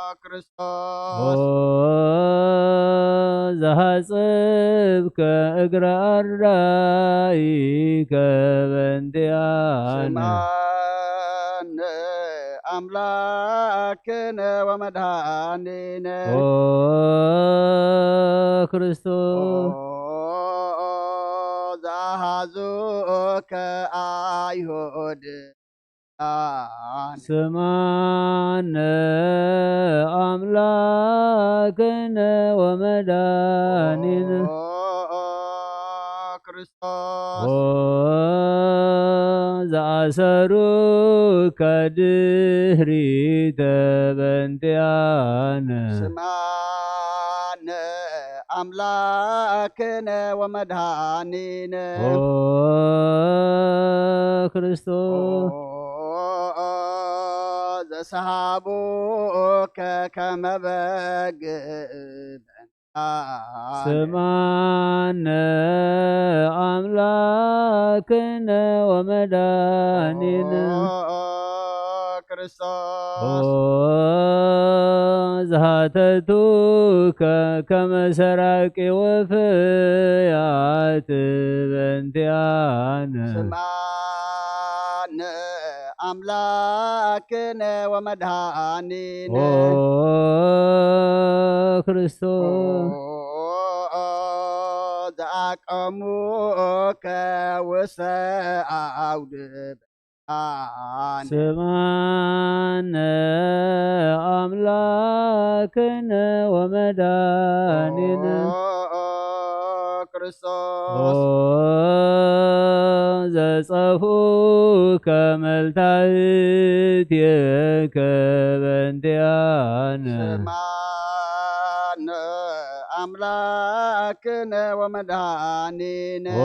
ኦ ክርስቶስ። ዘሐጽብከ እግረ ኣርዳኢከ በእንቲኣነ። ስምዓነ ኣምላክነ ወመድኃኒነ። ኦ ክርስቶስ። ኦ ዘአሐዙከ አይሁድ። ስምዓነ ኣምላክነ ወመድኃኒነ። ኦ ክርስቶስ። ኦ ዘአሰሩከ ድህሪተ በእንቲኣነ። ስምዓነ ኣምላክነ ወመድኃኒነ። ኦ ክርስቶስ። ኦ ዘሰሃቡከ ከመ በግ በእንቲኣነ። ስምዓነ ኣምላክነ ወመድኃኒነ። ኦ ክርስቶስ። ኦ ዘሃተቱከ ከመ ሰራቂ ወፍያት በእንቲኣነ። ስምዓነ ኣምላክነ ወመድኃኒነ። ኦ ክርስቶስ። ኦ ዘአቀሙከ ውስተ አውድ በእንቲኣነ። ስምዓነ ኣምላክነ ወመድኃኒነ። ኦ ክርስቶስ። ኦ ዘጸፍኡከ መልታህቲከ በእንቲኣነ። ስምዓነ ኣምላክነ ወመድኃኒነ። ኦ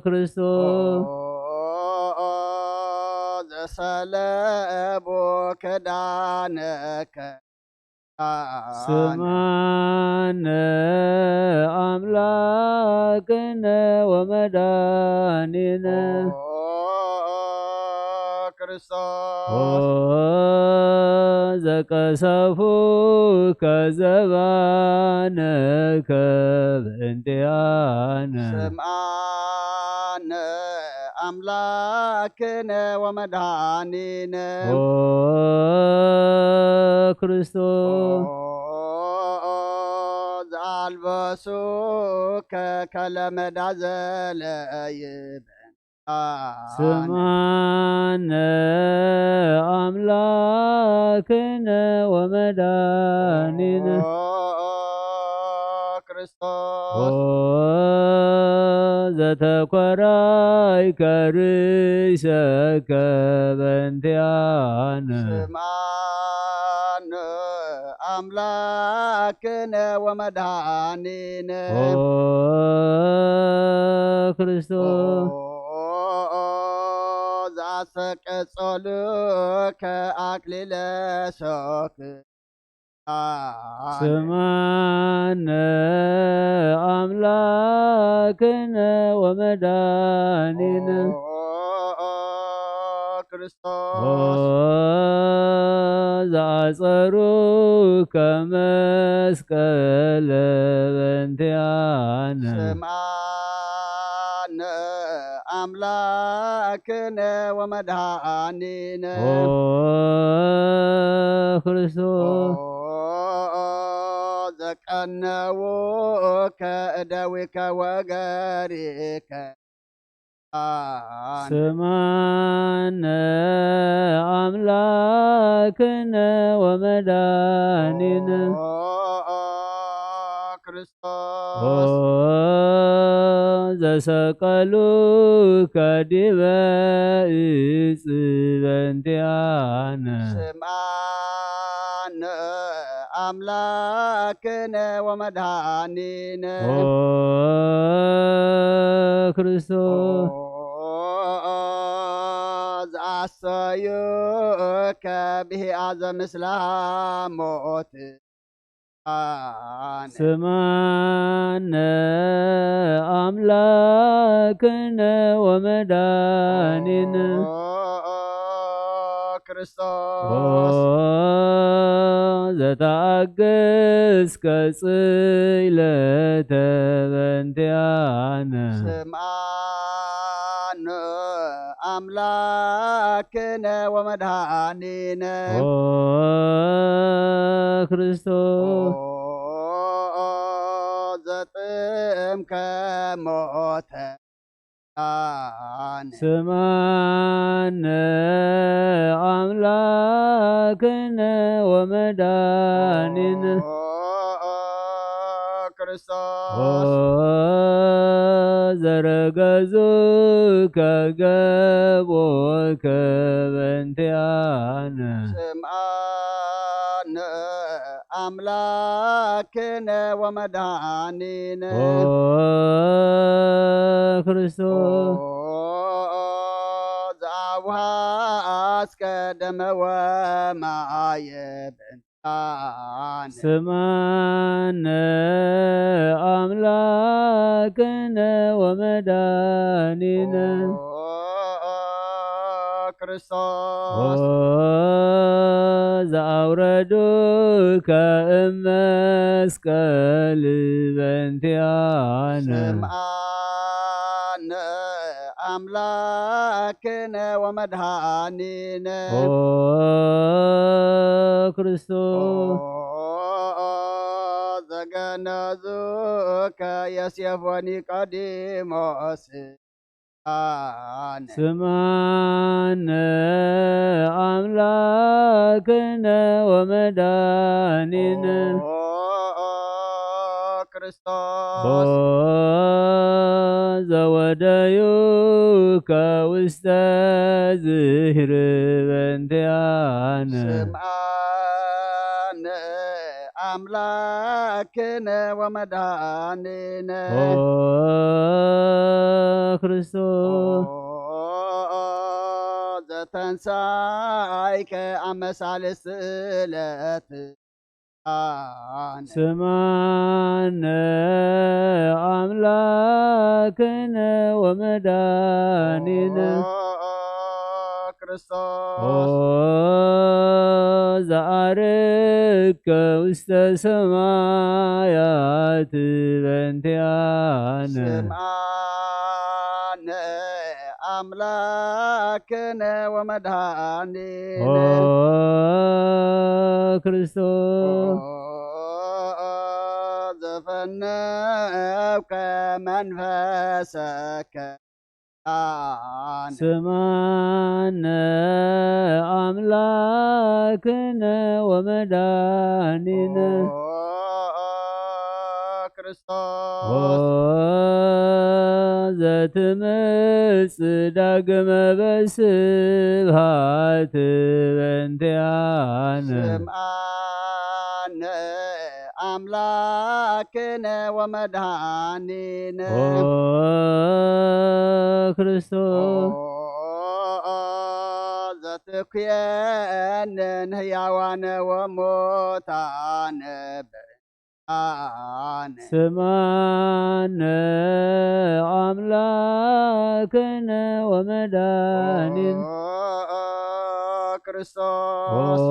ክርስቶስ። ኦ ዘሰለቡ ክዳነከ። ስምዓነ ኣምላክነ ወመድኃኒነ። ኦ ክርስቶስ። ኦ ዘቀሰፉከ ዘባነከ በእንቲኣነ። ስምዓነ ኣምላክነ ወመድኃኒነ። ኦ ክርስቶስ። ኦ ዘአልበሱከ ከለመዳ ዘለይብ። ስምዓነ ኣምላክነ ወመድኃኒነ። ኦ ክርስቶስ። ኦ ዘተኮራይከ ርእሰከ በእንቲኣነ። ስምዓነ ኣምላክነ ወመድኃኒነ። ኦ ክርስቶስ። ኦ ዘአስተቀጸሉከ አክሊለ ሶክ። ስምዓነ አምላክነ ወመድኃኒነ። ኦ ክርስቶስ። ኦ ዘአጸሩከ መስቀለ በእንቲአነ። ስምዓነ አምላክነ ወመድኃኒነ። ኦ ክርስቶስ። ኦ ዘቀነውከ እደዊከ ወገሪከ። ስምዓነ አምላክነ ወመድኃኒነ። ኦ ክርስቶስ። ኦ ዘሰቀሉከ ዲበ ዕፅ በእንቲአነ። ስምዓነ አምላክነ ወመድኃኒነ። ኦ ክርስቶስ። ኦ ዘአሰዩከ ብሂአ ዘምስለ ሞት። ስምዓነ። ስምዓነ አምላክነ ወመድኃኒነ። ኦ ክርስቶስ። ኦ ዘተኣገስከ ጽይለተ በንቲኣነ። ስምዓነ ኣምላክነ ወመድኃኒነ። ኦ ክርስቶስ። ኦ ዘጥምከ ሞተ። ስምዓነ ኣምላክነ ወመድኃኒነ። ኦ ክርስቶስ። ኦ ዘረገዙከ ገቦከ በንቲኣነ። ስምዓነ ኣምላክነ ወመድኃኒነ። ኦ ክርስቶስ። ኦ ዘአውሃስከ ደመ ወማየ በንቲኣነ። ስምዓነ ኣምላክነ ወመድኃኒነ። ኦ ክርስቶስ። ኦ ዘአውረዱከ እም መስቀል በንቲኣነ። ስምዓነ ኣምላክነ ወመድኃኒነ። ኦ ክርስቶስ። ኦ ዘገነዙከ ዮሴፍ ወኒቆዲሞስ። ስምዓነ። ስምዓነ ኣምላክነ ወመድኃኒነ። ኦ ክርስቶስ። ኦ ዘወደዩከ ውስተ ዝህር በንቲኣነ። ስምዓነ ኣምላክነ ወመድኃኒነ። ኦ ክርስቶስ። ኦ ዘተንሳይከ አመሳልስት ዕለት። ስምዓነ አምላክነ ወመድኃኒነ። ኦ ክርስቶስ። ኦ ዘዐርከ ውስተ ሰማያት በንቲኣነ። ስምዓነ አምላክነ ወመድኃኒነ። ኦ ክርስቶስ። ኦ ዘፈነውከ መንፈሰከ። ስምዓነ አምላክነ ወመድኃኒነ። ኦ ክርስቶስ። ኦ ዘትመጽእ ዳግመ በስብሐት በንቲኣነ። ስምዓነ አምላክነ ወመድኃኒነ። ኦ ክርስቶስ። ኦ ዘትኩየንን ህያዋነ ወሞታነ በንቲኣነ። ስምዓነ አምላክነ ወመድኃኒነ። ኦ ክርስቶስ። ኦ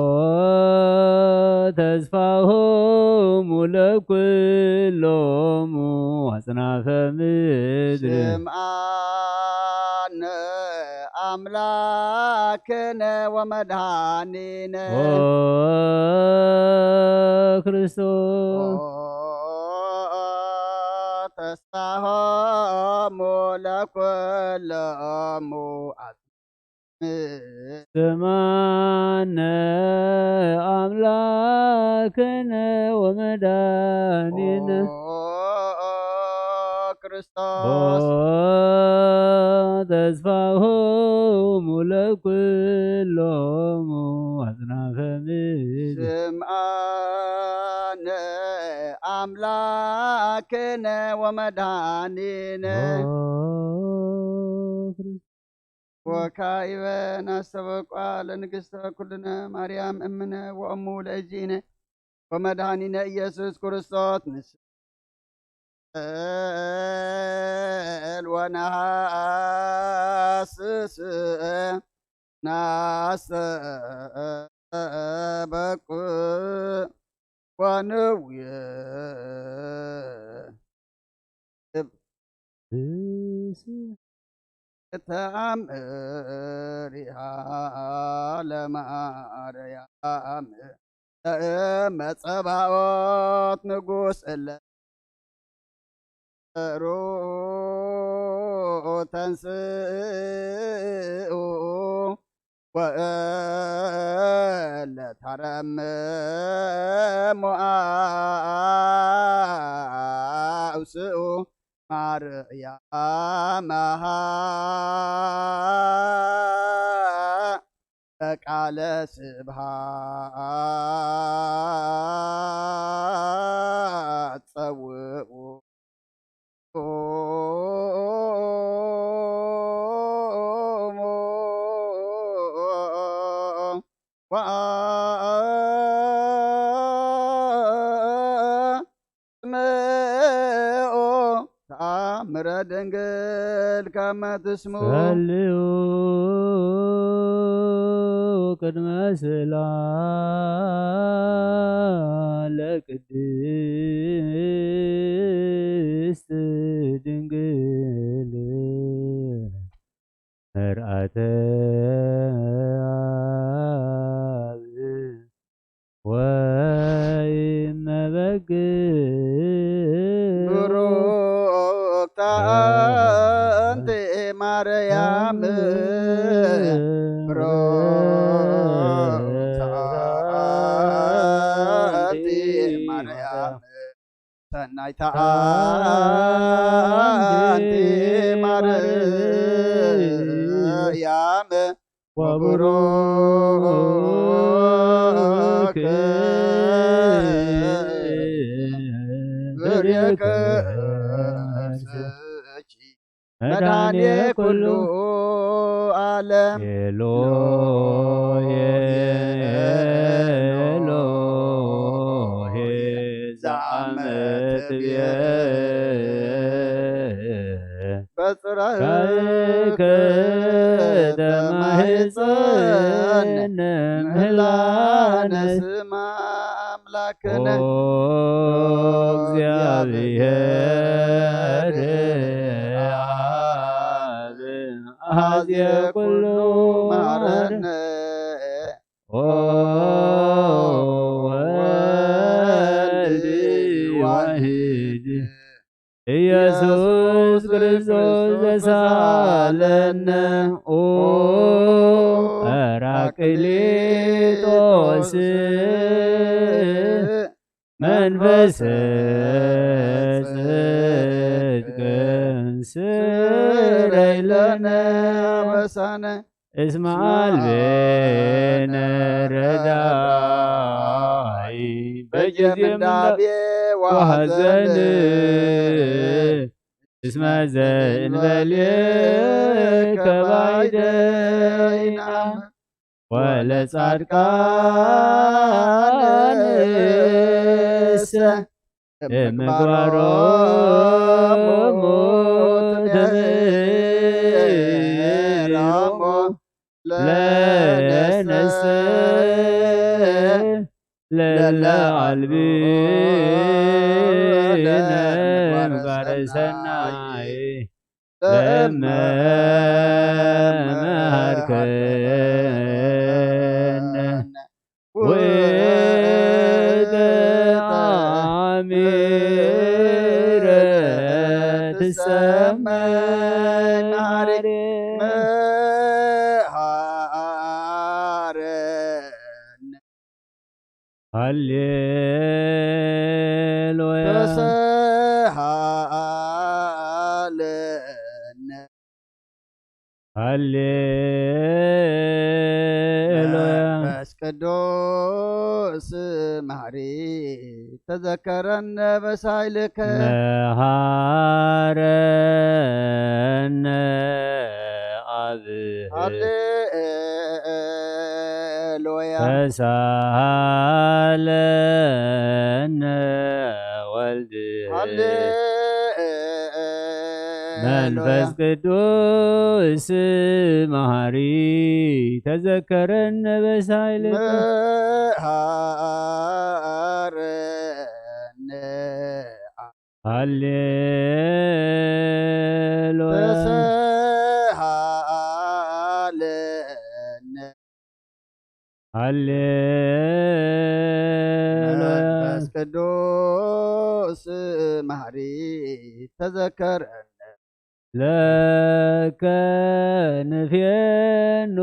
ተስፋሆሙ ለኩሎሙ አጽናፈ ምድር። ስምዓነ አምላክነ ወመድኃኒነ። ኦ ክርስቶስ። ኦ ተስፋሆሙ ለኩሎሙ ስምዓነ አምላክነ ወመድኃኒነ። ኦ ክርስቶስ። ኦ ተስፋሆሙ ለኩሎሙ አጽናፈ ምድር። ስምዓነ አምላክነ ወመድኃኒነ። ኦ ክርስቶስ። ወካዕበ ናስተበቋ ለንግሥተ ኩልነ ማርያም እምነ ወእሙ ለእግዚእነ ወመድኃኒነ ኢየሱስ ክርስቶስ ንስእል ወነሃስስ ናስተበቁ ነውየ። እብ ተኣምሪሃ ለማርያም ለእመ ጸባኦት ንጉስ እለ ሩ ተንስኡ ወእለ ታረምሞ ኣውስኡ ማርያም በቃለ ስብሃት ጸውኡ። ወአስምዑ ተአምረ ድንግል ከመ ትስምዑ። ጸልዩ ቅድመ ስእላ ለቅድስት ድንግል መርአተ አብ ወይመበግ ብሩክታ አንቲ ማርያም ብሩክታ አንቲ ማርያም ሰናይታ አንቲ ማርያም ወብሩክ ፍሬ ከርሥኪ መድኃኔ ኩሉ ዓለም። ኤሎሄ ኤሎሄ ዘአመ ትቤ በጽራከ ተማህፀነ ምህላነ ስማ አምላክነ። ኦ እግዚአብሔር አብ አሐዜ ኩሉ መሐረነ። ኦ ወልድ ዋሂድ ኢየሱስ ክርስቶስ ዘሳለነ። ኦ ጳራቅሊጦስ መንፈሰ ጽድቅ ስረይ ለነ አበሳነ። እስመ አልቤነ ረዳኢ በጊዜ ምንዳቤ ወሐዘን። እስመ ዘእንበሌከ ባይደይና ወለጻድቃንሰ ምግባሮሙ ትምህሮሙ ለነሰ ለለ አልብነ ምግባረ ሰናይ ለእመ መሃርከነ። ውእተ አሚረ ትሰመይ መሃሪ መሃረነ። ሃሌሉያ። ተሳሃለነ። ሃሌሉያ። መንፈስ ቅዱስ መሐሪ ተዘከረነ በሳይልከ። መሃረነ አብ ሃሌሉያ። ተሳሃለነ ወልድ ሃሌሉያ። መንፈስ ቅዱስ መሐሪ ተዘከረነ በሳይልከ። መሃረ ሃሌሉያ። ተሰሃለነ። ሃሌሉያ። መንፈስ ቅዱስ መሐሪ ተዘከረነ። ለከ ንፌኑ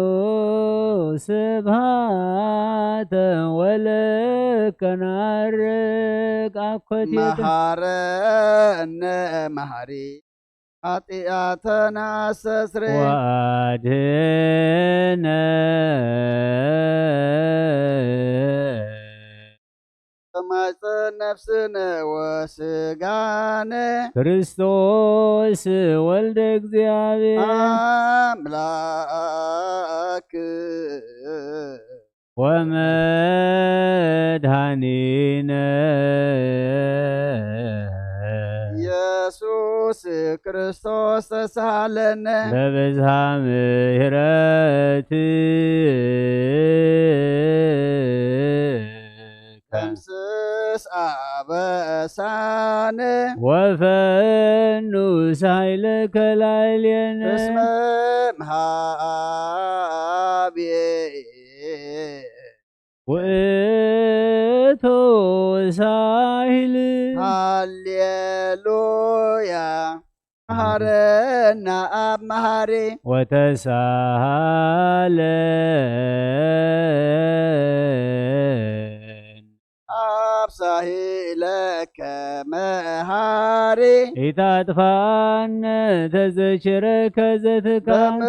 ስብሃተ ወለከ ናርግ አኮቴተ። መሐረነ መሐሪ ኃጢአተና አስተስርይ። ወአድህነ። ተማይፀን ነፍስነ ወስጋነ። ክርስቶስ ወልደ እግዚኣብሔር። አምላክ። ወመድኃኒነ። ኢየሱስ ክርስቶስ ተሳሃለነ። በብዝሃ ምሕረትከ። ደምስስ አበሳነ። ወፈኑ ሳይለከ ላዕሌነ። እስመ እምሃቤ ውእቱ ሳይል። ሃሌሉያ። መሐረና አብ መሐሪ። ወተሳሃለን። አብ ሳሂለከ መሐሪ። ኢታጥፋነ ተዘችረከ ዘትካል።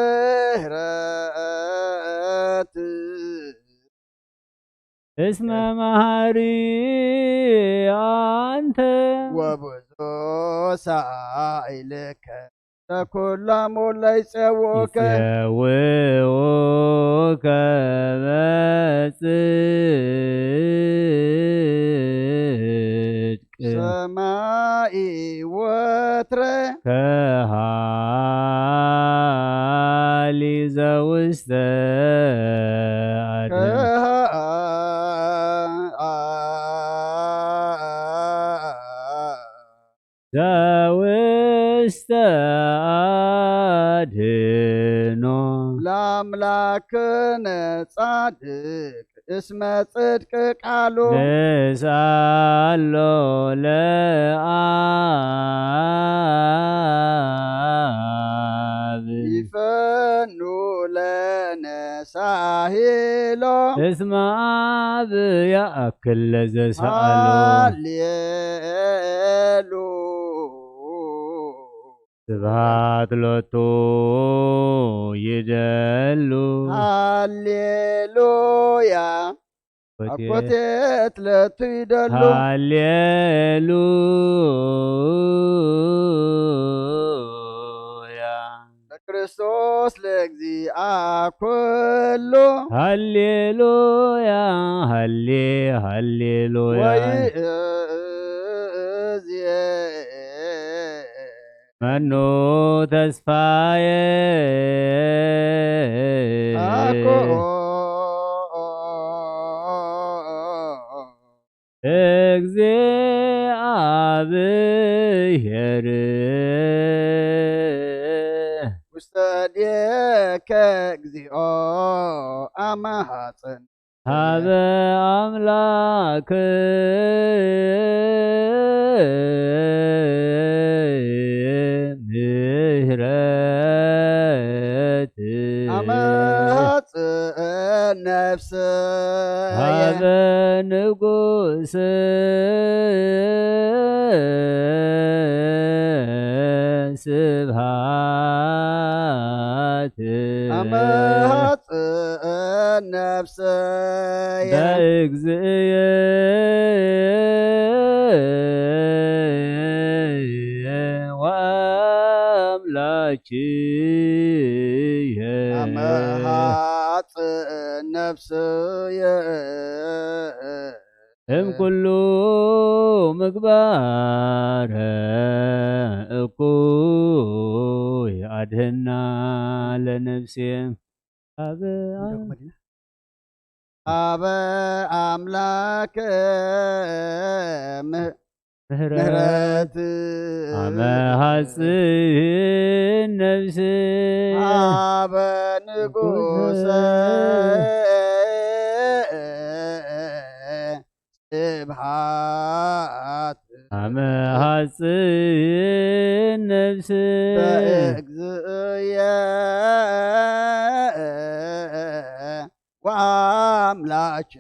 በምህረት እስመ መሐሪ አንተ። ወብዙ ሳይልከ ለኩላሙ ለይጸውከ። ይጼውውከ በጽድቅ። ሰማይ ወትረ። ከሃሊ ዘውስተ አድህኖ። ከሃ- ዘውስተ አድህኖ። ለአምላክነ ጻድቅ እስመ ጽድቅ ቃሉ። ንስአሎ ለአብ። ይፈኑ ለነ ሳሂሎ። እስመ አብ ያእክል ለዘሰአሎ። ሃሌሉ። ስብሐት ሎቱ ይደሉ። ሃሌሉያ። ኮቴት። አኮቴት ለቱ ይደሉ። ሃሌሉያ። ለክርስቶስ ለእግዚአ ኩሉ። ሃሌሉያ። ሃሌ ሃሌሉያ። ወይእዜ መኑ ተስፋዬ። አኮ። እግዚአብሔር። ውስተ እዴከ እግዚኦ አማሃፀን። ሀበ አምላክ ምህረት። አማሃፀን ነፍሰ። ሀበ ንጉስ ስብሐት። አማሃፀን ነፍሰየ። በእግዚእየ ወአምላኪየ። አመሃጽእ ነፍስየ። እምኩሉ ምግባረ እኩይ አድህና ለነፍሴ። አበ አበ አምላክ ም- ምህረት ኣመሃጽን ነፍስ ሃበ ንጉሰ ስብሃት ኣመሃጽን ነፍስ በእግዚእየ ወአምላክ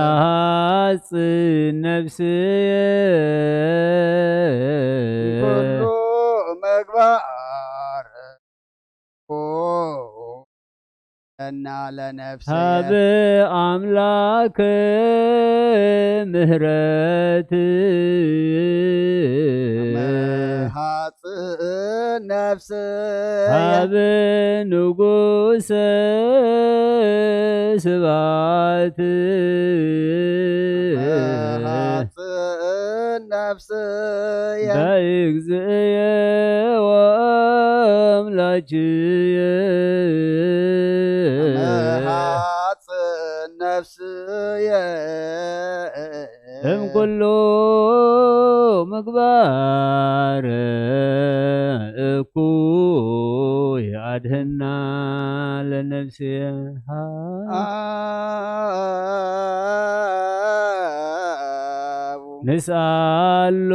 ኣመሃጽን ነፍስየ ኩሉ ምግባር እና ለነፍስየ ሃብ ኣምላክ ምህረት መሃጽ ነፍስየ ሃብ ንጉሰ ስባት መሃጽ ነፍስየ በእግዚእየ ወአምላክየ መሃጽ ነፍስየ እም ኩሉ ምግባር እኩይ ኣድህና ለነፍስየ ንስኣሎ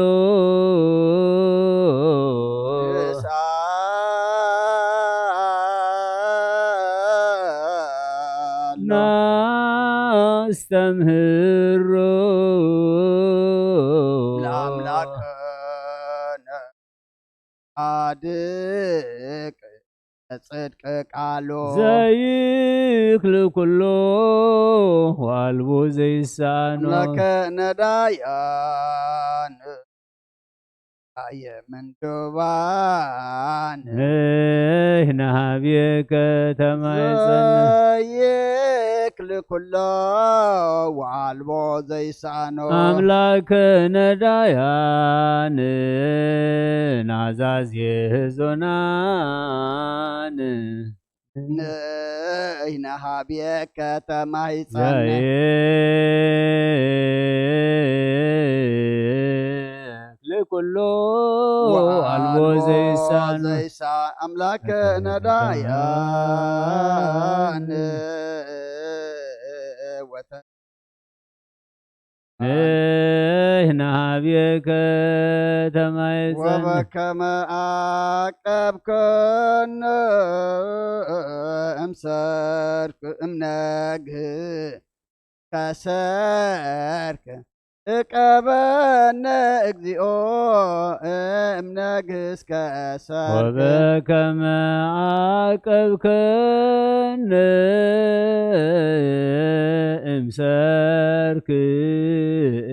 ናስተምህሮ ለኣምላክ ጻድቅ ጽድቅ ቃሉ ዘይክል ኩሎ ዋልቦ ዘይሳኖ ኣምላከ ነዳያን ኣየ ምንዱባን ንህና ሃብየ ከተማ ይጸንሕ ዘይክል ኩሎ ዋልቦ ዘይሳኖ ኣምላክ ነዳያን ናዛዝ የህዞናን ንህና ሃብየ ከተማ ይጸንሕ ዘይክል ኩሎ ኣልቦ ዘይሳኖ ዘይሳ ኣምላክ ነዳያን ወተ ንህና ሃብየ ከተማ ይጸንሕ ወበከመ ዓቀብከነ እምሰርክ እምነግህ ከሰርክ እቀበነ እግዚኦ እምነግህ እስከ ሰርክ ወበከመ ዓቀብከነ እምሰርክ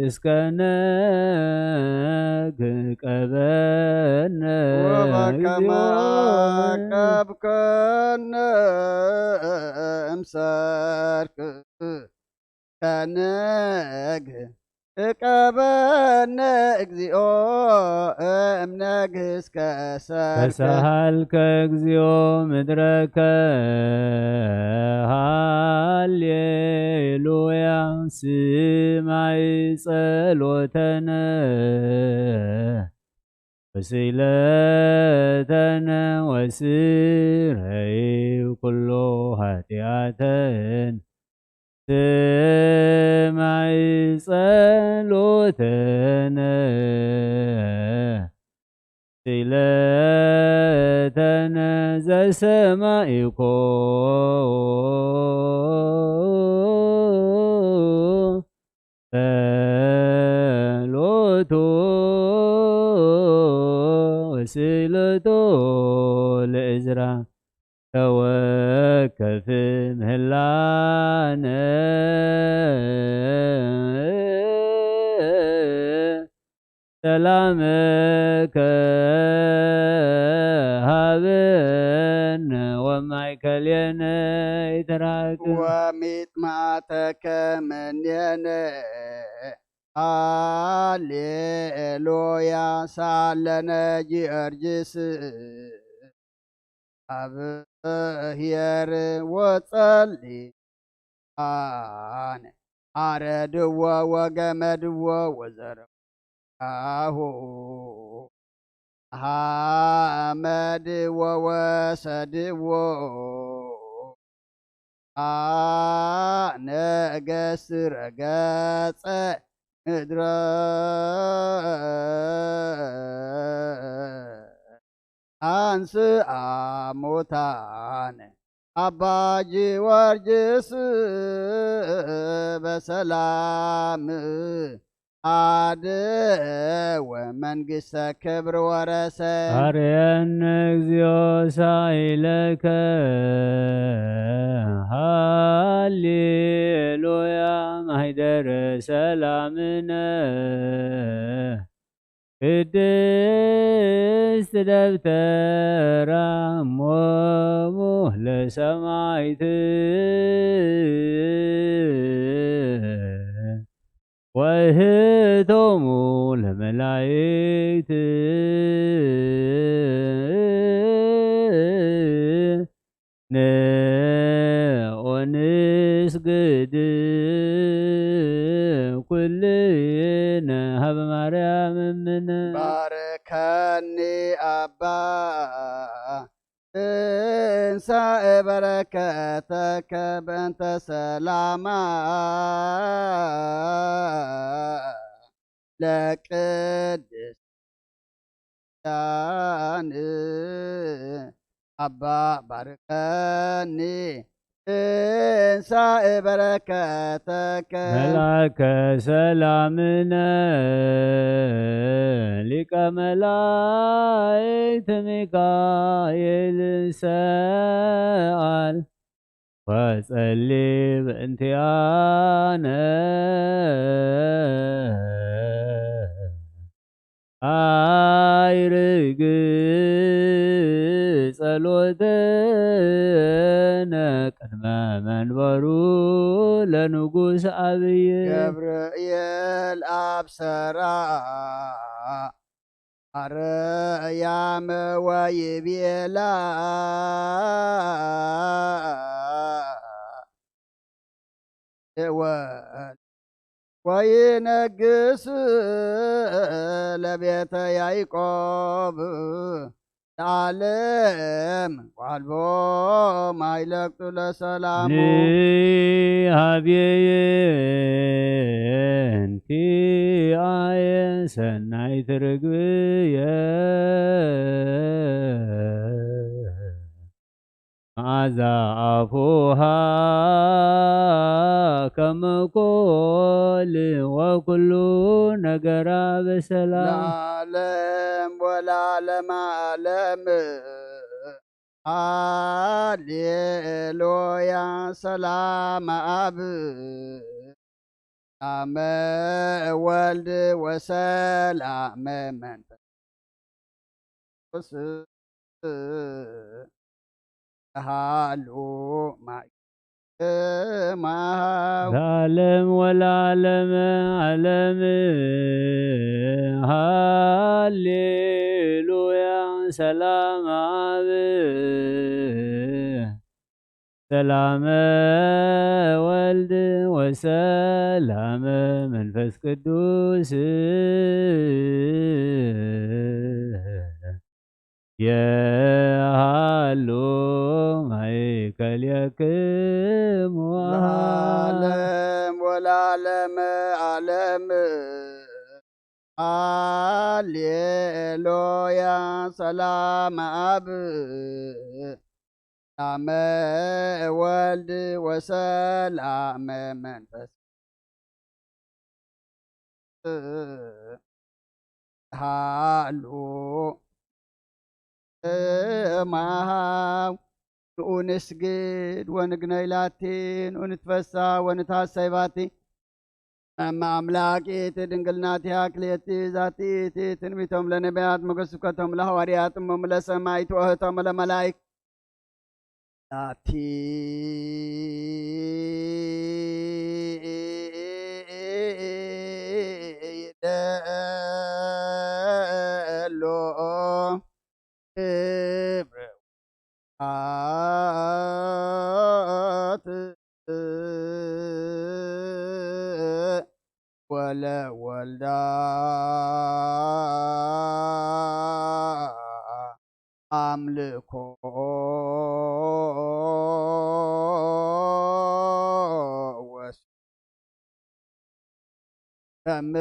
እስከ ነግህ እቀበነ ወበከመ እግዚኦ ዓቀብከነ እምሰርክ ከነግ እቀበነ እግዚኦ እምነግህ እስከ ሰርክ ተሳሃልከ እግዚኦ ምድረከ ሃሌሉያ ስማይ ጸሎተነ ወስለተነ ወስረይ ኩሎ ኃጢአተን ስማይ ጸሎተነ ስለተነ ዘሰማይኮ ጸሎቶ ወስእለቶ ለእዝራ ተወከፍ ምህላነ ሰላምከ ሃበነ ወማእከሌነ ይትራክ ወሚጥማተከ ምኔነ ሃሌሉያ ሳለነ ጊዮርጊስ ኣብ ኄር ወጸሊ ኣነ ኣረድዎ ወገመድዎ ወዘረጋሁ ሓመድዎ ወሰድዎ ኣነገስ ረገጸ ምድረ ኣንስኣ ሙታን ኣባ ጊዮርጊስ በሰላም ኣደወ መንግስተ ክብር ወረሰ። አርየነ እግዚኦ ሳይለከ ሃሌሉያ ማህደረ ሰላምነ ቅድስት ደብተራ እሞሙ ለሰማይት ወህቶሙ ለመላይት ንኦንስግድ ኩልነ ሀበ ማርያም እምነ። ባርከኒ ኣባ እንሳእ በረከተከ በእንተ ሰላማ ለቅድስት ኪዳን ኣባ ባርከኒ እንሳእ በረከተከ። መልአከ ሰላምነ ሊቀ መላእክት ሚካኤል ሰኣል ወጸሊ በእንቲኣነ ኣይርግ ጸሎትነ ቅድመ መንበሩ ለንጉስ ኣብይ። ገብርኤል ኣብሰራ ኣርያም ወይቤላ ወይነግስ ለቤተ ያዕቆብ ለዓለም ዋልቦ ማይለቅቱ ለሰላሙ። ንሃብየየ እንቲኣየ ሰናይት ርግብየ መዓዛ ኣፉሃ ከመኮል ወኩሉ ነገራ በሰላም። ለዓለም ወለዓለም ዓለም ሃሌሉያ። ሰላም ኣብ ሰላም ወልድ ወሰላም መንፈስ ቅዱስ ሃሉ ማይ ማሃው። ለዓለም ወለዓለም ዓለም ሃሌሉያ። ሰላም ኣብ ሰላመ ወልድ ወሰላመ መንፈስ ቅዱስ የሃሉ ማእከሌክሙ። ለዓለም ወለዓለመ ዓለም ሃሌሉያ። ሰላም ኣብ ሰላመ ወልድ ወሰላመ መንፈስ ሃሉ እማሃው። ንኡ ንስግድ ወንግነይ ላቲ፣ ንኡ ንትፈሳ ወንትሃሰይ ባቲ። እመ ኣምላክ ይእቲ ድንግል ናቲሃ ክልኤቲ ዛቲ ይእቲ ትንቢቶም ለነቢያት፣ ሞገስ ስብከቶም ለሐዋርያት፣ እሞሙ ለሰማይት፣ ወህቶም ለመላይክ። ናቲ ይደሎ ክብረ ውሃት ወለ ወልዳ ኣምልኮ ወስ ከም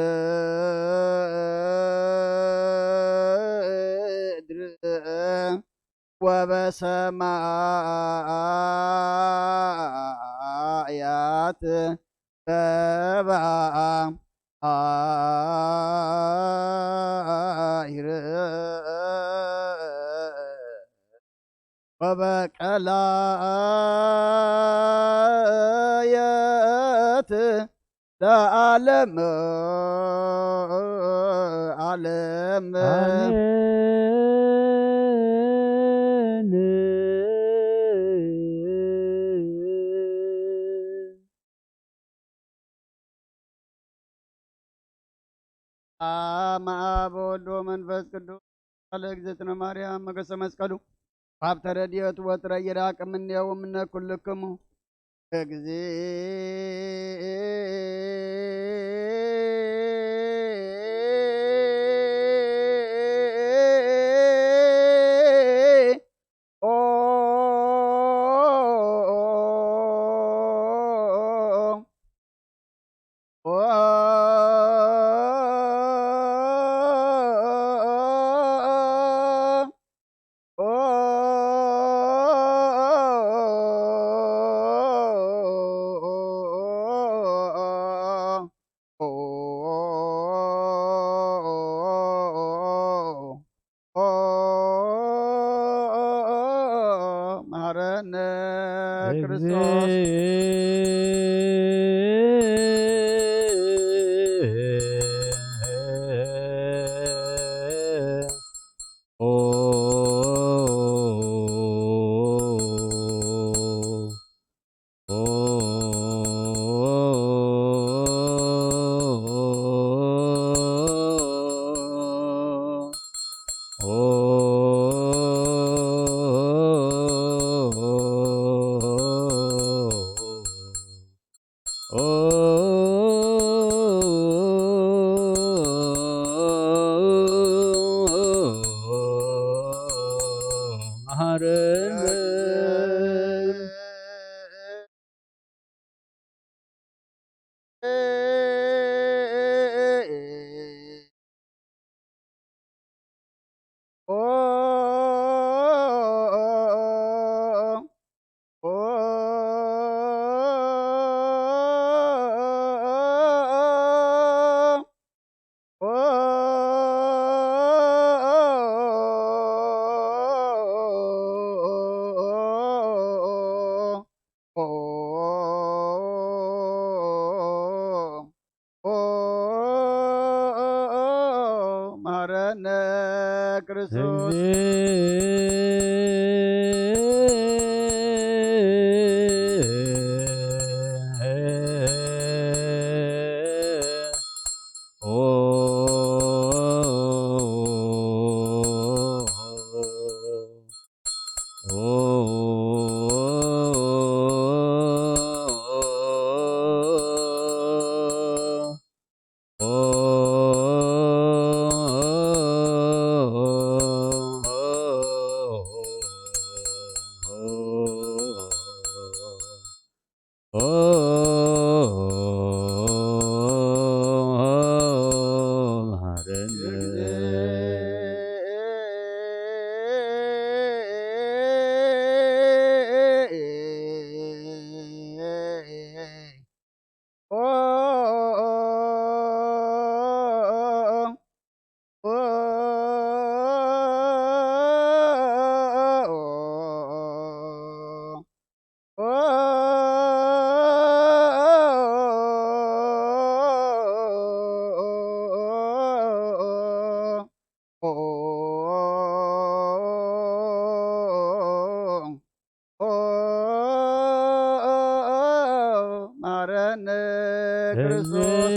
ምድር ወበሰማያት ተብዓ ኣይረ ወበቀላየት ለዓለም ዓለም። ኣመ አብ ወወልድ ወመንፈስ ቅዱስ። ቃለ እግዝእትነ ማርያም ሞገሰ መስቀሉ። ካብ ተረድኦት ወጥረ ይራቅ እምኔሁ እምነ ኩልክሙ። እግዚእ ኦ መሐረነ ክርስቶስ። መሐረነ ክርስቶስ። መሐረነ ክርስቶስ።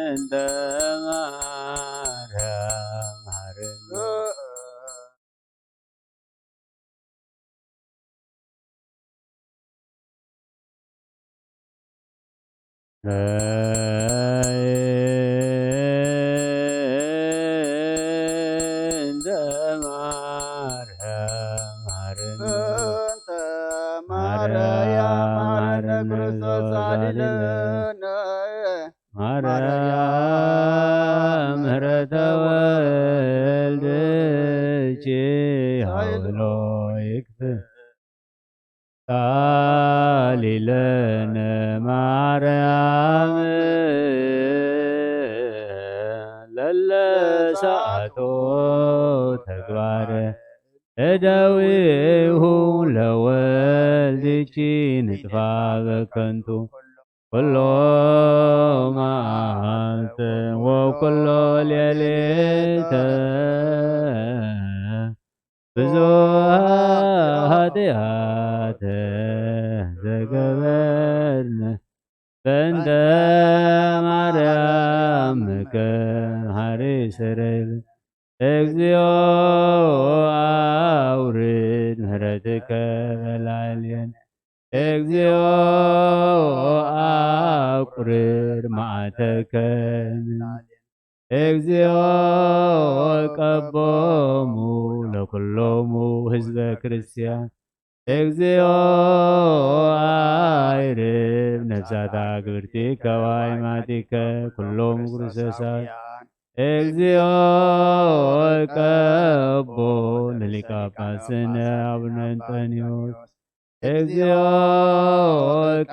እንተ ማርያም ማረነ። እንተ ማርያም ማረነ። እንተ ማርያም ማረነ ክርስቶስ አድነነ። ማርያም ምሕረተ ወልድኪ ኃይሎ ይክፍል። ቃል ይለነ ማርያም ለለ ሰዓቶ ተግባረ እደዊሁ ለወልድኪ ንጥፋ በከንቱ ኩሎ መዓልተ ወኩሎ ሌሊተ ብዙ ኃጢአት ዘገበርነ በእንተ ማርያም ምከ ሀሪ ስረይል እግዚኦ አውርድ ምሕረትከ በላዕሌን። እግዚኦ አቁርር መዓተከ። እግዚኦ ቀቦሙ ለኩሎሙ ህዝበ ክርስቲያን። እግዚኦ አይርብ ነፍሳታ ክብርቲ ከዋይማቲከ ኩሎም ክርስቶሳውያን። እግዚኦ ቀቦ ለሊቀ ጳጳስነ አቡነ እንጠንዮስ። እግዚኦ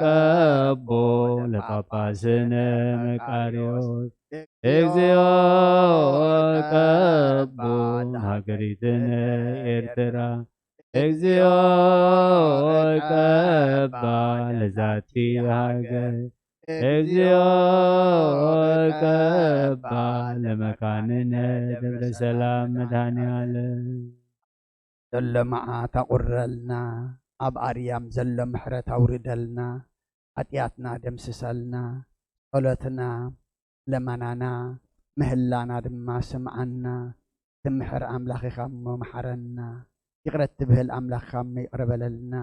ቀቦ ለጳጳስነ መቃርዮስ። እግዚኦ ቀቦ ለሃገሪትነ ኤርትራ። እግዚኦ ቀባ ለዛቲ ሃገር። እግዚኦ ቀባ ለመካንነ ደብረ ሰላም መድኃኔ ዓለም። ዘሎ መዓት ኣቑረልና፣ ኣብ ኣርያም ዘሎ ምሕረት ኣውርደልና፣ ሓጢኣትና ደምስሰልና፣ ጸሎትና፣ ለመናና፣ ምህላና ድማ ስምዓና። ትምሕር ኣምላኽ ኢኻ እሞ መሓረና፣ ይቕረ እትብህል ኣምላኽ ኢኻ እሞ ይቕረ በለልና።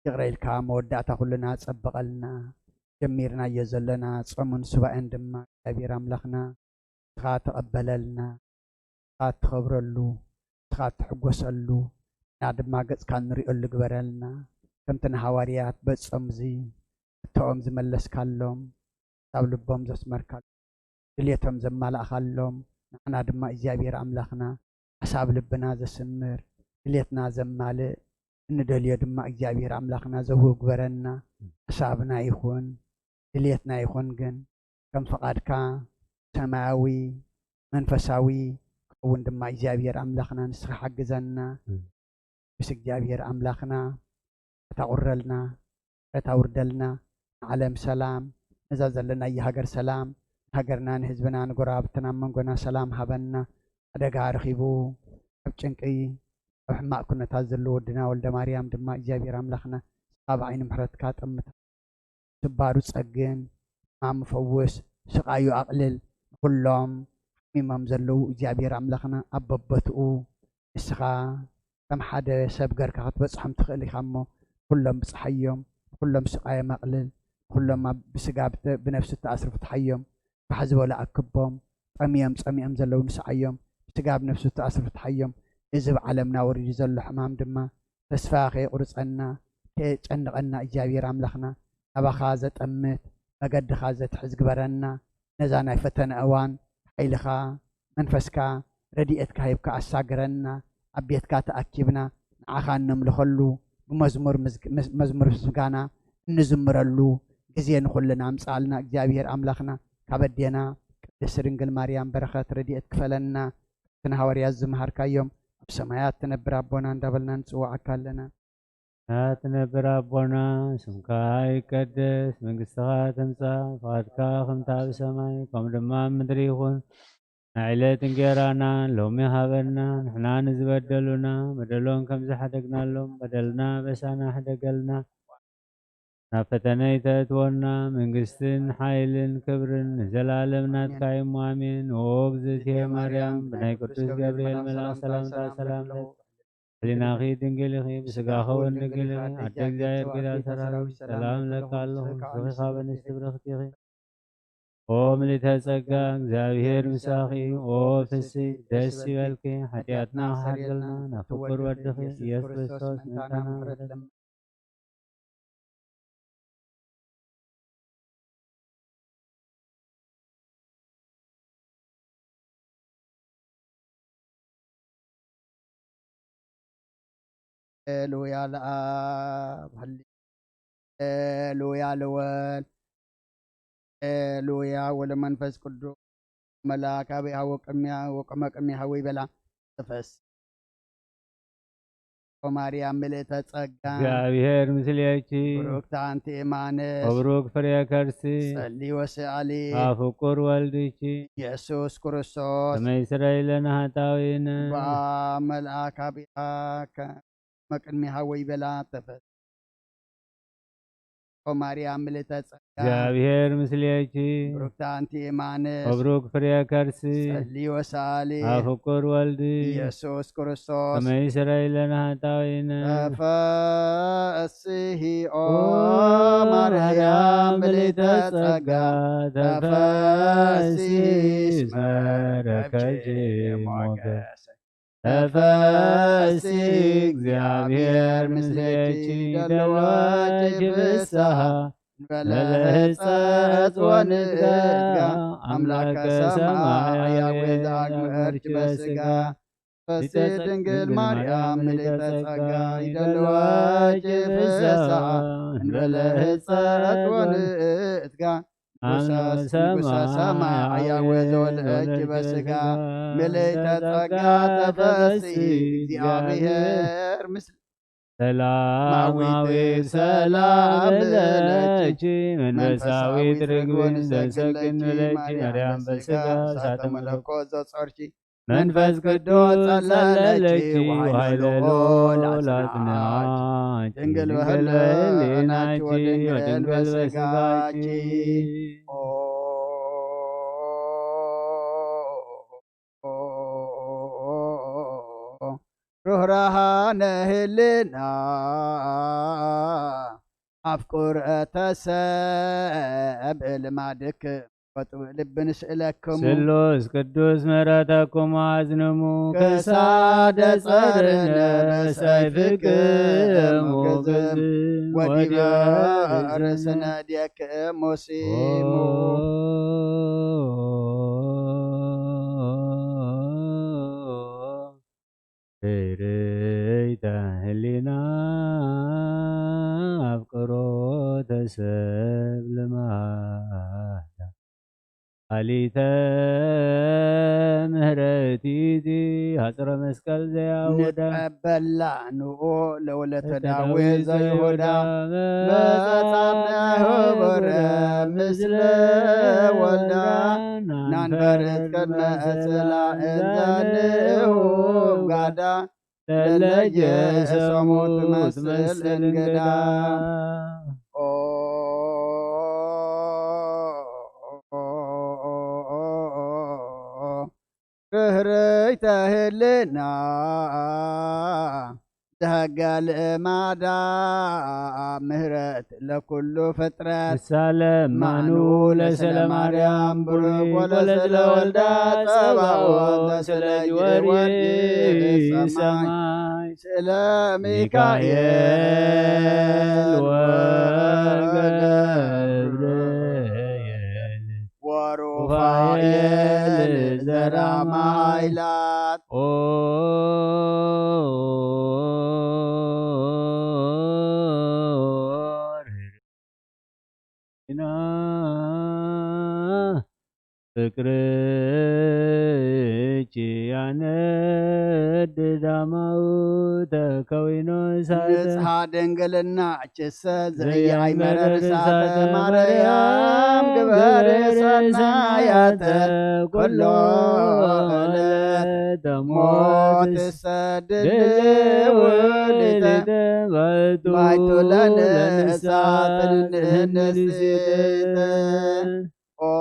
ይቕረ ኢልካ መወዳእታ ኩልና ጸብቐልና። ጀሚርናዮ ዘለና ጾምን ሱባኤን ድማ እግዚኣብሔር ኣምላኽና ንስኻ ተቐበለልና። ንስኻ እትኸብረሉ፣ ንስኻ እትሕጎሰሉ፣ ንሕና ድማ ገጽካ እንሪኦሉ ግበረልና። ከምቲ ንሃዋርያት በጾም እዚ ሕቶኦም ዝመለስካሎም፣ ክሳብ ልቦም ዘስመርካሎም፣ ድሌቶም ዘማላእኻሎም፣ ንዓና ድማ እግዚኣብሔር ኣምላኽና ሓሳብ ልብና ዘስምር፣ ድሌትና ዘማልእ፣ እንደልዮ ድማ እግዚኣብሔር ኣምላኽና ዘውህብ ግበረና። ሓሳብና ይኹን ድሌትና ይኹን ግን ከም ፍቓድካ ሰማያዊ መንፈሳዊ ክኸውን ድማ እግዚኣብሔር ኣምላኽና ንስኻ ሓግዘና። እም። ምስ እግዚኣብሔር ኣምላኽና እታ ቁረልና፣ እታ ውርደልና፣ ንዓለም ሰላም፣ ነዛ ዘለናዮ ሃገር ሰላም፣ ንሃገርና፣ ንህዝብና፣ ንጎረባብትና፣ ኣብ መንጎና ሰላም ሃበና። ሓደጋ ረኺቡ፣ ኣብ ጭንቂ፣ ኣብ ሕማቕ ኩነታት ዘሎ ወድና ወልደ ማርያም ድማ እግዚኣብሔር ኣምላኽና፣ ንስኻ ብዓይኒ ምሕረትካ ጠምታ። ስባሩ ጸግን፣ ሕማሙ ፈውስ፣ ስቓዩ ኣቕልል። ንኹሎም ሓሚሞም ዘለዉ እግዚኣብሔር ኣምላኽና ኣብ በቦትኡ ንስኻ ከም ሓደ ሰብ ገርካ ክትበጽሖም ትኽእል ኢኻ እሞ፣ ንኹሎም ብጽሓዮም፣ ንኹሎም ስቓዮም ኣቕልል፣ ንኹሎም ኣብ ብስጋ ብተ-፣ ብነፍሲ እተኣስሩ ፍትሓዮም፣ ፋሕ ዝበሉ ኣክቦም፣ ጠምዮም ጸሚኦም ዘለዉ ንስዓዮም፣ ብስጋ ብነፍሲ እተኣስሩ ፍትሓዮም። እዚ ብዓለምና ወሪዱ ዘሎ ሕማም ድማ ተስፋ ከየቑርጸና፣ ከየጨንቐና እግዚኣብሔር ኣምላኽና ናባኻ ዘጠምት መገድኻ ዘትሕዝ ግበረና። ነዛ ናይ ፈተነ እዋን ሓይልኻ መንፈስካ ረድኤትካ ሂብካ ኣሳግረና። ኣብ ቤትካ ተኣኪብና ንዓኻ እነምልኸሉ ብመዝሙር ምዝ-፣ መዝ-፣ መዝሙር ምስጋና እንዝምረሉ ግዜ ንኹልና ኣምጽኣልና እግዚኣብሔር ኣምላኽና። ካብ ኣዴና ቅድስት ድንግል ማርያም በረኸት ረድኤት ክፈለና። እቲ ንሃዋርያት ዝመሃርካዮም ኣብ ሰማያት ትነብር ኣቦና እንዳበልና ንጽውዓካ ኣለና። ሰማያት ትነብር ኣቦና፣ ስምካ ይቀደስ፣ መንግስትኻ ትምጻእ፣ ፍቓድካ ከምታ ኣብ ሰማይ፣ ከምኡ ድማ ኣብ ምድሪ ይኹን። ናይ ዕለት እንጌራና ሎሚ ሃበና። ንሕና ንዝበደሉና በደሎም ከም ዝሓደግናሎም በደልና በሳና ሕደገልና። ናብ ፈተነ ይተእትወና። መንግስትን ሓይልን ክብርን ንዘለኣለም ናትካ እዩ እሞ ኣሜን። ኦ እግዝእትየ ማርያም፣ ብናይ ቅዱስ ገብርኤል መልኣኽ ሰላምታ ሰላም ህሊናኺ ድንግል ኢኺ፣ ብስጋኺ እውን ድንግል ኢኺ። ኣደ እግዚኣብሔር፣ ጌታ ሰራዊት፣ ሰላም እለካ ኣለኹ። ብሩኽ ኢኻ በንስቲ ብርኽቲ ኢኺ። ኦ ምልዕተ ጸጋ፣ እግዚኣብሔር ምሳኺ። ኦ ፍስሕቲ ደስ ይበልኪ፣ ሓጢኣትና ክሓርገልና ናብ ፍቁር ወድኺ ኢየሱስ ክርስቶስ ምእንታና ምሕረት ለምን። ሃሌሉያ ለኣብ፣ ሃሌሉያ ለወልድ፣ ሃሌሉያ ወለመንፈስ ቅዱስ። መልኣክ ኣበይ ሃወ ቅድሚያ ወቀመ ቅድሚያ ሃወ ይበላ። ተፈስ ኦ ማርያም ምልእተ ጸጋ፣ እግዚኣብሔር ምስሌኪ፣ ብሩክቲ ኣንቲ እማንስ፣ ወብሩክ ፍሬ ከርሲ፣ ጸሊ ወስኣሊ፣ አብ ፍቁር ወልድኪ፣ ኢየሱስ ክርስቶስ፣ ከመ ይስረይ ለነ ኃጣውኢነ። እባ መልኣክ ኣቢኻ ከ-፣ መቅድሚሃ ወይ በላ ተፈስ ኦ ማርያም ምልእተ ጸጋ፣ እግዚኣብሔር ምስሌኪ፣ ብሩክቲ ኣንቲ እማንስ፣ ወብሩክ ፍሬ ከርሲ፣ ጸሊ ወሳሊ፣ አብ ፍቁር ወልድ፣ ኢየሱስ ክርስቶስ፣ ከመ ይስረይ ለነ ኃጣውኢነ። ተፈስሂ ኦ ኦ ማርያም ማርያም ምልእተ ምልእተ ጸጋ፣ ጸጋ፣ ተፈስሂ ተፈስሂ እስመ እስመ ረከብኪ ረከብኪ ሞገስ። ሞገስ። ተፈሲ እግዚኣብሔር ምስሌኪ፣ ደለወኪ ፍስሃ፣ እንበለ ህጸት ወንእድጋ፣ ኣምላከ ሰማይ ያዌ ዳግም እርኪ በስጋ። ፈሲ ድንግል ማርያም ምልዕተ ጸጋ፣ ይደልወኪ ፍስሃ፣ እንበለ ህጸት ወንእድጋ፣ ንጉሰ ሰማይ፣ ንጉሰ ሰማይ፣ አያዌ ዘወለደኪ በስጋ፣ ምልዕተ ጸጋ ተፈሲ፣ እግዚአብሔር ምስለ ሰላማዊት ሰላም ለኪ፣ መንፈሳዊት ርግብን ዘሰግድ ለኪ፣ ማርያም በስጋ እሳተ መለኮት ዘጾርኪ፣ መንፈስ ቅዱስ ጸለለኪ፣ ወኃይለ ልዑል አጽንዓኪ። ድንግል በህልናኪ ወድንግል በስጋኪ። ኦ ርኅራኄነ ህልና አፍቁረተ ሰብ ልማድክ ወጥውእ ልቢ ንስእለክሙ። ስሉስ ቅዱስ ምሕረተኩም አዝንሙ። ክሳደ ጸርነ በሰይፍክሙ ግዝም ወዲበ ርእስነ እዴክሙ ሲሙ። ርይተ ህሊና አፍቅሮተ ሰብ ልማዳ አሊተ ምህረቲቲ ሐጽረ መስቀል ዘያውዳ ንቀበላ ንኦ ለወለተ ለተ ዳዊት ዳዊት ዘይሁዳ ዘይሁዳ መጻጻ ናይሆበረ ምስለ ወልዳ ናንፈርት ቅድመ እጽላ እንዘንእሁ ጋዳ ለለየ ሰሙት መስል እንግዳ። ኦ ርህርይተ ህልና ዘህጋ ልእማዳ ምህረት ለኩሉ ፍጥረት። ምሳለ ማኑ ማኑ ለስለ ለስለ ማርያም ማርያም ብሩክ ብሩክ ወለስለ ወለስለ ወልዳ ወልዳ ጸባኦት ጸባኦት ለስለ ለስለ ጊዮርጊስ ጊዮርጊስ ሰማይ ሰማይ ስለ ሚካኤል ሚካኤል ወገብርኤል ወሩፋኤል ዘራማ ኃይላት ኦ ርህራኄና ፍቅርኪ ነድ ዳማኡ ተከዊኖ እሳተ ንጽሓ ድንግልና ችሰ ዘያይ ዘያይመረ መረር እሳተ እሳተ ማርያም ማርያም ግበሪ ግበሪ ሰናያተ ሰናያተ ኩሎ ኩሎ ዕለት ዕለት ሞት ሞት ትሰድድ ውሊተ ውሊተ ባይቱ ባይቱ ለንሳ ለንሳ ትንህንስት ትንህንስት ኦ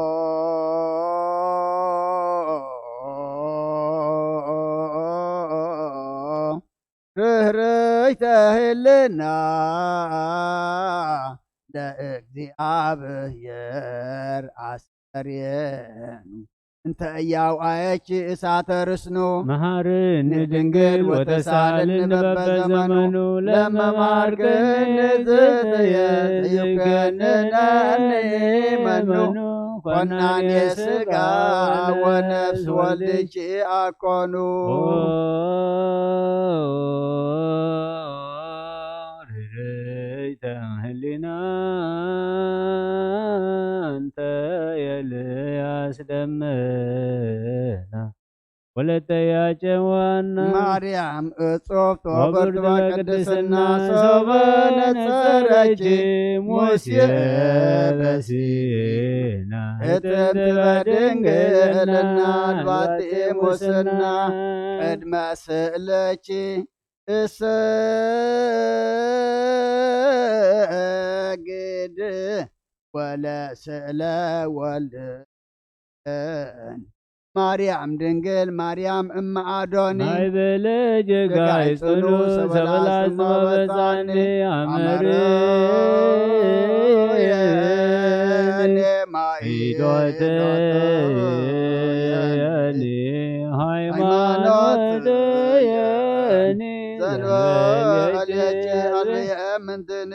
ርህርህተ ህልና ለእግዚኣብሔር ኣስተርየኑ እንተ እያውኣየች እሳተ ርስኑ መሃርን ንድንግል ወተሳልን በበዘመኑ ለመማርክን ዝትየ ዘይከንነኒ መኑ ኮናኔ ስጋ ወነፍስ ወልድኪ ኣኮኑ። ርህርህተ ህሊና እንተ ኤልያስ ደመና ወለተ ያጨዋና ማርያም እጹብ ወብርድ ተወብርድ በቅድስና በቅድስና ሶበ ሶበ ነጸረኪ ነጸረኪ ሙሴ ሙሴ በሲና በሲና እትብቲ እትብቲ በድንግልና በድንግልና ባቲ ባቲ ሙስና ሙስና ቅድመ ስእለኪ እሰግድ ወለ ስእለ ወልድ ማርያም ድንግል ማርያም እመ ኣዶኒ ማይ በለ ጀጋይ ጀጋይ ጽኑ ጽኑ ሰበላ ሰበላ ስማ ስማ በጻኒ በጻኒ ኣመረ ኣመረ የኔ ማይ ሂዶተ ዶተ የኒ ሃይማኖት ሃይማኖት የኒ ዘንበለች ዘንበለች ኣልየ ምንትኒ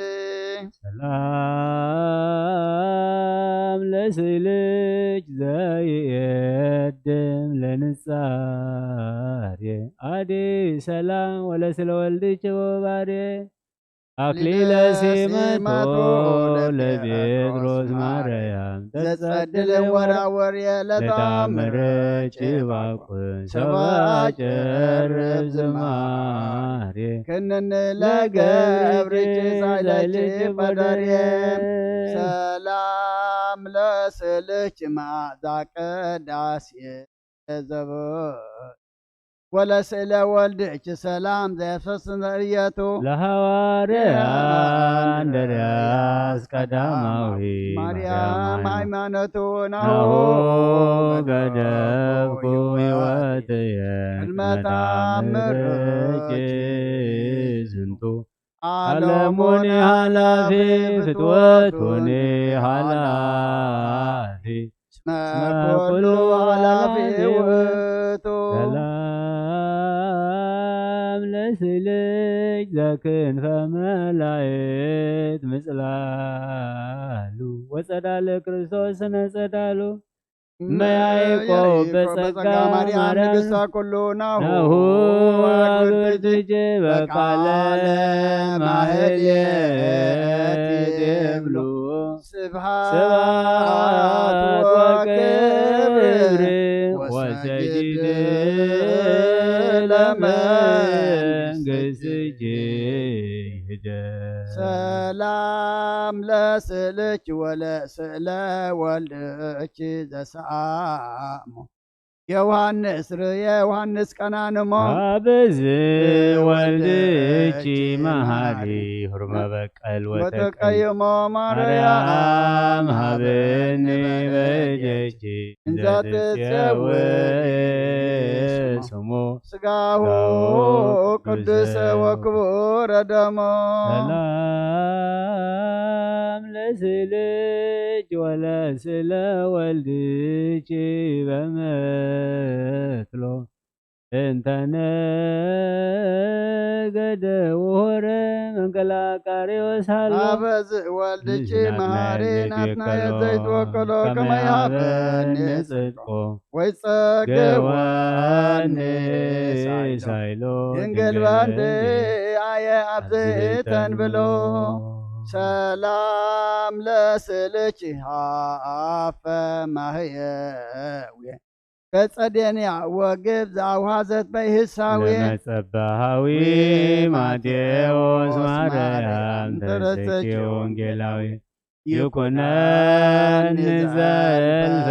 ሰላም ለስልች ዘይኤድም ለንጻሬ ኣዲ ሰላም ወለስለ ወልድች ወባሬ አክሊለ ሲመቶ ለጴጥሮስ ማርያም ተጸድል ወራወር የለታምር ጭባቁን ሰባ ጨርብ ዝማሬ ክንኒ ለገብርኪ ሳይለኪ በደርየ ሰላም ለስልች ማዛ ቅዳሴ ዘበ ወለስእለ ወልድኪ ሰላም ዘየፈስን ርእየቱ ለሐዋርያ እንድርያስ ቀዳማዊ ማርያም ሃይማኖቱ ናሁ ናሁ ገደፍኩ ሕይወትየ ቅድመ ቅድመ ተአምር ተአምርኪ ዝንቱ ዓለሙኒ ኃላፊ ፍትወቱኒ ኃላፊ እስመ ኩሉ ኃላፊ ውእቱ። ሰላም ለስልጅ ዘክንፈ መላእክት ምጽላሉ ወጸዳለ ክርስቶስ ስነ ጸዳሉ እመ ያዕቆብ በጸጋ ማርያም ንግሥተ ኩሉ ናሁ ናሁ አግብርትኪ በቃለ ማህሌት ይብሉ። ስብሐት ስብሐት ወክብር ወክብር ወሰጅድ ወሰጅድ ለመንግሥትኪ ለመንግሥትኪ ይደር። ሰላም ለስእልኪ ወለስእለ ወልድኪ ዘሰአሞ ዮሐንስ ርእየ ዮሐንስ ቀናንሞ አበዝ ወልድኪ መሃሪ ሁርመ በቀል ወተቀይ ወተቀይሞ ማርያም ማርያም ሃበኒ በጀኪ እንዘ ትሴውእ ስሙ ስጋሁ ስጋሁ ቅዱሰ ቅዱሰ ወክቡረ ደሞ። ሰላም ለስልኪ ወለስለ ወልድኪ በመትሎ እንተ ነገደ ወሆረ መንቀላቃሪ ወሳሎ አበዝ ወልድኪ ምስለ መሃሪ ናትናኤል ናትናኤል ዘይትወከሎ ዘይትወከሎ ከመ ከመ ይሃበኒ ይሃበኒ ጽድቆ ወይጸግወኒ ወይጸግወኒ ሳይሎ ሳይሎ ድንግል ድንግል በንቲ በንቲ አየ አብዝተን አብዝተን ብሎ ብሎ። ሰላም ለስልኪ ሃፈ ማህየው በጸዴንያ ወግብ ዘአውሃዘት በይህሳዊ ለመጸባሃዊ ማቴዎስ ማርያም ተረሰኪ ወንጌላዊ ይኩነኒ ዘልፈ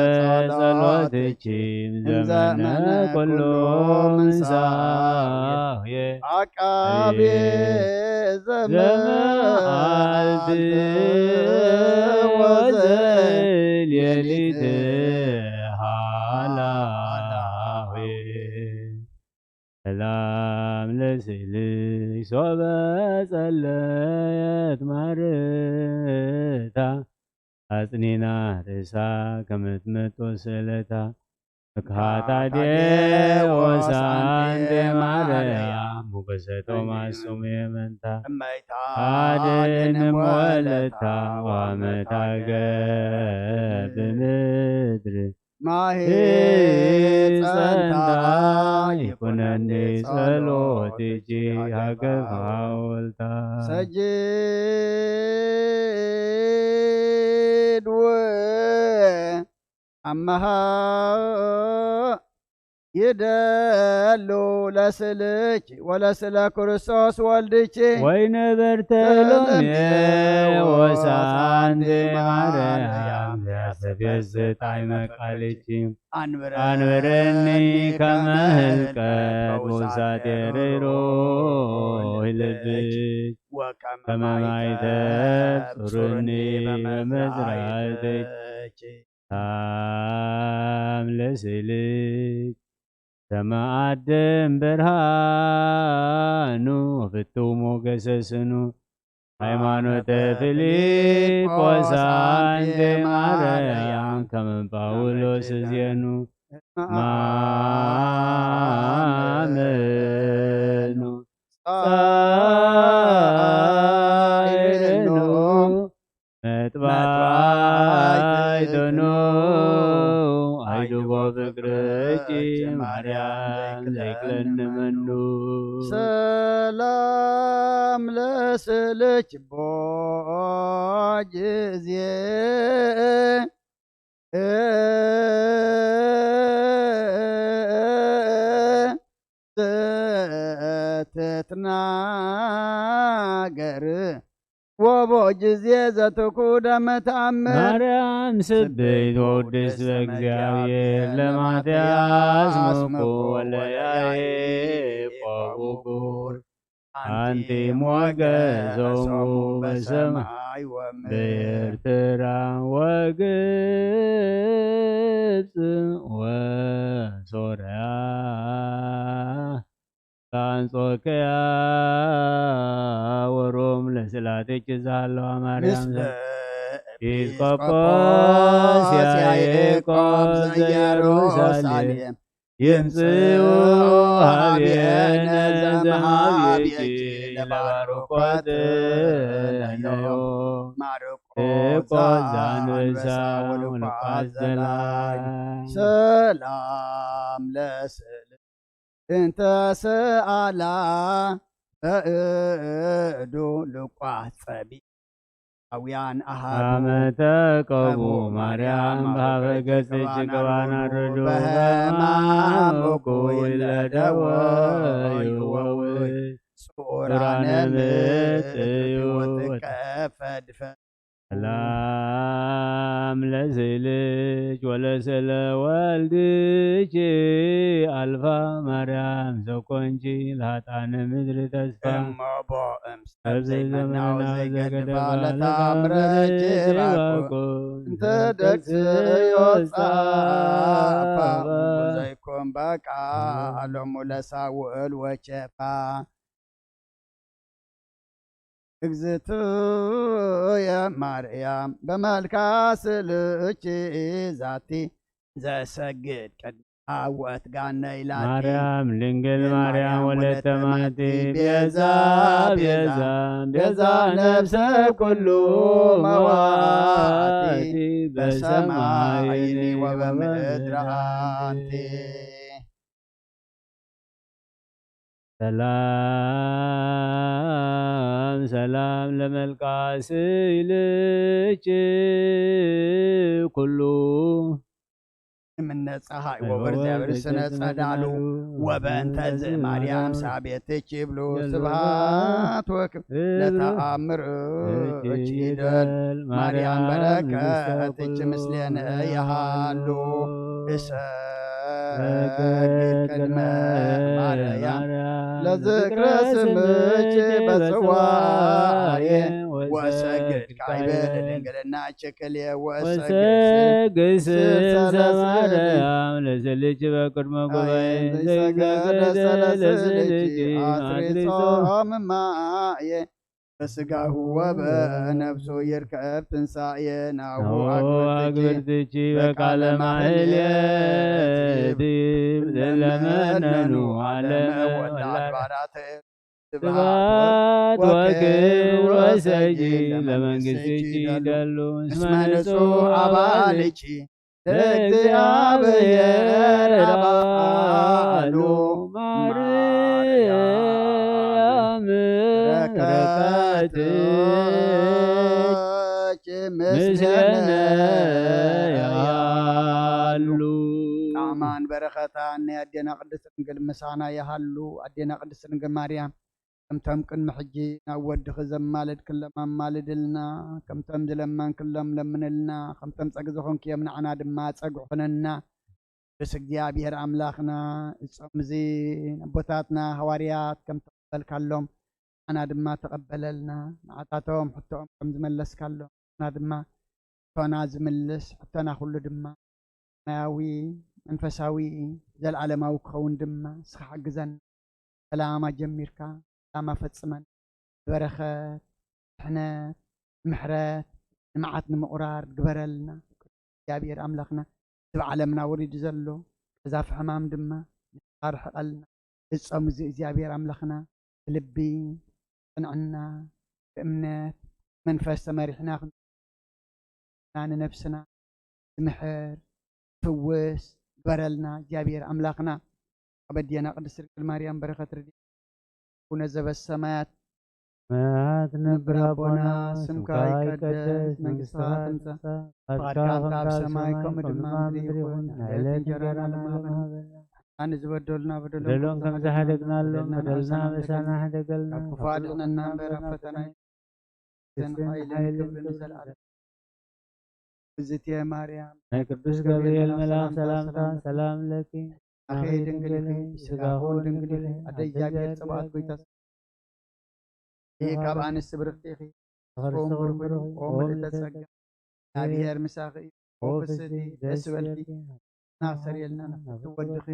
ጸሎትኪ እምዘመነ ኩሉ ምንሳየ አቃቤ ዘመዓልቲ ወዘሌሊት ሃላዌ ሰላም ለስልሽ ሶበ ጸለየት ማርታ አጽኒና ርእሳ ከመትመጦ ስእለታ መክሓታ ዴዎስ አንቲ ማርያም ሞገሰ ቶማስ ስሙ የመንታ እመይታ አድንም ወለታ ዋመታ ገብ ምድር ማሄ ጸንታ ይኩነኒ ጸሎትኪ ሃገፍ ሃወልታ ሰጅድ ወ አመሃ ይደሉ ለስልኪ ወለስለ ክርስቶስ ወልድኪ ወይነበርተ ሎሜ ወሳንቲ ማርያም ያሰፌዝ ጣዕመ ቃልኪ አንብረኒ ከመ ህልቀት ውሳጤ ርሮ ልብኪ ወከመ ማይ ተብጽሩኒ በመዝራዕትኪ ሰላም ለስልክ ሰማአድም ብርሃኑ ፍትው ሞገሰ ስኑ ሃይማኖተ ፊልጶስ አንቲ ማርያም ከመ ጳውሎስ ዜኑ ማመኑ ጻይኑ መጥባይትኑ አይድቦ ፍቅርኪ ማርያም ዘይክለኒ መኑ ሰላም ለስልች ቦጅዜ ትትናገር ወቦ ጊዜ ዘትኩደ መተአምር ማርያም ስብሕት ወውድስ በእግዚአብሔር ለማትያስ ምኩ ወለያዕቆብ ውጉር አንቲ ሞገሶሙ በሰማይ ወምድር በኤርትራ ወግብጽ ወሶርያ በአንጾኪያ ወሮም ለስላሴኪ ዛለዋ ማርያም ምስለ ኤጲስቆጶስ ያዕቆብ ዘኢየሩሳሌም ይምጽኡ ሀቤነ ዘመሃቤኪ ለባርኮት ለነዮ ማርቆስ ዘአንበሳ ወሉቃስ ዘላይ ሰላም ለስል እንተ ሰአላ በእዱ ልቋ ጸቢ አውያን አሃዱ አመተ ቀቡ ማርያም በሀበ ገጽ ጭቅባና ርዱ በህማም እኩይ ለደወ ይወውይ ስዑራነ ምጥዩ ወትከፈድፈ ሰላም ለስልች ወለስለ ወልድች አልፋ ማርያም ዘኮንቺ ለሃጣነ ምድር ተስፋ እሞቦ እምሰብ ዘይመናው ዘይገድፋ ለታምረች ባኮ እንተ ደግ ስዮጻፋ ዘይኮን በቃ ሎሙ ለሳውል ወቸፋ እግዝእትየ ማርያም በመልካ ስልኪ ዛቲ ዘሰግድ ቅድሚ አወት ጋነ ኢላቲ ማርያም ድንግል ማርያም ወለተ ማቲ ቤዛ ቤዛ ቤዛ ነፍሰ ኩሉ መዋቲ በሰማይኒ ወበምድር አንቲ ሰላም ሰላም ለመልካ ስኢልኪ ኩሉ ምነ ጸሃይ ወበርዘ ብርሰነ ጸዳሉ ወበእንተ ዝማርያም ሳቤትች ይብሉ ስብሃት ወክብር ለተአምር እች ይደል ማርያም በረከትች ምስሌነ ይሃሉ እሰግድ ቅድመ ማርያም ለዝክረ ስምች በጽዋዬ ወሰግድ ካይበ ለድንግልና ችክልየ ወሰግድ ወሰግድ ስልሰ ስልሰ ለስልኪ ማርያም ለስልኪ በቅድመ ጉባኤ ዘይሰገደ ዘይሰገደ ለስልኪ ለስልኪ አትሪጾ አትሪጾ እማዬ በስጋሁ ወበነፍሱ ይርከብ ትንሳኤ ናሁ ናሁ አግብርትኪ አግብርትኪ በቃለ በቃለ ማህሌት ማህሌት ለመነኑ ለመነኑ ዓለመ ዓለመ ወላ ወላ አድባራት ስብሐት ወክብር ወሰጂ ለመንግስትኪ ይደሉ እስመ ንጹሕ አባልኪ ለእግዚአብሔር አባሉ ማርያም ማርያም በረከትኪ ምስሌነ ምስሌነ ያሉ። ያሉ። ጣዕማን በረኸታን ናይ ኣዴና ቅድስት ድንግል ምሳና ይሃሉ። ኣዴና ቅድስት ድንግል ማርያም ከምቶም ቅድሚ ሕጂ ናብ ወድኺ ዘማለድክሎም ኣማልድልና፣ ከምቶም ዝለመንክሎም ለምንልና፣ ከምቶም ጸግ ዝኾንክዮም ንዓና ድማ ጸግ ኹነና። ቅዱስ እግዚኣብሔር ኣምላኽና፣ እጾም እዚ ኣቦታትና ሃዋርያት ከም ተቐበልካሎም፣ ንዓና ድማ ተቐበለልና። ንዓታቶም ሕቶኦም ከም ዝመለስካሎም፣ ንዓና ድማ ሕቶና ዝምልስ፣ ሕቶና ኩሉ ድማ ሰማያዊ፣ መንፈሳዊ፣ ዘለዓለማዊ ክኸውን ድማ ንስኻ ሓግዘና። ሰላም ኣጀሚርካ፣ ሰላም ኣፈጽመና። በረኸት፣ ድሕነት፣ ምሕረት፣ ልምዓት ንምቑራር ግበረልና። እግዚኣብሔር ኣምላኽና፣ እዚ ብዓለምና ወሪዱ ዘሎ ቀዛፊ ሕማም ድማ ንስኻ ርሕቐልና። እዚ ጾም እዚ እግዚኣብሔር ኣምላኽና፣ ብልቢ፣ ቅንዕና፣ ብእምነት፣ መንፈስ ተመሪሕና ክንና ንነብስና ዝምሕር፣ ዝፍውስ ግበረልና እግዚኣብሔር ኣምላኽና። ኣብ ኣዴና ቅድስት ድንግል ማርያም በረኸት ረድኤት ኩነ ዘበሰማያት ሰማያት ነብር ኣቦና፣ ስምካ ይቀደስ፣ መንግስትኻ ትምጻእ፣ ፍቓድካ ከምታ ኣብ ሰማይ ከምኡ ድማ ኣብ ምድሪ ይኹን። ዕለት እንጀራና ለማበና፣ ንዝበደሉና በደሎም በደሎም ከም ዝሓደግናሎም በደልና በደልና ኣበሳና በሳና ሕደገልና፣ ካብ ክፉ ኣድሕነና እምበር ኣብ ፈተና ኣይእተና። ሓይልን ክብርን ንዘለዓለም። እዝእትየ ማርያም ናይ ቅዱስ ገብርኤል መልኣኽ ሰላምታ ሰላም ለኪ፣ ኣኺ ድንግል ኢኺ፣ ስጋኹን ድንግል ኢኺ፣ ኣደ እግዚኣብሔር ጽባኦት ጎይታ ኢኺ፣ ካብ ኣንስቲ ብርኽቲ ኢኺ፣ ተኸርስቶም ብሩኽ ኢኺ፣ ኦ ምልእተ ጸጋ፣ እግዚኣብሔር ምሳኺ እዩ፣ ኦ ፍስሕቲ ደስ ይበልኪ፣ ናኽሰርየልና ናፍቅቲ ወድኺ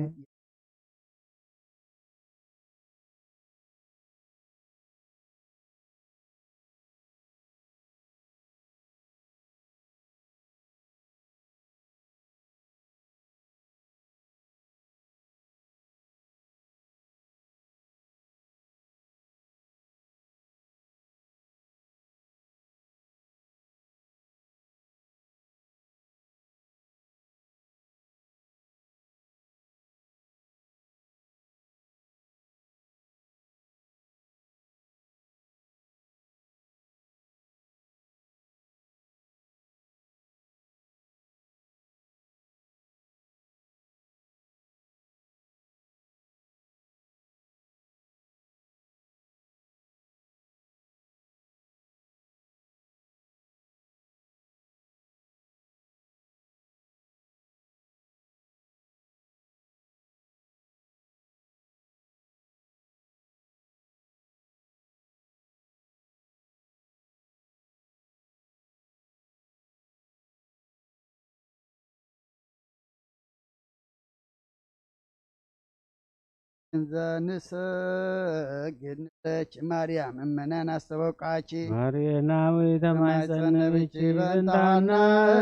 እንዘ ንሰግድ ንብለኪ ማርያም እመነ ናስተበቃኪ ማርያናዊ ተማይጸነ ብኪ በእንተ ሓና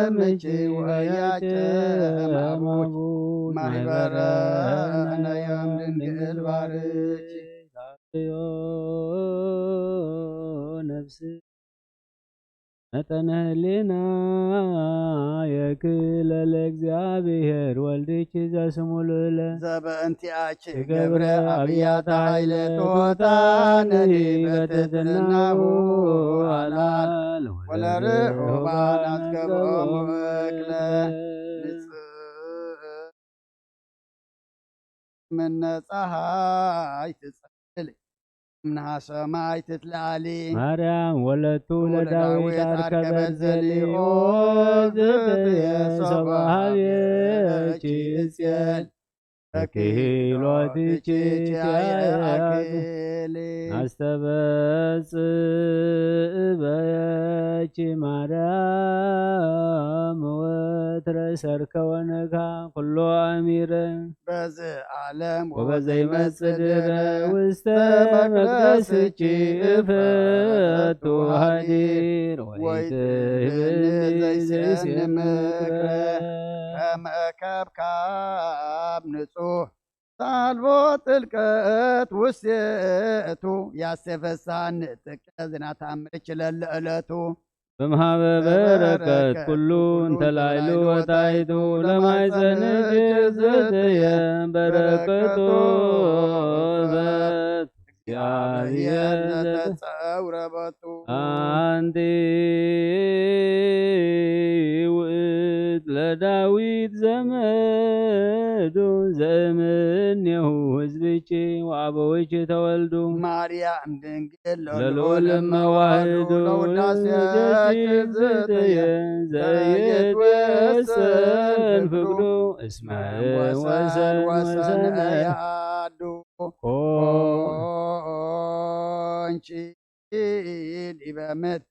እምኪ ወእያጨ ማቡ ማይበረ ነዮም ድንግል ባርኪ ዮ ነፍስ መጠነ ህሊና የክለ ለእግዚኣብሔር ወልድኪ ዘስሙ ልዑለ ዘበእንቲኣኪ ትገብረ ገብረ ኣብያተ ኣብያተ ኃይለ ኃይለ ትሑታነኒ ትሑታነኒ በትሕትናሁ በትሕትናሁ ኣላል ኣላል ወለርሑባን ወለርሑባን ኣስገቦሙ ኣስገቦሙ እክለ እክለ ንጽ ምነ ጸሓይ ትጸልል፣ እምንሃ ሰማይ ትትለኣሊ። ማርያም ወለቱ ለዳዊት ኣርከበት ዘሊኦ ዝትየ ሶበ ሃብየኪ እጽየል ተክሂሎትኪ ትያየኣኪ። ኣስተበጽእበኪ ማርያም ወትረ ሰርክ ወነግሃ ኩሎ ኣሚረ። በዚ ዓለም ወበዘይመጽእ ድረ ውስተ መቅደስኪ እፈቱ ሃዲር ወይትህብኒ ዘይስእን ምክረ። ከመ ከብካብ ንጹህ ሳልቦ ጥልቀት ውስቴቱ ያሴፈሳኒ ጥቀ ዝናታምርች ለለዕለቱ። በምሃበ በረከት ኩሉ እንተላይሉ ወታይቱ ለማይጸንች ዝትየ በረከቱ በት እግዚአብሔር ዘተጸውረበቱ። ኣንቲ ውእት ለዳዊት ዘመዱ ዘእምኔሁ ህዝብኪ ወአበዊኪ ተወልዱ። ማርያም ድንግል ለልዑል መዋህዱ ለውዳሴ ዝትየ ዘይትወሰን ፍቅዱ እስመ ወሰን ወሰን ያዱ ኮን ኮንቺ ዲበ ምድር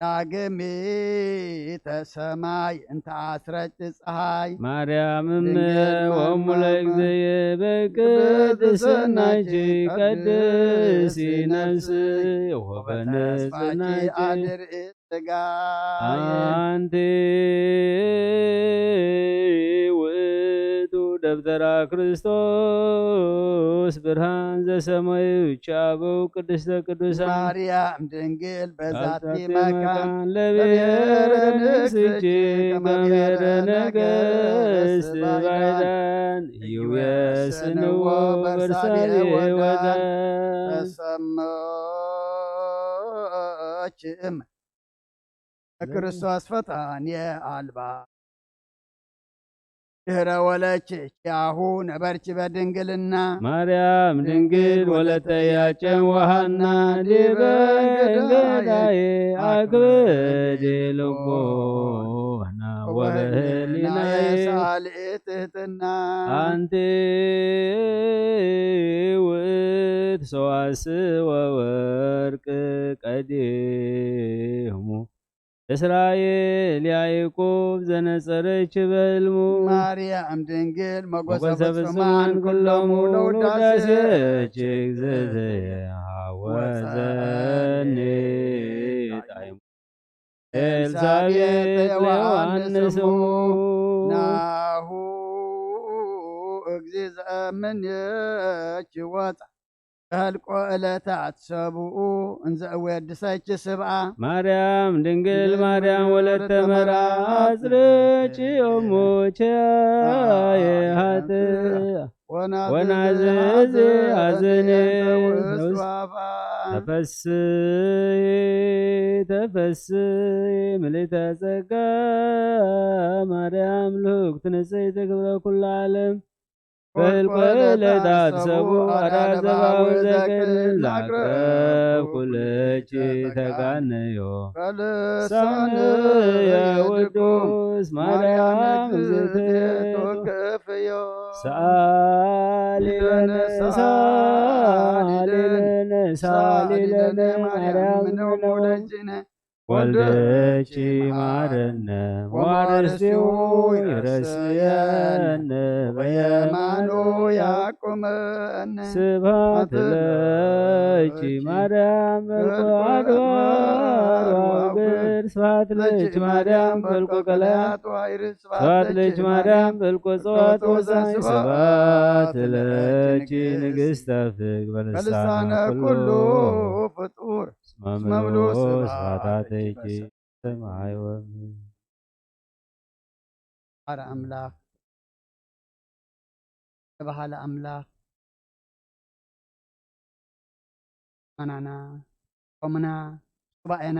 ዳግሚተ ሰማይ እንተ አስረጭ ፀሐይ ማርያም እመ ወሙ ለእግዚእየ በቅድስናኪ ቀድሲ ነፍስየ ወበንጽህናኪ አድርኢ ስጋ አንቲ ውእቱ ደብተራ ክርስቶስ ብርሃን ዘሰመዩ ቻበው ቅድስተ ቅዱሳን ማርያም ድንግል በዛቲ በዛቲ መካን መካን ለብሔረ ንግሥኪ ከመ ብሔረ ነገሥት ባዕዳን ይዌስንዎ በርሳቤ ወዳን ተሰመችም ክርስቶስ ፈጣን የአልባ ድህረ ወለች ያሁ ነበርች በድንግልና ማርያም ድንግል ወለተ ያቄም ወሐና ዲበ ገዳዬ አክብድ ልቦና ወበህሊናዬ ሳልኤ ትህትና አንቲ ውእት ሰዋስወ ወርቅ ቀዲሙ እስራኤል ያዕቆብ ዘነጸረች በሕልሙ ማርያም ድንግል መጎሰ ሞገሰ ፍጹማን ፍጹማን ኩሎሙ ኩሎሙ ለውዳሴ ለውዳሴ እጅግ ዘዘየሃወዘኒ ጣዕሙ ኤልሳቤጥ ለዮሐንስ እሙ ናሁ እግዚ ዘእምንየች ወፃ ከልቆ ዕለታት ሰብኡ እንዘ እወድሰች ስብኣ ማርያም ድንግል ማርያም ወለተ መራ አጽርች እሙ ቸያየ ሀጥእ ወናዝዝ አዝኔ ውስጥ ተፈስሒ ተፈስሒ ምልዕተ ጸጋ ማርያም ልክት ንጽሕቲ ክብረ ኩሉ ዓለም በልቆ ዕለታት ሰቡ አራዘባዊ ዘክል ላቅረብ ኩልች ተጋነዮ ሳነ የውዱስ ማርያም ዝትቱ ከፍዮ ሳሊለነ ሳሊለነ ሳሊለነ ማርያም ምነው ምነው ወለጅነ ወልደች ማረነ ዋረስቲው ይረስየነ በየማኑ ያቁመነ ስብሐት ለኪ ማርያም በልቆ አድባር ዋውግር ስብሐት ለኪ ማርያም በልቆ ቀለያት ስብሐት ለኪ ማርያም በልቆ ጸዋት ወዛኝ ስብሐት ለኪ ንግሥተ ፍግ በልሳነ ኩሉ ፍጡር መምሉ ስብሐትኪ ሰማይ ወምድር። ባሕሪ ኣምላኽ፣ ተባሃለ ኣምላኽ፣ መናና፣ ጾምና፣ ሱባኤና፣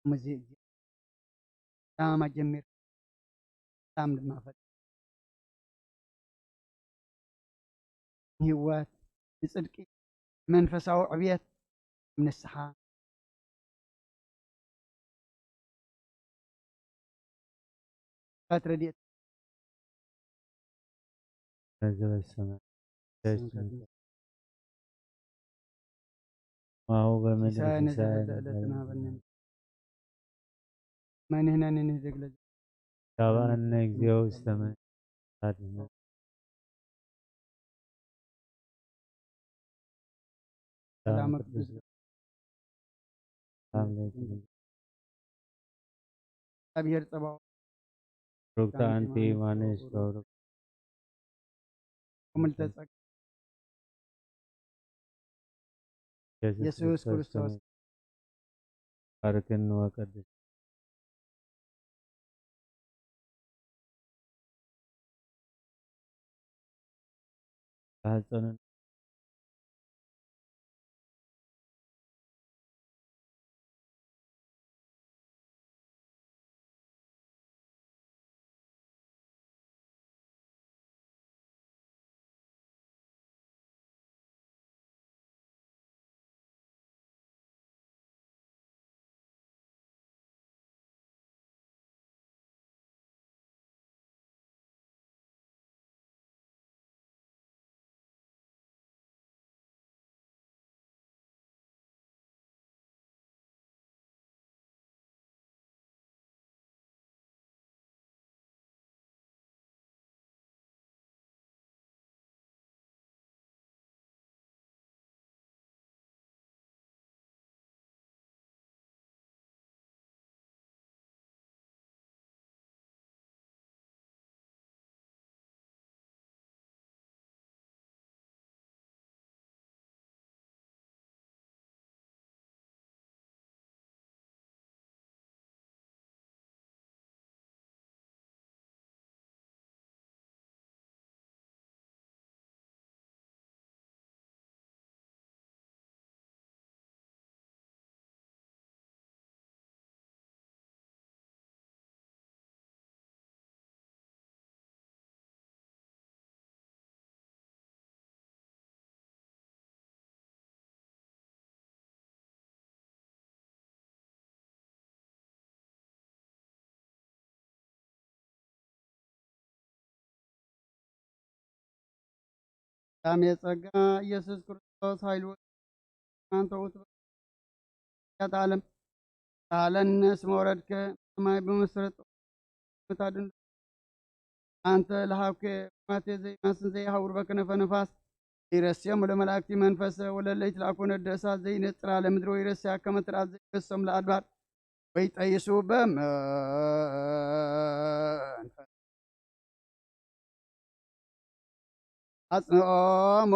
ሙዚ እግዚኣብሔር ሰላም ኣጀሚር፣ ሰላም ድማ ፈጥ ህይወት ንጽድቂ መንፈሳዊ ዕብየት ንስሓ ባት ረድኤት ዘበሰመ ማሁ በምድሪ ሲሳየነ ሲሳየነ ዘለዕለትና ሃበነ። መን ህነኒ ንህደግ ለዘ ካባን ንእግዚኦ ዝተመ ሰላም ቅዱስ ሰላም ለኪ እግዚአብሔር ጸባኦት ሩግታ ኣንቲ ማነሽ ተወሩ ምልተ ጸጋ ኢየሱስ ክርስቶስ ባርክን ወቀድስ ተሃጸኑን ዳሜ ጸጋ ኢየሱስ ክርስቶስ ኃይል ወ- አንተ ውእቱ በቃ ዓለም ሳለነ እስመ ወረድከ ሰማይ በመሰረት ምታድን አንተ ለሃብከ ማቴ ዘይማስን ዘይሃውር በከነፈ ነፋስ ይረስዮም ለመላእክቲ መንፈሰ ወለለይት ለአኮነ ደእሳት ዘይነጽራ ለምድሮ ይረስያ ከመ ትርአት ዘይፈሶም ለአድባር ወይ ጠይሱ በመንፈስ አጽንኦሙ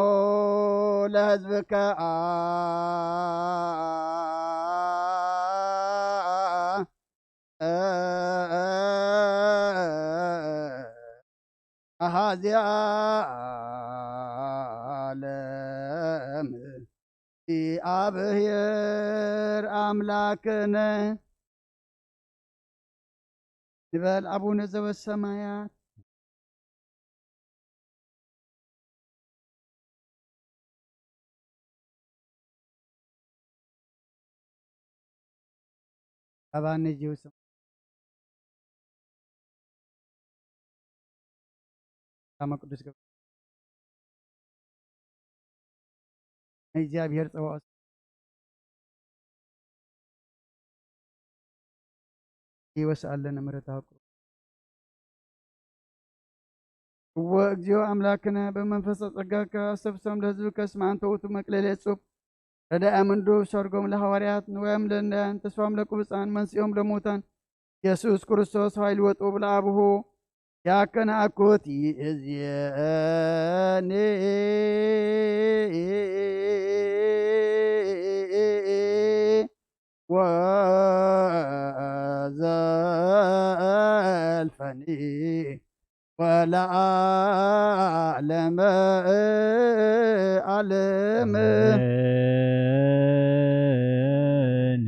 ለህዝብከ አሃዚ ዓለም እግዚኣብሔር አምላክነ ንበል። አቡነ ዘበሰማያት አባነ ጂውስ ሰላም ቅዱስ ገብርኤል ናይ እግዚኣብሔር ጸባኦት ይወስኣለነ ምሕረትካ። እወ እግዚኦ አምላክነ በመንፈሰ ጸጋከ አስተፍስሖም ለሕዝብከ እስመ አንተ ውእቱ መቅለሌ እጹብ ረዳኢ ምንዱብ ሰርጎም ለሐዋርያት ንዋዮም ለነዳያን ተስፋም ለቅቡጻን መንስኦም ለሙታን ኢየሱስ ክርስቶስ ኃይል ወጥበብ ለአቡሁ ያከነ አኮቲ እዝየኒ ወዘልፈኒ ወለዓለመ ዓለም። አሜን።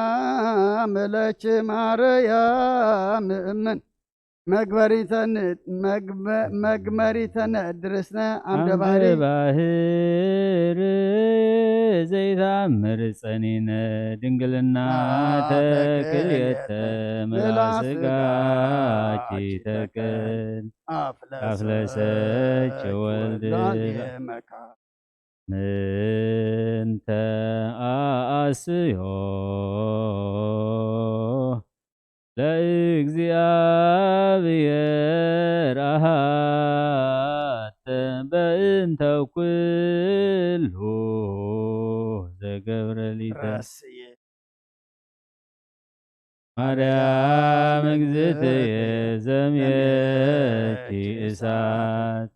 ሰላም ለኪ ማርያም እምን መግበሪተን መግበ- መግመሪተን ድርስነ ኣምደ ባህሪ ባህር ዘይታምር ጸኒነ ድንግልና ተክልየተ ምላ ስጋኪ ተክል ኣፍለሰች ወልድ መካ ምንተ ኣስዮ ለእግዚኣብሔር ኣሃተ በእንተ ኩሉ ዘገብረ ሊተ ረስየ ማርያም እግዝእትየ ዘምየኪ እሳት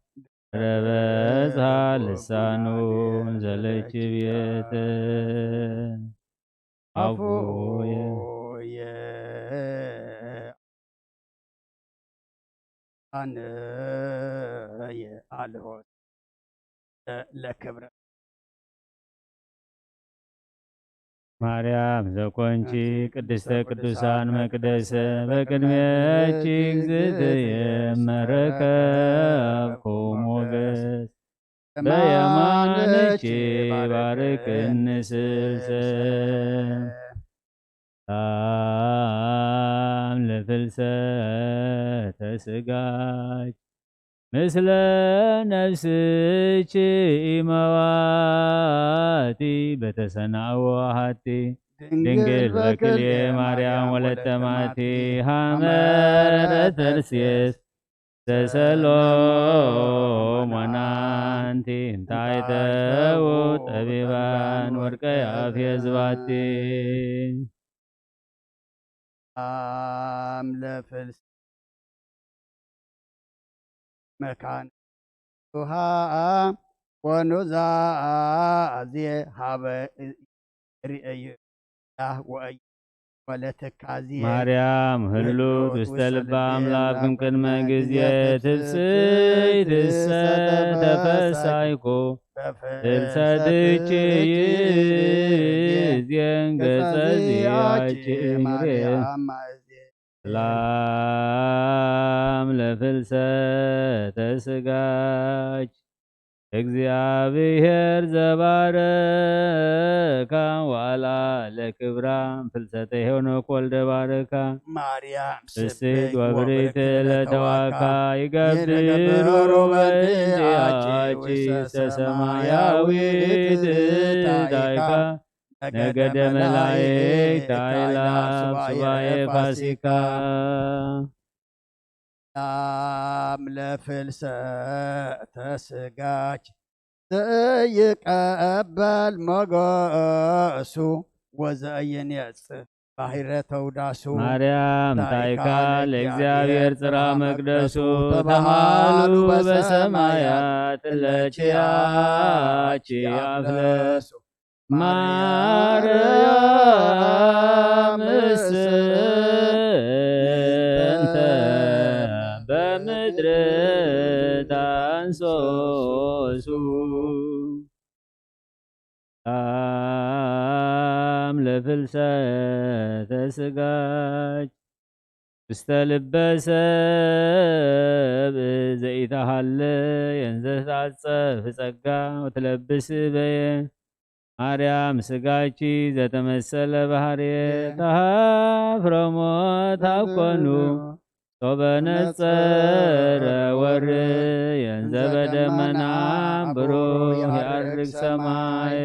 ረበጽሃ ልሳኑ ዘለኪ ቤት ኣፉየ ኣነየ ኣልሆ ለክብረ ማርያም ዘኮንቺ ቅድስተ ቅዱሳን መቅደስ በቅድሜኪ እግዝእትየ መረከብኩ ሞገስ በየማንኪ ባርክኒ ስልሰ ሰላም ለፍልሰተ ስጋኪ ምስለ ነፍስኪ ኢመዋቲ በተሰናዎ ሃቲ ድንግል በክልኤ ማርያም ወለተ ማቲ ሃመረ ተርሴስ ሰሰሎሞን ኣንቲ እንታይ ተዉ ጠቢባን ወርቀ ያፌዝ ባቲ ኣም ለፍልስ መካን ውሃ ወኑዛዜ ሃበ ርእዩ ወእዩ ወለትካዜ ማርያም ህሉት ውስተ ልበ ኣምላክ እምቅድመ ግዜ ትፍስሕቲ ሰተብ ተፈሳይኩ ፍልሰትኪ ይዜን ገጸ ዚያኪ እምሬ ማርያም ማእዜ ሰላም ለፍልሰተ ስጋኪ እግዚአብሔር ዘባረካ ዋላ ለክብራ ፍልሰተ ሄኖክ ወልደ ባረካ ማርያም ስስት ወብሪት ለተዋካ ይገብሩ በእንቲአኪ ውስተ ሰማያዊት ታይካ ነገደ መላእክት አይላፍ ሱባኤ ፋሲካ ላም ለፍልሰተ ስጋች ዘይቀበል ሞገሱ ወዘእይንየጽ ባሕረ ተውዳሱ ማርያም ታይካ ለእግዚአብሔር ጽራ መቅደሱ ተባሃሉ በሰማያት ለኪ አቺ አፍለሱ ማርያም ስንተ በምድር ታንሶሱ ኣም ለፍልሰተ ስጋች ውስተ ልበ ሰብ ዘይተሃለ የንዘታጸፍ ጸጋ ወትለብስ በየ ማርያም ስጋቺ ዘተመሰለ ባህርየ ተሃፍረሞ ታኮኑ ሶበ ነጸረ ወር የንዘበ ደመና ብሩህ ያርግ ሰማይ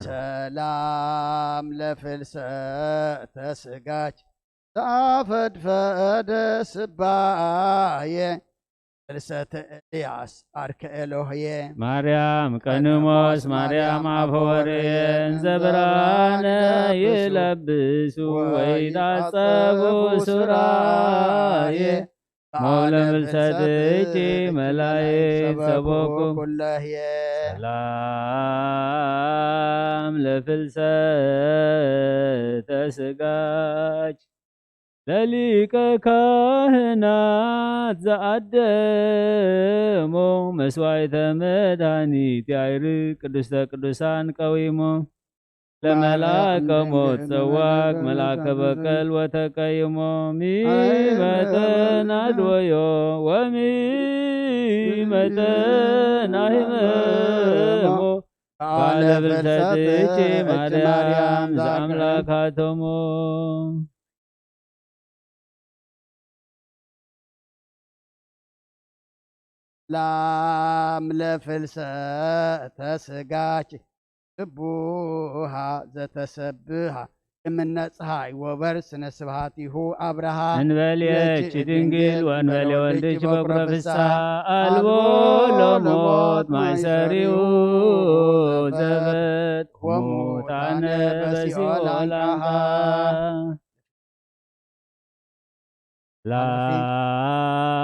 ሰላም ለፍልሰተ ስጋች ታፈድፈደ ስባየ ፍልሰተ ኤልያስ አርከ ኤሎህየ ማርያም ቀንሞስ ማርያም አፈወርየ እንዘ ብርሃነ ይለብሱ ወይታጸቡ ሱራየ መውለ ፍልሰትኪ መላእክት ሰቦኩም ኩለህየ ሰላም ለፍልሰተ ስጋች ለሊቀ ካህናት ዝኣደሞ መስዋዕተ መድኃኒት ያይርግ ቅድስተ ቅዱሳን ቀዊሞ ለመልአከ ሞት ጸዋግ መልአከ በቀል ወተቀይሞ ሚመጠን አድወዮ ወሚመጠን አህመሞ በዓለ ፍልሰትኪ ማርያም ዘአምላክ አቶሞ። ላም ለፍልሰተ ስጋኪ ስቡሃ ዘተሰብሃ እምነ ፀሐይ ወበር ስነ ስብሃቲሁ አብርሃ እንበልየኪ ድንግል ወእንበልየ ወልድኪ በኩረ ፍስሐ አልቦ ለሞት ማይሰሪው ዘበት ሙታነ በሲኦል አንቃሃ።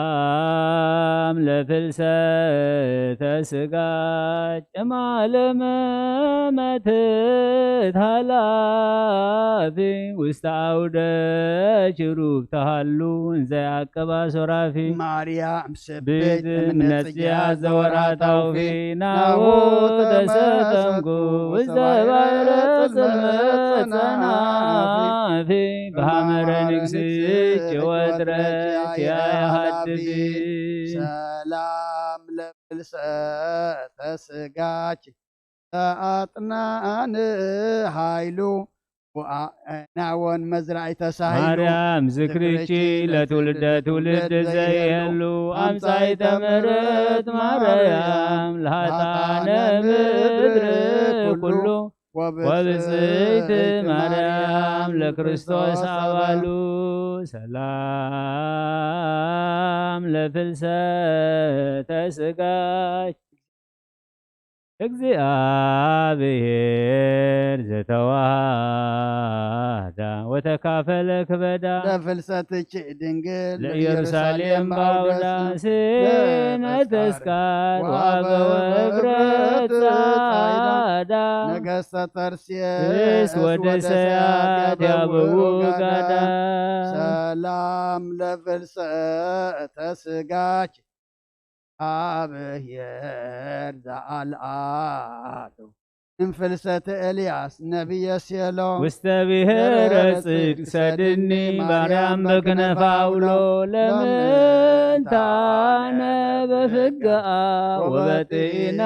ላም ለፍልሰተ ስጋ ጭማለመ መትት ሃላፊ ውስተ አውደ ችሩብ ተሃሉ እንዘ ያቀባ ሶራፊ ማርያም ስብሕት ብእዝን እምነ ጽያ ዘወራ ታውፊ ናሁ ተሰጠምኩ ውስተ ባሕረ ጽልመት ጸናፊ በሐመረ ንግስች ወጥረት ያሃድፊ ሰላም ለፍልሰተ ስጋኪ ተአጥናን ኃይሉ ወአናወን መዝራዕተ ሳህሉ ማርያም ዝክርኪ ለትውልደ ትውልድ ዘይህሉ አምጻይተ ምሕረት ማርያም ለሃጣነ ምድር ኩሉ ወብጽሕት ማርያም ለክርስቶስ አባሉ ሰላም ለፍልሰተ ስጋኪ እግዚአብሔር ዘተዋሃዳ ወተካፈለ ክበዳ ለፍልሰትኪ ድንግል ለኢየሩሳሌም ለኢየሩሳሌም ባውዳ ባውዳ ስነ ተስካር ወአበወ ወአበወ ብረት ብረት ጻዕዳ ጻዕዳ ነገሥተ ተርሴስ ወደሰያት ወደሰያት ያበው ያበው ጋዳ ጋዳ ሰላም ለፍልሰተ ስጋኪ አብ ኄር ዘአልዓሉ እምፍልሰተ ኤልያስ ነቢየ ሴሎ ውስተ ብሔረ ጽድቅ ሰድኒ ማርያም በክነፋ አውሎ ለምንታነ በፍግአ ወበጤና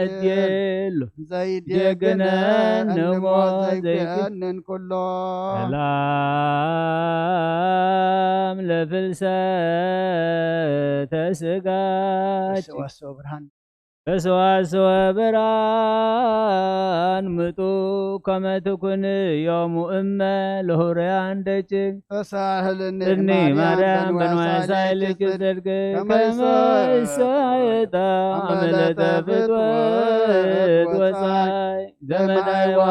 እትየሎ ዘይዴግነን ንሞት ዘይክንን ኩሎ ሰላም ለፍልሰተ ስጋኪ ወስብሐት ብርሃን በሰዋስወ ብርሃን ምጡ ከመ ትኩን ዮሙ እመ ለሁርያን ደጅ ተሳህልኒ እኒ ማርያም ማርያም በንዋይ በንዋይ ሳይልኪ ሳይልኪ ጽድቅ ጽድቅ ከመ ከመ ይሳየጣ አመለተ አመለተ ፍጥወት ፍጥወት ወጻይ ዘመናይዋ ዘመናይዋ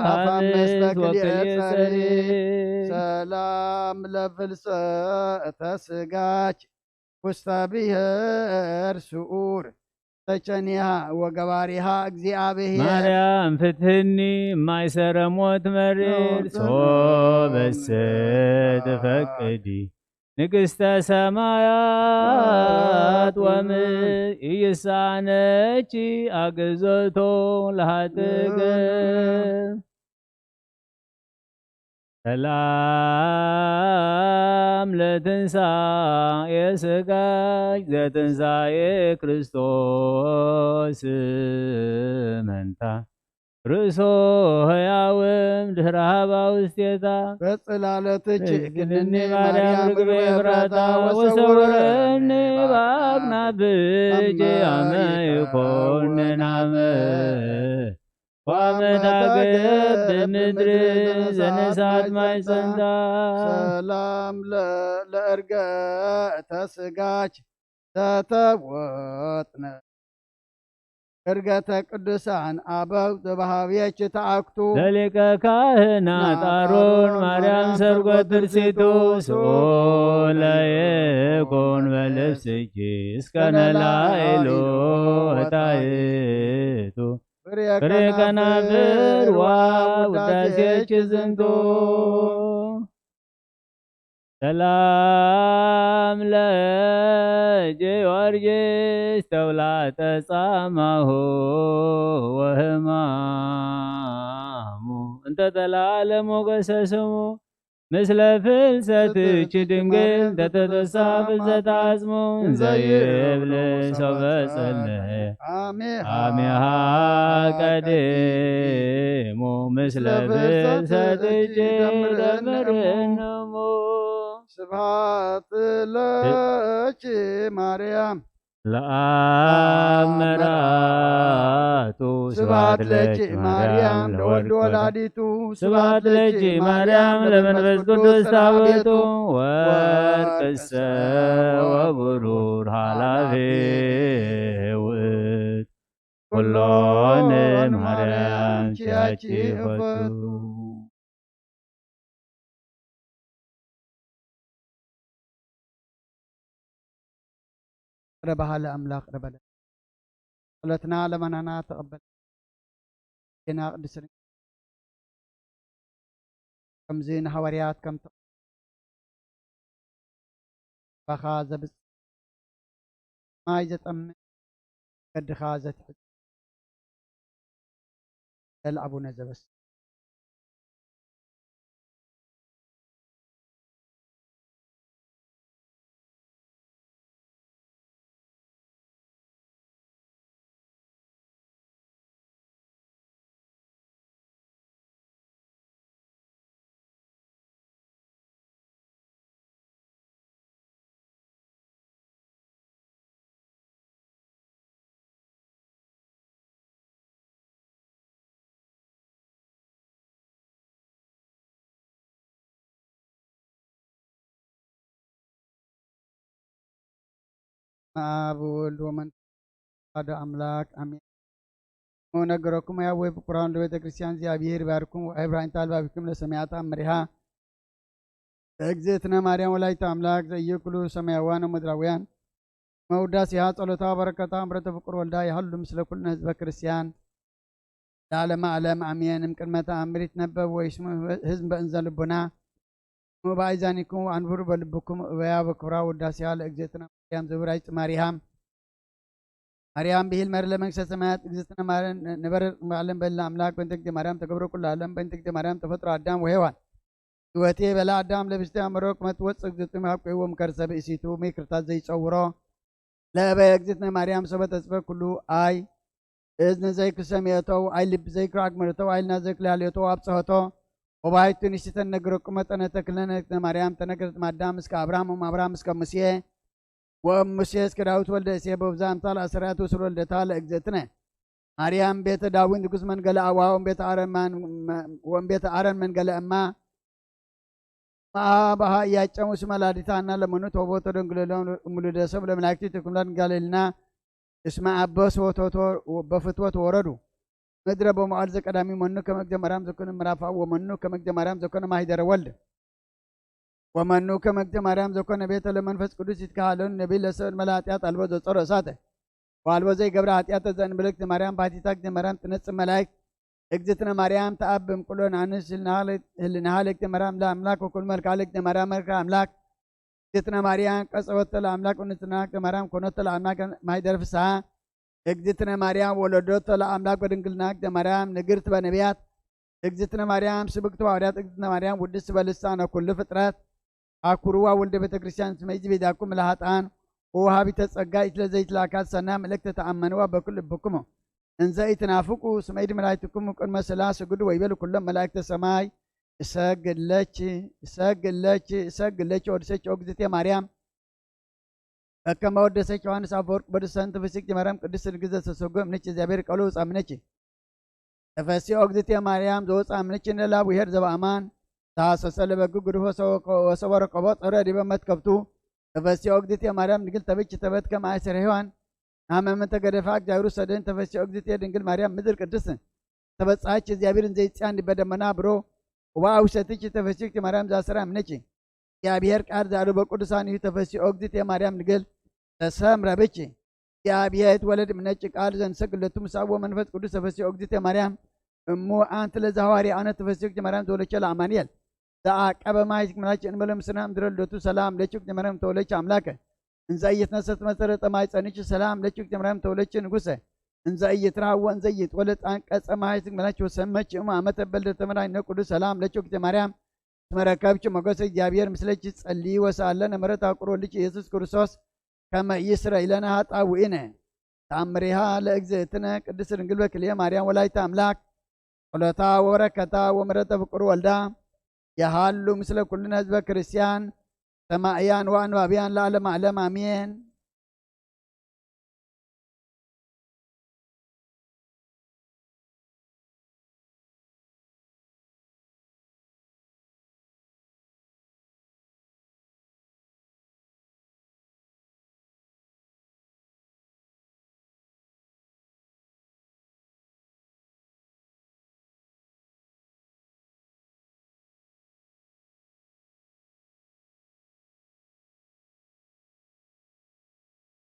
ሐምስ ሐምስ ወክልኤ ወክልኤ ጸሪ ጸሪ ሰላም ለፍልሰተ ስጋኪ ውስተ ብሔር ስዑር ተቸኒሃ ወገባሪሃ እግዚአብሔር ማርያም ፍትህኒ ማይሰረ ሞት መሪር ሶበሰ ትፈቅዲ ንግሥተ ሰማያት ወምድር ኢይሳነኪ አግዞቶ ለኃጥእ ሰላም ለትንሳኤ ስጋኪ ዘትንሳኤ ክርስቶስ መንታ ርእሶ ሕያውም ድህረ ሀባ ውስቴታ በጽላለትኪ እግዝእትኒ ማርያም ርግቤ ፍራታ ወሰውረኒ በአክናፍኪ አመ ይኮንን አመ ወአመ ታገብ ምድር ዘነሳት ማይጸንታ ሰላም ለ- ለእርገተ ስጋኪ ዘተወጥነ እርገተ ቅዱሳን አበው ዘበሃብየኪ ተአክቱ ለሊቀ ካህናት አሮን ማርያም ሰርጎ ትርሲቱ ስኡለ ይኩን በልብስኪ እስከ ነላይሉ ወታይቱ ፍሬ ከናፍር ወውዳሴኪ ዝንቱ። ሰላም ለጊዮርጊስ ተውላጠ ጻማሁ ወህማሙ እንተ ተላለ ሞገሰ ስሙ ምስለ ፍልሰትኪ ድንግል ተተተሳ ፍልሰት አጽሙ እንዘ ይብሉ ሶበ ጸልየ አሜሃ ቀዲሙ ምስለ ፍልሰትኪ ደምረን እሙ። ስብሐት ለኪ ማርያም ለአብ መራቱ ስብሐት ለኪ ማርያም ለወልድ ወላዲቱ ስብሐት ለኪ ማርያም ለመንፈስ ቅዱስ ታቦቱ ወርቅሰ ወብሩር ኃላፊ ውእት ኩሎን ማርያም ኪያኪ ይፈቱ። ቅረ በሃሊ ኣምላኽ ቅረ በለ። ጸሎትና ለመናና ተቐበል። ጌና ቅዱስ ርግእ ከምዚ ንሃዋርያት ከም ተቐ-፣ ባኻ ዘብጽ ማይ ዘጠምእ ገድኻ ዘትሕዝ በል ኣቡነ ዘበስ አብ ወወልድ ወመንፈስ ሓደ አምላክ አሜን። እሞ ነገረኩም ያዌ ፍቁራን ለቤተ ክርስቲያን እግዚአብሔር ይባርኩም ወአብርሃን ታልባቢኩም ለሰማያት አምሪሃ። እግዝእትነ ማርያም ወላዲተ አምላክ ዘኢይኩሉ ሰማያውያን ወምድራውያን መውዳሴሃ ጸሎታ በረከታ ምረተ ፍቁር ወልዳ ይሃሉ ምስለ ኩልነ ህዝበ ክርስቲያን ለዓለመ ዓለም አሜን። እምቅድመ ተአምር ይትነበብ ወይስሙ ህዝብ በእንዘ ልቡና እሞ በአይዛኒኩም ወአንብሩ በልብኩም እበያ በክብራ ውዳሴሃ ለእግዝእትነ ማርያም ዘውራጅ ጽማሪሃ። ማርያም ብሂል መር ለመንግስተ ሰማያት እግዝእትነ ማርያም ንበር ማለም በልና አምላክ በእንተ እግዝእትነ ማርያም ተገብረ ኩሉ ዓለም በእንተ እግዝእትነ ማርያም ተፈጥሮ አዳም ወሔዋን። ህይወቴ በላ አዳም ለብስቲ አምሮ ቅመት ወፅ እግዝእትነ ሀብቀይዎም ከርሰ ብእሲቱ ምክርታት ዘይጸውሮ ለእበየ እግዝእትነ ማርያም ሰበ ተጽበ ኩሉ አይ እዝን ዘይክሰምየተው አይ ልቢ ዘይክራግመረተው አይ ልና ዘይክላለዮተው አብጽሖቶ። ወባይቱ ንሽተን ነግረቁ መጠነ ተክልነ እግዝእትነ ማርያም ተነግረት ማዳም እስከ አብርሃም ወም አብርሃም እስከ ሙሴ ወእም ሙሴ እስከ ዳዊት ወልደ እሴ በብዛ አምሳል አሰራያት ወስር ወልደታ ለእግዝእትነ ማርያም ቤተ ዳዊት ንጉስ መንገለ አዋ ወም ቤተ አረን ማን-፣ ወም ቤተ አረን መንገለ እማ መአባሃ እያጨሙ ስመ ላዲታና ለመኑ ተውቦ ተደንግለሎም ሙሉደ ሰብ ለመላእክቲ ትኩምላ ድንጋሌልና እስመ አበስ ወቶቶ በፍትወት ወረዱ። ምድረ በመዋዕል ዘቀዳሚ መኑ ከመ እግዝእተ ማርያም ዘኮነ ምዕራፋ ወመኑ ከመ እግዝእተ ማርያም ዘኮነ ማሂደረ ወልድ ወመኑ ከመ እግዝእተ ማርያም ዘኮነ ቤተ ለመንፈስ ቅዱስ ይትካሃለኑ ነቢይ ለሰብ መላ ኃጢአት አልቦ ዘጸሮ እሳተ ወአልቦ ዘይገብረ ኃጢአተ ዘእንበለ እግዝእተ ማርያም ባሕቲታ እግዝእተ ማርያም ትነጽእ መላእክት እግዝእትነ ማርያም ተአብ እምቅሎ ንአንስ ህልናሃ ለእግዝእተ ማርያም ለአምላክ ወኩሉ መልክዓ ለእግዝእተ ማርያም መልክዓ አምላክ እግዝእትነ ማርያም ቀጸወተ ለአምላክ ወንጽሕና እግዝእተ ማርያም ኮነተ ለአምላክ ማይደር ፍስሐ እግዝእትነ ማርያም ወለዶተ ለአምላክ በድንግልና እግዝእተ ማርያም ንግርት በነቢያት እግዝእትነ ማርያም ስብክት በሐዋርያት እግዝእትነ ማርያም ውድስት በልሳነ ኩሉ ፍጥረት አኩርዋ ወልደ ቤተ ክርስቲያን እስመ ኢዝቤዳኩም ለኃጥኣን ወወሃቢተ ጸጋ ኢትለ ዘይትላካት ሰናይ መልእክተ ተአመንዋ በኩል ልብኩሙ እንዘ ኢትናፍቁ እስመ ኢድ መላእክትኩም ቅድመ ስላ ስግዱ ወይቤሉ ኩሎም መላእክተ ሰማይ እሰግድ ለኪ እሰግድ ለኪ እሰግድ ለኪ ወድሰኪ ኦግዝእቴ ማርያም በከመ ወደሰኪ ዮሐንስ አፈወርቅ በድሰን ትፍስክ ማርያም ቅድስት ድንግል ዘተሰጎ እምነኪ እግዚአብሔር ቃሉ ውፃ እምነኪ ተፈሲ ኦግዝእቴ ማርያም ዘወፃ እምነኪ ንላብ ውሄድ ዘበአማን ተሐሰሰ ለበግ ግዱፍ ወሰወ-፣ ወሰወ ረከቦ ጸረ ዲበ መትከብቱ ተፈሲ ኦግዝእቴ ማርያም ድንግል ተበኪ ተበት ከመ አይሰረ ሔዋን ናመ ምን ተገደፋ እግዚአብሔር ሰደን ተፈሲ ኦግዝእቴ ድንግል ማርያም ምድር ቅድስት ተበጻች እግዚአብሔር እንዘይጽያን ዲበ ደመና ብሮ ወበአውሰትኪ ተፈሲ ኦግዝእቴ ማርያም ዘአሰራ እምነኪ እግዚአብሔር ቃል ዛሉ በቅዱሳን እዩ ተፈሲ ኦግዝእቴ ማርያም ድንግል ተሰምረ ብኪ እግዚአብሔር ይትወለድ እምነኪ ቃል ዘንሰግድ ለቱ ምሳዎ መንፈስ ቅዱስ ተፈሲ ኦግዝእቴ ማርያም እሙ አንቲ ለዘ ሐዋርያ አነ ተፈሲ ኦግዝእቴ ማርያም ዘወለኪ ለአማኑኤል ዘአቀበ ማይ ትግመላች እንበለ ምስና እምድረ ልደቱ ሰላም ለችክ ጀመረም ተወለች አምላከ እንዘ ኢይትነሰት መሰረተ ማይ ጸንች ሰላም ለችክ ጀመረም ተወለች ንጉሰ እንዘ ኢይትራወ እንዘ ኢይትወለድ አንቀጸ ማይ ትግመላች ወሰመች እሙ አመተ በልደተ መድኃኒነ ቅዱስ ሰላም ለችክ ማርያም እስመ ረከብች ሞገሰ እግዚአብሔር ምስለች ጸሊ ወሳለ ነመረት አቁሮ ልጅ ኢየሱስ ክርስቶስ ከመ ይስረ ኢለነ ኃጣውኢነ። ተአምሪሃ ለእግዝእትነ ቅድስት ድንግል በክልኤ ማርያም ወላዲተ አምላክ ጸሎታ ወበረከታ ወምሕረተ ፍቁር ወልዳ የሃሉ ምስለ ኩልነ ህዝበ ክርስቲያን ሰማእያን ወአንባብያን ለዓለመ ዓለም አሜን።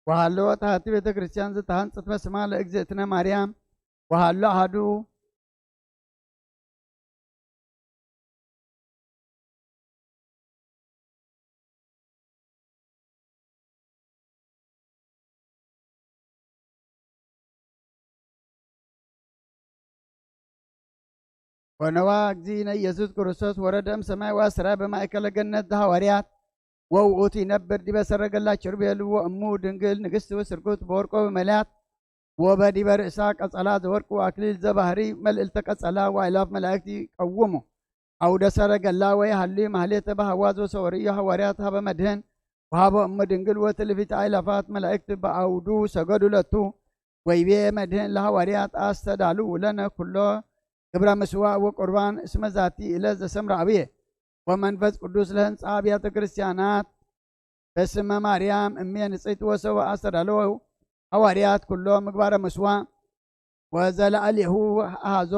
ወሃለወት ሃቲ ቤተ ክርስቲያን ዝተሃንጸት በስማ ለእግዝእትነ ማርያም ወሃሎ አሐዱ ወነዋ እግዚእነ ኢየሱስ ክርስቶስ ወረደ እምሰማይ ወአስራ በማእከለ ገነት ዘሐዋርያት ወውእቱ ይነብር ዲበ ሰረገላ ኪሩቤል ወእሙ ድንግል ንግሥት ስርጉት በወርቆ በመልያት ወበዲበ ርእሳ ቀጸላ ዘወርቅ ወአክሊል ዘባህሪ መልእልተ ቀጸላ ወአእላፍ መላእክት ይቀውሙ አውደ ሰረገላ ወይሃሉ ማህሌተ በሐዋ ዘሰወርዮ ሐዋርያት ሀበ መድህን ወሀበ እሙ ድንግል ወትልፊት አእላፋት መላእክት በአውዱ ሰገዱ ለቱ ወይቤ መድህን ለሐዋርያት አስተዳሉ ለነ ኩሎ ግብረ ምስዋዕ ወቁርባን እስመ ዛቲ እለ ዘሰምረ አብየ ወመንፈስ ቅዱስ ለህንፃ አብያተ ክርስቲያናት በስመ ማርያም እሜ ንጽሕት ወሰው አስተዳለወ ሐዋርያት ኩሎ ምግባረ ምስዋ ወዘለአሊሁ አሃዞ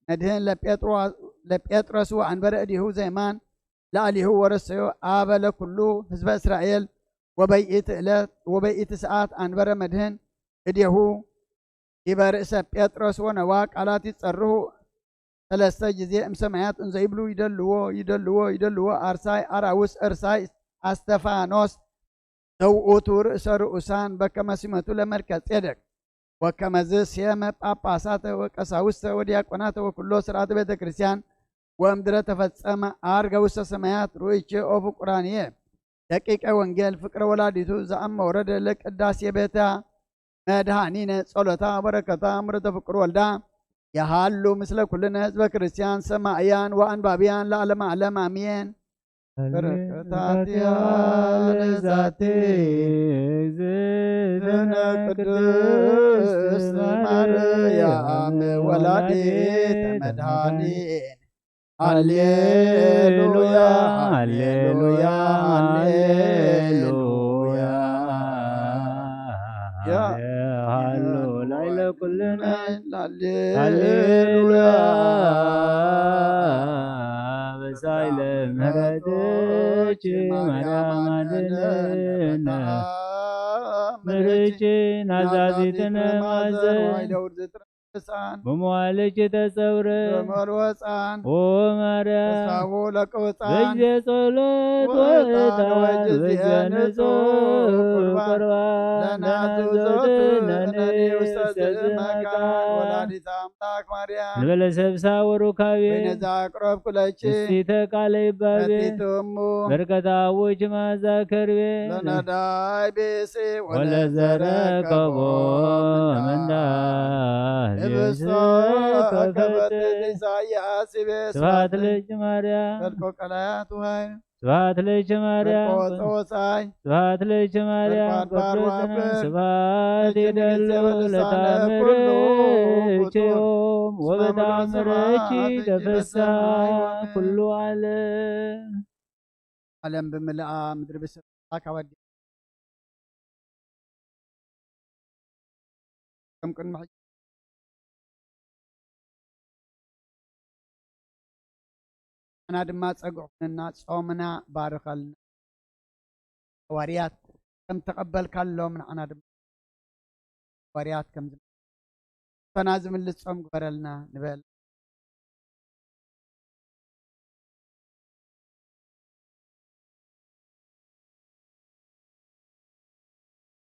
መድህን ለጴጥሮ- ለጴጥሮስ ወአንበረ እዲሁ ዘይማን ለአሊሁ ወረሰዮ አበ ለኩሉ ህዝበ እስራኤል ወበይእቲ ዕለት ወበይእቲ ሰዓት አንበረ መድህን እዴሁ ዲበ ርእሰ ጴጥሮስ ወነዋ ቃላት ይጸርሁ ሰለስተ ጊዜ እምሰማያት እንዘ ይብሉ ይደልዎ ይደልዎ ይደልዎ አርሳይ አራውስ እርሳይ አስተፋኖስ ዘውኡቱ ርእሰ ርኡሳን በከመ ሲመቱ ለመልከ ጼዴቅ ወከመዝ ሴመ ጳጳሳተ ወቀሳውስተ ወዲያቆናተ ወኩሎ ስርዓተ ቤተ ክርስቲያን ወእምድረ ተፈጸመ አርገ ውስተ ሰማያት ሩኢቼ ኦ ፍቁራንየ ደቂቀ ወንጌል ፍቅረ ወላዲቱ ዘአመ ወረደ ለቅዳሴ ቤታ መድኃኒነ ጸሎታ በረከታ ምረተ ፍቅር ወልዳ የሃሉ ምስለ ኩልነ ህዝበ ክርስቲያን ሰማእያን ወአንባብያን ለዓለመ ዓለም አሜን። በረከታቲሃ ለዛቲ እግዝእትነ ቅድስት ማርያም ወላዲተ መድኃኒት ሃሌሉያ ሃሌሉያ ሃሌሉያ ሃሎ ላይለ ኩልነ ሃሌሉያ በሳይለ ምሕረትኪ ማርያም አድነነ ምርኪ ናዛዚትነ ማዘን ቅዱሳን በመዋልኪ ተጸውረ በመዋል ወፃን ኦ ማርያም ተስፋሁ ለቅውፃን በጊዜ ጸሎት ወዕጣን ወዕጣን ወጊዜ ወጊዜ ንጹሕ ንጹሕ ቁርባን ቁርባን ለናቱ ለናቱ ዘውትር ዘውትር ነኒ ነኒ ውስተ ውስተ ዝመካን ዝመካን ወላዲተ አምላክ ማርያም ንበለ ሰብሳ ወሩካቤ በይነዛ አቅረብኩ ለኪ እስቲተ ቃለ ይባቤ በቲቱ እሙ በርከታ አቦች ማዛ ከርቤ ለነዳይ ቤሴ ወለዘረከቦ ምንዳ ህብስቶ ከፈተ ኢሳያስ ይቤ ስብሐት ለኪ ማርያም። ፈልቆ ቀላያት ውሃይ ስብሐት ለኪ ማርያም። ፈልቆ ጸወሳይ ስብሐት ለኪ ማርያም። ፈልቆ አድባር ቅዱስ ዋብር ስብሐት ለኪ ይደሉ ንግሥት የበልሳነ ኩሉ ለታምርኪ ፍጡር። ዮም እስመ ሙሉ ወበታምርኪ ስብሐት ለኪ ተፈሳ በሰማይ ወምድር። ኩሉ ዓለም። ዓለም ብምልኣ ምድሪ ብስብሓትካ ወዲ ከም ቅድሚ ሕጂ ንዓና ድማ ጸግዑ ኩነና፣ ጾምና ባርኸልና። ሃዋርያት ከም ተቐበልካሎም ንዓና ድማ ሃዋርያት ከም ዝም- ፈተና ዝምልስ ጾም ግበረልና ንበል።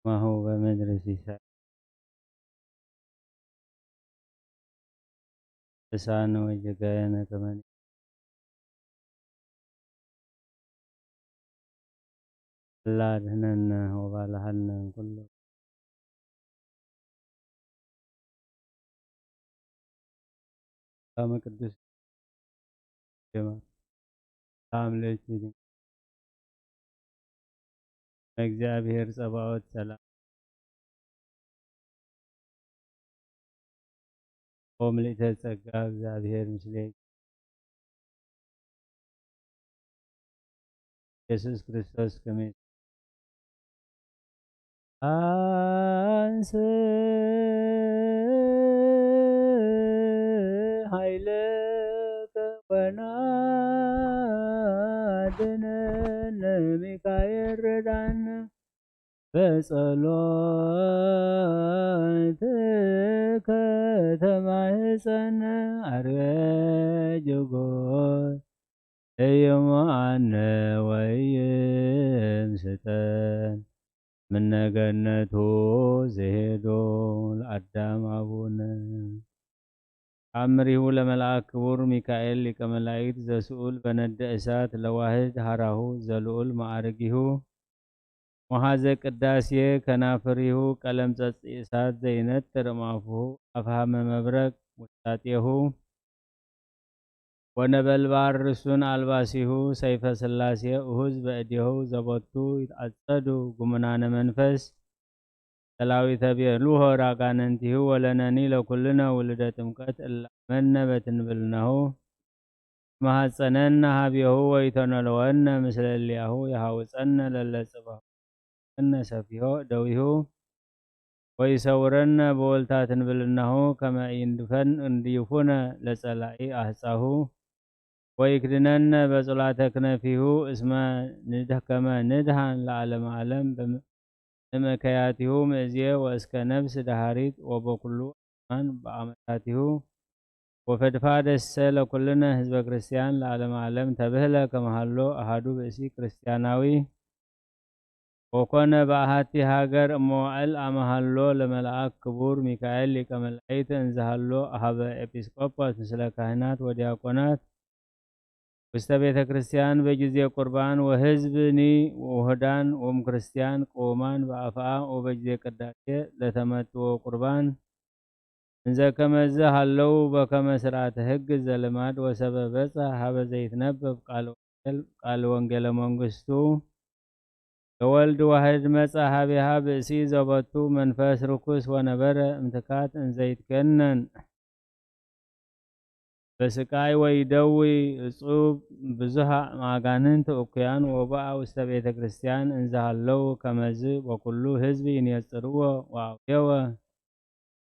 ማሁ በምድሪ ሲሳይ ክሳነ ወጌጋየነ ከመ ንሕነኒ ወባልሐነ ኩሉ ከመ ቅዱስ ዜማ። ሰላም ለኪ ድንግል። መእግዚኣብሔር ጸባኦት ሰላም። ኦ ምልእተ ጸጋ፣ እግዚኣብሔር ምስሌኪ። ኢየሱስ ክርስቶስ ከመይ ኣንስ ኃይለከ ወናድነነ ሚካኤል ረዳነ በጸሎትከ ተማህፀነ አርገ ጅጎል እይማነ ወይም ስጠን ምነገነቱ ዝሄዶ ለአዳም አቡነ። ተአምሪሁ ለመልአክ ክቡር ሚካኤል ሊቀ መላእክት ዘስኡል በነደ እሳት ለዋህድ ሀራሁ ዘልኡል መዓርጊሁ መሃዘ ቅዳሴ ከናፍሪሁ ቀለም ጸጽ እሳት ዘይነጥር እምአፉሁ አፍሃመ መብረቅ ውሳጤሁ ወነበልባል ርሱን አልባሲሁ ሰይፈ ስላሴ እሁዝ በእዴሁ ዘቦቱ ይትአጸዱ ጉሙናነ መንፈስ ሰላዊተ ቤሉሆ ራጋነንቲሁ ወለነኒ ለኩልነ ውልደ ጥምቀት እላመነ በትንብልናሁ መሃጸነነ ሀቤሁ ወይተነለወነ ምስለ እሊያሁ የሃውጸነ ለለጽባሁ እነ ሰፊሆ እደዊሁ ወይሰውረነ በወልታ ትንብልናሁ ከመ ኢይንድፈን እንድይፉነ ለጸላኢ አህጻሁ ወይክድነነ በጹላተ ክነፊሁ እስመ ንድህ ከመ ንድሃን ለዓለመ ዓለም በም- እምእከያቲሁ ምእዝየ ወእስከ ነፍስ ደሃሪት ወበኩሉ አማን በአመታቲሁ ወፈድፋደሰ ለኩልነ ህዝበ ክርስቲያን ለዓለመ ዓለም ተብህለ ከመሃሎ አሃዱ ብእሲ ክርስቲያናዊ ወኮነ በአሃቲ ሃገር እመዋዕል አመሃሎ ለመልአክ ክቡር ሚካኤል ሊቀ መላእክት እንዘሃሎ አሃበ ኤጲስቆጶስ ምስለ ካህናት ወዲያቆናት ውስተ ቤተ ክርስቲያን በጊዜ ቁርባን ወህዝብኒ ውሁዳን ወም ክርስቲያን ቅውማን በአፍአ ወበጊዜ ቅዳሴ ለተመጥዎ ቁርባን እንዘ ከመዝ ሃለው በከመ ስርዓተ ህግ ዘልማድ ወሰበ በጽሐ ሀበ ዘይትነበብ ቃል ወንጌለ መንግስቱ ለወልድ ዋህድ መጻ ሀቤሃ ብእሲ ዘበቱ መንፈስ ርኩስ ወነበረ እምትካት እንዘይትከነን በስቃይ ወይደዊ እጹብ ብዙሃ ማጋንንት እኩያን ወበአ ውስተ ቤተ ክርስቲያን እንዘሃለው ከመዝ ወኩሉ ህዝብ ይንየጽርዎ ወአውየወ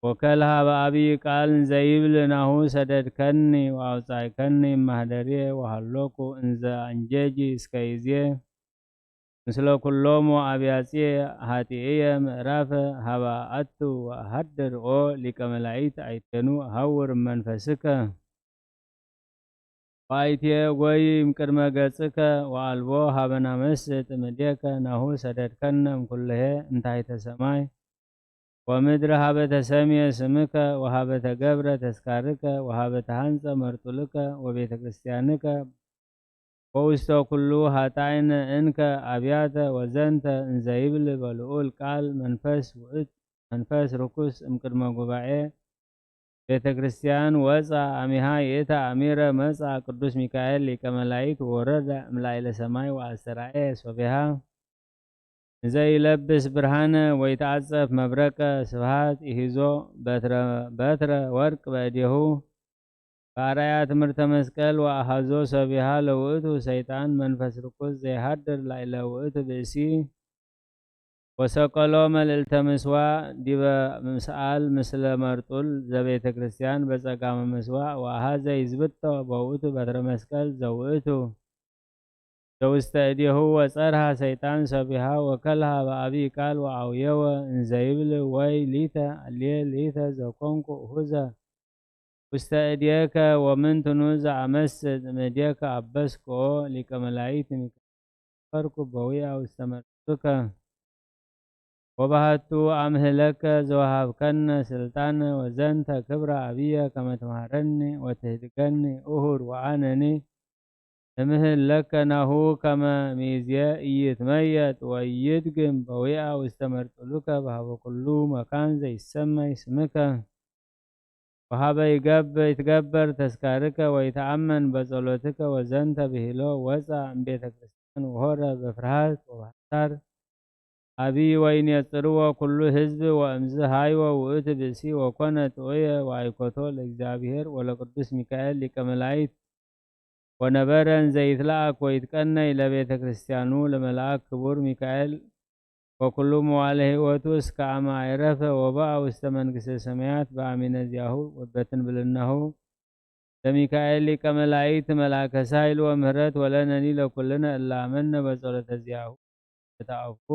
ወከልሃ በአብይ ቃል እንዘይብል ናሁ ሰደድከኒ ወአውጻእከኒ እማህደርየ ወሃሎኩ እንዘ አንጀጂ እስከ ይዜ ምስለ ኩሎሙ አብያጽየ ሀጢእየ ምዕራፈ ሀበ አቱ ወአሃድር ኦ ሊቀ መላእክት አይቴኑ ሀውር መንፈስከ ወአይቴ ጎይ እምቅድመ ገጽከ ወአልቦ ሀበ ናመስጥ እምኔከ ናሁ ሰደድከነ እምኩለሄ እንታይተ ሰማይ ወምድር ሀበ ተሰምየ ስምከ ወሀበ ተገብረ ተስካርከ ወሀበ ተሃንጸ መርጡልከ ወቤተ ክርስቲያንከ ወውስተ ኩሉ ሀጣይነ እንከ አብያተ ወዘንተ እንዘይብል በልዑል ቃል መንፈስ ውእት መንፈስ ርኩስ እምቅድመ ጉባኤ ቤተ ክርስቲያን ወፃ አሚሃ ይእታ አሚረ መፃ ቅዱስ ሚካኤል ሊቀ መላእክት ወረደ እምላይለ ሰማይ ወአስተርአየ ሶቢሃ እንዘ ይለብስ ብርሃነ ወይተዓጸፍ መብረቀ ስብሃት ይሂዞ በትረ በትረ ወርቅ በእዴሁ በአርአያ ትምህርተ መስቀል ወአሃዞ ሰቢሃ ለውእቱ ሰይጣን መንፈስ ርኩስ ዘይሃድር ላይለ ውእቱ ብእሲ ወሰቀሎ መልዕልተ ምስዋዕ ዲበ ምስኣል ምስለ መርጡል ዘቤተ ክርስቲያን በጸጋመ ምስዋዕ ወአሃዘ ይዝብጦ በውእቱ በትረ መስቀል ዘውእቱ ዘውስተ እዴሁ ወጸርሃ ሰይጣን ሰቢሃ ወከልሃ በአብይ ቃል ወአውየወ እንዘይብል ወይ ሊተ አልየ ሊተ ዘኮንኩ እሁዘ ውስተ እዴከ ወምንትኑ ዘአመስጥ እምእዴከ አበስክኦ ሊቀ መላእክት ሚካኤል ፈርኩ በዊአ ውስተ መርጡልከ ወባህቱ ኣምህለከ ዘወሃብከነ ስልጣን ወዘንተ ክብረ ኣብየ ከመ ትምሃረኒ ወትህድገኒ እሁር ወኣነኒ እምህለከ ናሁ ከመ ሚእዝየ ኢይትመየጥ ወኢይድግም በዊኣ ውስተ መርጽሉከ በሃበ ኩሉ መካን ዘይሰመይ ስምከ። ወሃበ ይገብ ይትገበር ተስካርከ ወይተኣመን በጸሎትከ ወዘንተ ብሂሎ ወፃ እምቤተ ክርስቲያን ወሆረ በፍርሃት ወባሕሳር። አብይ ወይኔጽርዎ ኩሉ ህዝብ ወእምዝ ሃይወ ውእቱ ብእሲ ወኮነ ጥዑየ ወአይኮቶ ለእግዚአብሔር ወለቅዱስ ሚካኤል ሊቀ መላእክት ወነበረ እንዘ ይትለአክ ወይትቀነይ ለቤተ ክርስቲያኑ ለመልአክ ክቡር ሚካኤል ወኩሉ መዋለ ህይወቱ እስከ አመ አይረፈ ወበአ ውስተ መንግስተ ሰማያት በአሚነ ዚአሁ ወበትንብልናሁ ለሚካኤል ሊቀ መላእክት መልአከ ሳይል ወምህረት ወለነኒ ለኩልነ እለ አመነ በጸሎተ ዚአሁ ተአፉ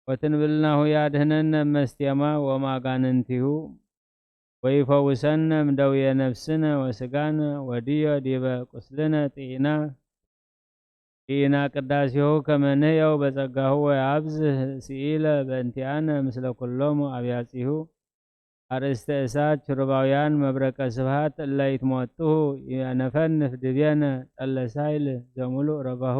ወትንብልናሁ ያድህነነ እመስቴማ ወማጋንንቲሁ ወይፈውሰነ እምደውየ ነፍስነ ወስጋነ ወድዮ ዲበ ቁስልነ ጢኢና ጢኢና ቅዳሴሁ ከመ ንሕየው በጸጋሁ ወያብዝህ ስኢለ በእንቲአነ ምስለ ኩሎሙ አብያጺሁ አርእስተ እሳት ችሩባውያን መብረቀ ስብሃት እለ ይትሞጥሁ የነፈንፍ ድቤነ ጠለ ሳይል ዘሙሉእ ረባሁ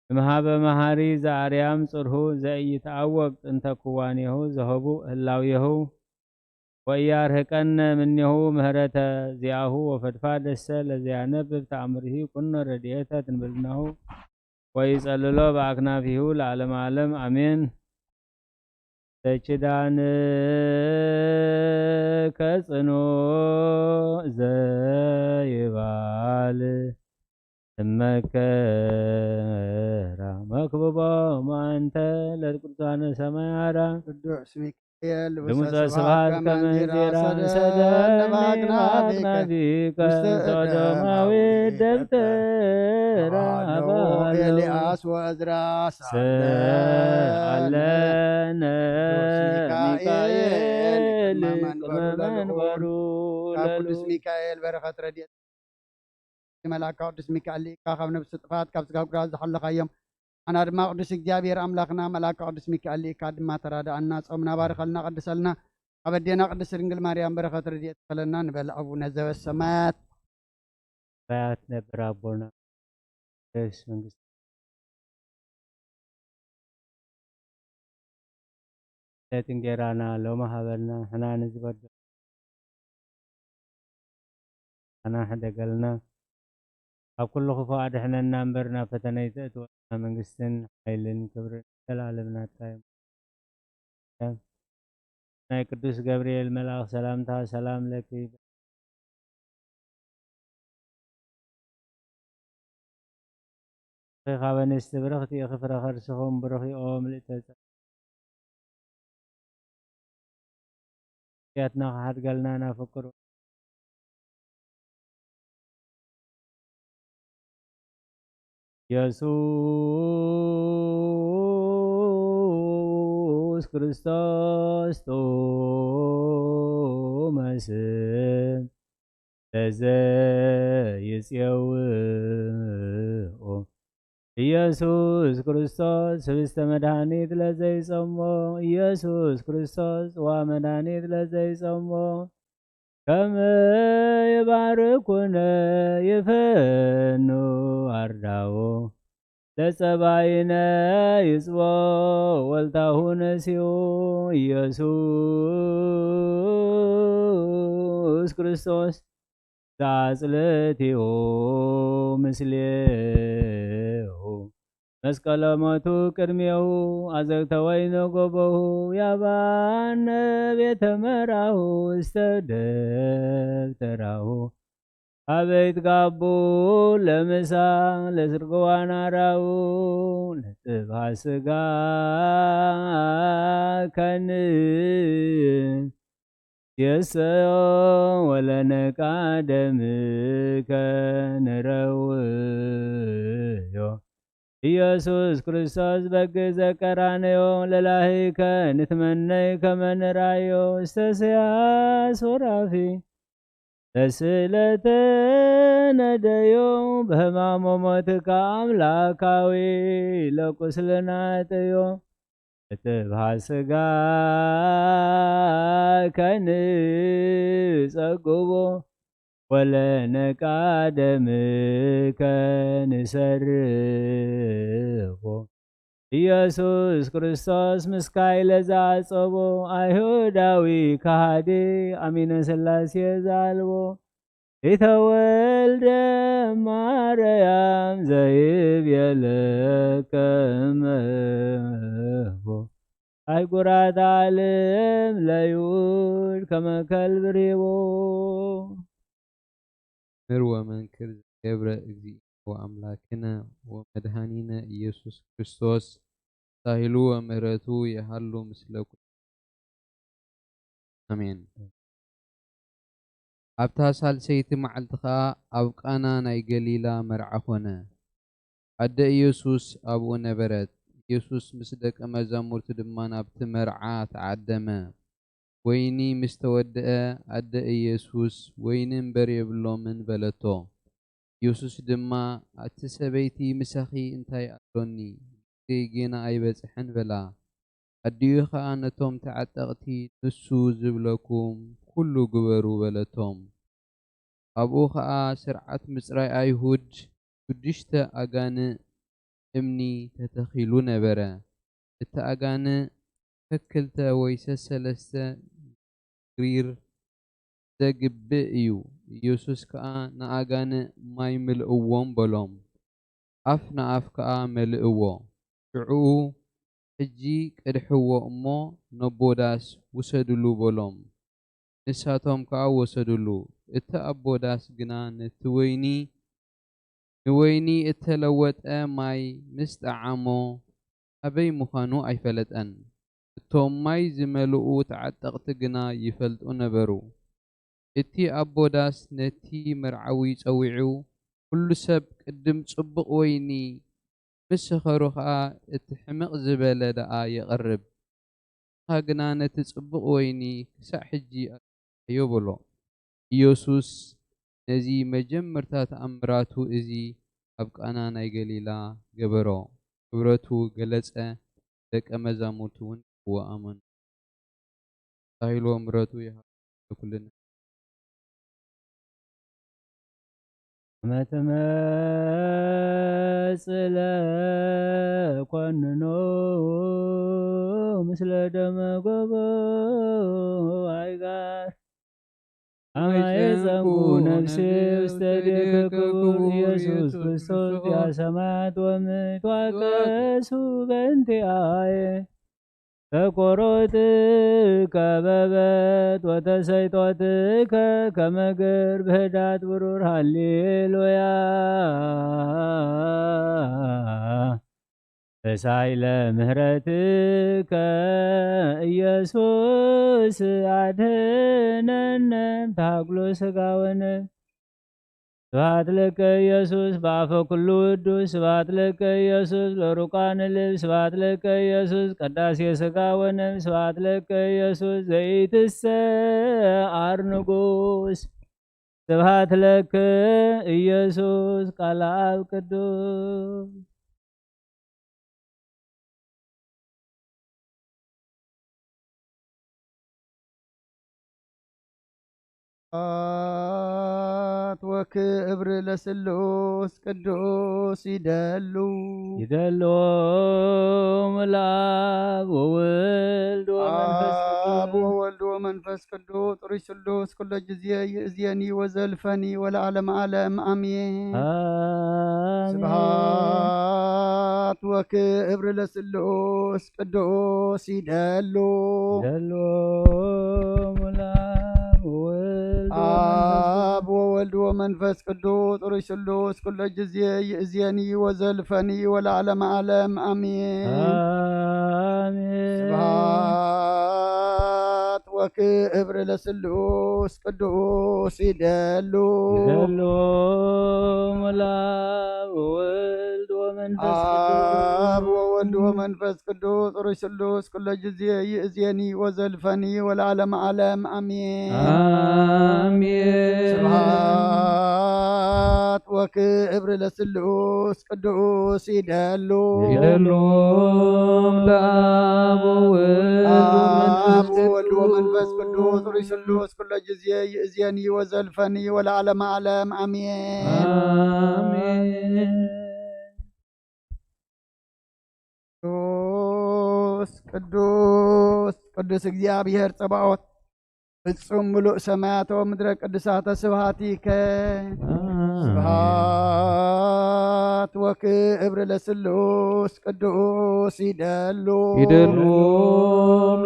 እምሃበ መሃሪ ዘአርያም ጽርሁ ዘኢይትአወቅ ጥንተ ክዋኔሁ ዘህቡእ ህላዌሁ ወኢያርህቀነ እምኔሁ ምህረተ ዚአሁ ወፈድፋደሰ ለዘያነብብ ተአምርሂ ኩኖ ረድኤተ ትንብልናሁ ወይጸልሎ በአክናፊሁ ለዓለመ ዓለም አሜን። ሰችዳንከ ጽኑዕ ዘይባል እመከራ መክብቦም አንተ ለቅዱሳነ ሰማያራ ቅዱስ ሚካኤል ድምፀ ስብሐት ከመ እንዚራ ሰደነ በአክናፊከ ውስተ እደ ሶዶማዊ ደብተራ ደብተራ ባሉ ኤልያስ ወእዝራ ሰአለነ ቅዱስ ሚካኤል ቅድመ መንበሩ ለልዑል። ካብ ቅዱስ ሚካኤል በረኸት ረድኤት መልኣካ ቅዱስ ሚካኤል ሊኢካ ካብ ነብሲ ጥፋት ካብ ስጋ ጉዳት ዝሓለኻዮም። ኣና ድማ ቅዱስ እግዚኣብሔር ኣምላኽና መልኣካ ቅዱስ ሚካኤል ሊኢካ ድማ ተራድኣና፣ ጾምና ባርኸልና፣ ቀድሰልና። ኣብ ኣዴና ቅድስት ድንግል ማርያም በረኸት ረድኤት ክፈለና ንበል። ኣቡነ ዘበሰማያት ሰማያት ነብር ኣቦና ርስ መንግስት ዕለት እንጌራና ሎሚ ሃበልና፣ ንሕና ንዝበደሉ ሕደገልና፣ ካብ ኩሉ ክፉእ ኣድሕነና እምበር ናብ ፈተነ ኣይተእትወና፣ መንግስትን ሓይልን ክብርን ዘላለም ናትካ እዩ። ናይ ቅዱስ ገብርኤል መልኣኽ ሰላምታ ሰላም ለኪ ካብ ኣንስቲ ብርኽቲ ኢኺ ፍረ ከርስኹም ብሩኽ እዩ ኦ ምልእተ ጸጋ። ሓጢኣትና ክሓድገልና ናፍቅሩ። ኢየሱስ ክርስቶስ ጥዑመ ስም ለዘይጽየውኦ ኢየሱስ ክርስቶስ ህብስተ መድኃኒት ለዘይጸሞ ኢየሱስ ክርስቶስ ጽዋ መድኃኒት ለዘይጸሞ ከመ ይባርኩነ ይፈኑ አርዳኦ ለጸባይነ ይጽቦ ወልታሁ ነሲኡ ኢየሱስ ክርስቶስ ዘአጽልእቲሁ ምስሌሁ መስቀለ ሞቱ ቅድሜሁ አዘግተ ወይነ ጎቦሁ ያባነ ቤተ መራሁ ውስተ ደብተራሁ አበይት ጋቡ ለምሳ ለስርግዋን አራው ለጥብሃ ስጋ ከን የሰዮ ወለነቃ ደምከ ንረውዮ ኢየሱስ ክርስቶስ በግ ዘቀራነዮ ለላህይከ ንትመነይ ከመ ንራዮ እስተስያ ሱራፊ ተስእለተ ነደዮ በህማሞ ሞትካ አምላካዊ ለቁስልና ጥዮ እትብሃ ስጋ ከንጸግቦ ወለነቃ ደምከ ንሰርቦ። ኢየሱስ ክርስቶስ ምስካይ ለዛጸቦ፣ ኣይሁዳዊ ከሃዲ ኣሚነ ሥላሴ ዛልቦ፣ ኢተወልደ ማርያም ዘይብየለከ እመቦ፣ ኣይጉራት ዓለም ለይሁድ ከመ ከልብ ርሂቦ። ምር ወመንክር ዘገብረ እግዚእነ ወአምላክነ ወመድኃኒነ ኢየሱስ ክርስቶስ ሳህሉ ወምሕረቱ የሃሉ ምስለ ኩሉ። ኣሜን። ኣብታ ሳልሰይቲ መዓልቲ ኸኣ ኣብ ቃና ናይ ገሊላ መርዓ ኾነ። ኣደ ኢየሱስ ኣብኡ ነበረት። ኢየሱስ ምስ ደቀ መዛሙርቱ ድማ ናብቲ መርዓ ተዓደመ። ወይኒ ምስ ተወድአ፣ ኣደ ኢየሱስ፣ "ወይኒ እምበር የብሎምን" በለቶ። ኢየሱስ ድማ፣ "ኣቲ ሰበይቲ፣ ምሳኺ እንታይ ኣሎኒ? ግዜይ ጌና ኣይበጽሐን" በላ። ኣዲኡ ኸኣ ነቶም ተዓጠቕቲ፣ "ንሱ ዝብለኩም ኩሉ ግበሩ" በለቶም። ኣብኡ ኸኣ ስርዓት ምጽራይ ኣይሁድ ሽዱሽተ ኣጋንእ እምኒ ተተኺሉ ነበረ። እቲ ኣጋንእ ከክልተ ወይ ሰሰለስተ ግሪር ዘግብእ እዩ። ኢየሱስ ከኣ ንኣጋንእ፣ "ማይ ምልእዎም" በሎም። ኣፍ ንኣፍ ከኣ መልእዎ። ሽዑ፣ "ሕጂ ቅድሕዎ እሞ ነቦ ዳስ ውሰዱሉ" በሎም። ንሳቶም ከኣ ወሰዱሉ። እቲ ኣቦ ዳስ ግና ነቲ ወይኒ፣ ንወይኒ እተለወጠ ማይ ምስ ጠዓሞ፣ ኣበይ ምዃኑ ኣይፈለጠን። እቶም ማይ ዝመልኡ ተዓጠቕቲ ግና ይፈልጡ ነበሩ። እቲ ኣቦ ዳስ ነቲ መርዓዊ ጸዊዑ፣ "ኩሉ ሰብ ቅድም ጽቡቕ ወይኒ ምስ ሰኸሩ ኸኣ እቲ ሕምቕ ዝበለ ደኣ የቕርብ፣ ንስኻ ግና ነቲ ጽቡቕ ወይኒ ክሳዕ ሕጂ ኣጽንሓዮ" በሎ። ኢየሱስ ነዚ መጀመርታ ተኣምራቱ እዚ ኣብ ቃና ናይ ገሊላ ገበሮ። ክብረቱ ገለጸ፣ ደቀ መዛሙርቱ እውን ብኡ ኣመኑ። ኣስታሂልዎ ምሕረቱ ይሃበና ኩልና። ከመ ትመጽእ ለኮንኖ ምስለ ደመ ጎቦ ኣይጋር። አማየ ጸንኩ ነፍሴ ውስተ እዴከ ክቡር ኢየሱስ ክርስቶስ፣ ያ ሰማያት ወምድር ተዋቀሱ በእንቲአየ። ተቆሮት ከበበት ወተሰይጦትከ ከመ ግር ብህዳት ብሩር። ሃሌሉያ። ተሳይለ ምህረትከ ኢየሱስ አድህነነ። ታግሎ ስጋወነ። ስብሐት ለከ ኢየሱስ በአፈ ኩሉ ውዱስ። ስብሐት ለከ ኢየሱስ ለሩቃን ልብ። ስብሐት ለከ ኢየሱስ ቀዳሴ ስጋ ወነፍስ። ስብሐት ለከ ኢየሱስ ዘይትሰዓር ንጉስ። ስብሐት ለከ ኢየሱስ ቃል አብ ቅዱስ። ስብሐት ወክብር ለስሉስ ቅዱስ ይደሉ። ይደሉ ለአብ ወወልድ ወመንፈስ አብ ቅዱስ። ወወልድ ወመንፈስ ቅዱስ ጥሩይ ስሉስ ኩሎ ጊዜ ይእዜኒ ወዘልፈኒ ወለዓለመ ዓለም አሜን። አሜን። ስብሐት ወክብር ለስሉስ ቅዱስ ይደሉ። ይደሉ ለአብ ወወልድ ወመንፈስ አብ ወወልድ ወመንፈስ ቅዱስ ጥሩይ ስሉስ ኩሎ ጊዜ ይእዜኒ ወዘልፈኒ ወለዓለመ ዓለም አሜን። አሜን። ስብሐት ወክብር ለስሉስ ቅዱስ ይደሉ። ይደሉ ለአብ ወወልድ ወመንፈስ ቅዱስ። አብ ወወልድ ወመንፈስ ቅዱስ ጥሩይ ስሉስ ኩሎ ጊዜ ይእዜኒ ወዘልፈኒ ወለዓለመ ዓለም አሜን። አሜን። ስብሐት ስብሐት ወክብር ለስሉስ ቅዱስ ይደሉ። ይደሉ ለአብ ወወልድ አብ ወመንፈስ ወወልድ ወመንፈስ ቅዱስ ሩይ ስሉስ ኩሎ ጊዜ ይእዜኒ ወዘልፈኒ ወለዓለመ ዓለም አሜን። አሜን። ቅዱስ ቅዱስ ቅዱስ እግዚኣብሔር ጸባኦት ፍጹም ምሉእ ሰማያት ወምድረ ቅዱሳተ ስብሐቲከ። ስብሐት ወክብር ለስሉስ ቅዱስ ይደሉ። ይደሉ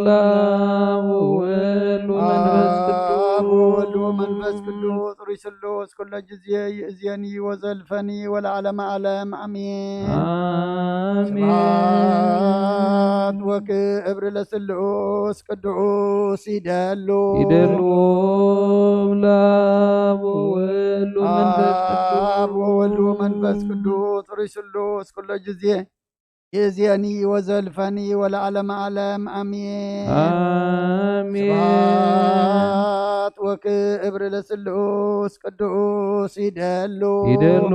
ለአብ ወወልድ ወመንፈስ አብ ቅዱስ ወወልድ ወመንፈስ ቅዱስ ሩይ ስሉስ ኩሎ ጊዜ ይእዜኒ ወዘልፈኒ ወለዓለመ ዓለም አሜን። አሜን። ስብሐት ወክብር ለስሉስ ቅዱስ ይደሉ። ይደሉ ለአብ ወወልድ ወመንፈስ አብ ቅዱስ ወወልድ ወመንፈስ ቅዱስ ሩይ ስሉስ ኩሎ ጊዜ ይእዜኒ ወዘልፈኒ ወለዓለመ ዓለም አሜን። አሜን። ስብሐት ወክብር ለስሉስ ቅዱስ ይደሉ። ይደሉ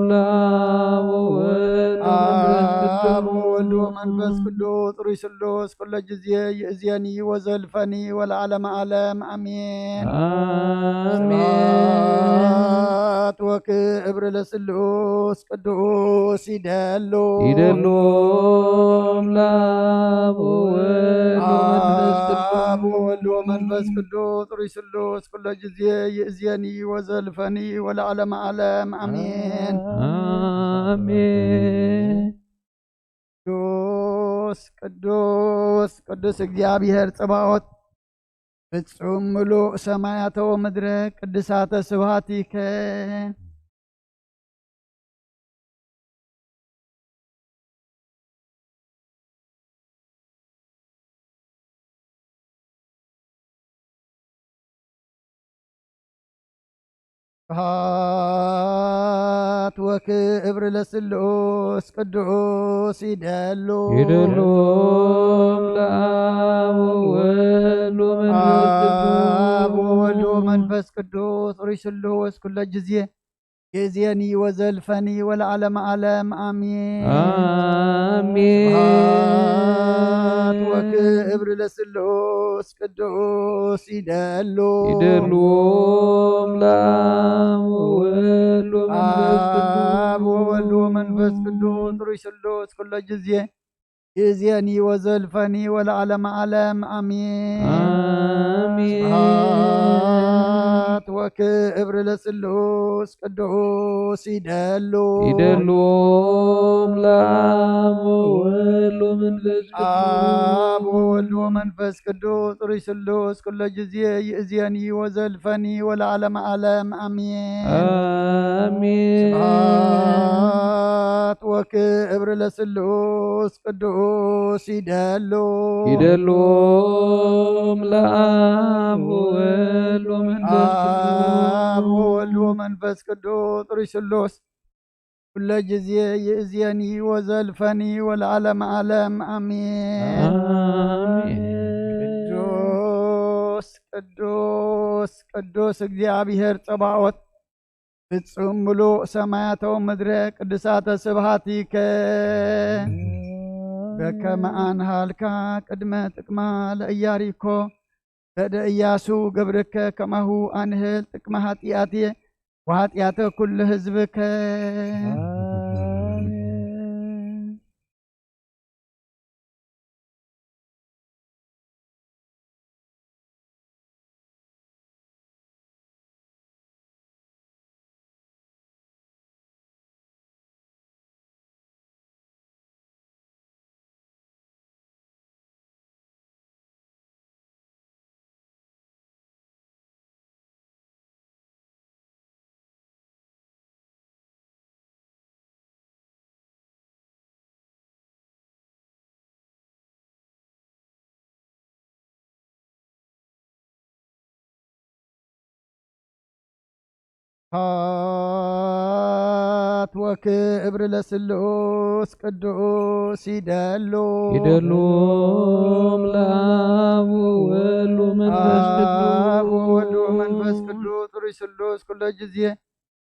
ለአብ ወወልድ ወመንፈስ አብ ቅዱስ ወወልድ ወመንፈስ ቅዱስ ሩይ ስሉስ ኩሎ ጊዜ ይእዜኒ ወዘልፈኒ ወለዓለመ ዓለም አሜን። አሜን። ስብሐት ወክብር ለስሉስ ቅዱስ ይደሉ። ይደሉ ለአብ ወወልድ ወመንፈስ ቅዱስ አብ ወወልድ ወመንፈስ ቅዱስ ሩይ ስሉስ ኩሎ ጊዜ ይእዜኒ ወዘልፈኒ ወለዓለመ ዓለም አሜን። አሜን። ቅዱስ ቅዱስ ቅዱስ እግዚኣብሔር ጸባኦት ፍጹም ምሉእ ሰማያተ ወምድረ ቅዱሳተ ስብሐቲከ። ስብሐት ወክብር ለስሉስ ቅዱስ ይደሉ። ይደሉ ለአብ ወወልድ ወመንፈስ አብ ቅዱስ ወወልድ ወመንፈስ ቅዱስ ሩይ ስሉስ ኩሎ ጊዜ ይእዜኒ ወዘልፈኒ ወለዓለመ ዓለም አሜን። አሜን። ስብሐት ወክብር ለስሉስ ቅዱስ ይደሉ። ይደሉ ለአብ ወወልድ ወመንፈስ ቅዱስ አብ ወወልድ ወመንፈስ ቅዱስ ሩይ ስሉስ ኩሎ ጊዜ ይእዜኒ ወዘልፈኒ ወለዓለመ ዓለም አሜን። አሜን። ስብሐት ወክብር ለስሉስ ቅዱስ ይደሉ። ይደሉ ለአብ ወወልድ ወመንፈስ ቅዱስ አብ ወወልድ ወመንፈስ ቅዱስ ሩይ ስሉስ ኩሎ ጊዜ ይእዜኒ ወዘልፈኒ ወለዓለመ ዓለም አሜን። አሜን። ስብሐት ወክብር ለስሉስ ቅዱስ ይደሉ። ይደሉ ለአብ ወወልድ ወመንፈስ ቅዱስ አብ ወወልድ ወመንፈስ ቅዱስ ሩይ ስሉስ ኩሎ ጊዜ ይእዜኒ ወዘልፈኒ ወለዓለመ ዓለም አሜን። አሜን። ቅዱስ ቅዱስ ቅዱስ እግዚኣብሔር ጸባኦት ፍጹም ምሉእ ሰማያተ ወምድረ ቅዱሳተ ስብሐቲከ። በከመ አንሃልካ ቅድመ ጥቅማ ለኢያሪኮ በደ ኢያሱ ገብርከ ከማሁ አንህል ጥቅመ ኃጢአትየ ወኃጢአተ ኩሉ ህዝብከ። ስብሐት ወክብር ለስሉስ ቅዱስ ይደሉ። ይደሉ ለአብ ወወልድ ወመንፈስ አብ ቅዱስ ወወልድ ወመንፈስ ቅዱስ ሩይ ስሉስ ኩሎ ጊዜ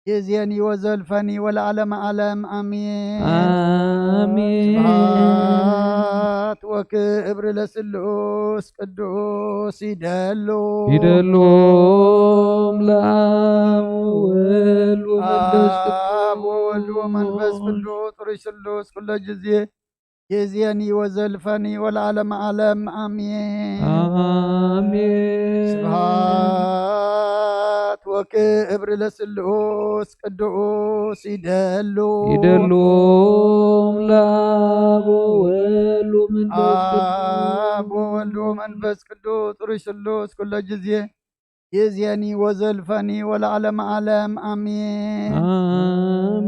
ይእዜኒ ወዘልፈኒ ወለዓለመ ዓለም፣ ኣሜን። ኣሜን። ስብሐት ወክብር ለስሉስ ቅዱስ ይደሉ። ይደሉ ለአብ ወወልድ ወመንፈስ ቅዱስ። አብ ወወልድ ወመንፈስ ቅዱስ ጥሩይ ስሉስ ኩሎ ጊዜ ይእዜኒ ወዘልፈኒ ወለዓለመ ዓለም፣ ኣሜን። ኣሜን። ስብሐት ወክብር ለስሉስ ቅዱስ ይደሉ። ይደሉ ለአብ ወወልድ ወመንፈስ ቅዱስ። አብ ወወልድ ወመንፈስ ቅዱስ ጥሩይ ስሉስ ኩሎ ጊዜ ይእዜኒ ወዘልፈኒ ወለዓለመ ዓለም፣ ኣሜን። ኣሜን።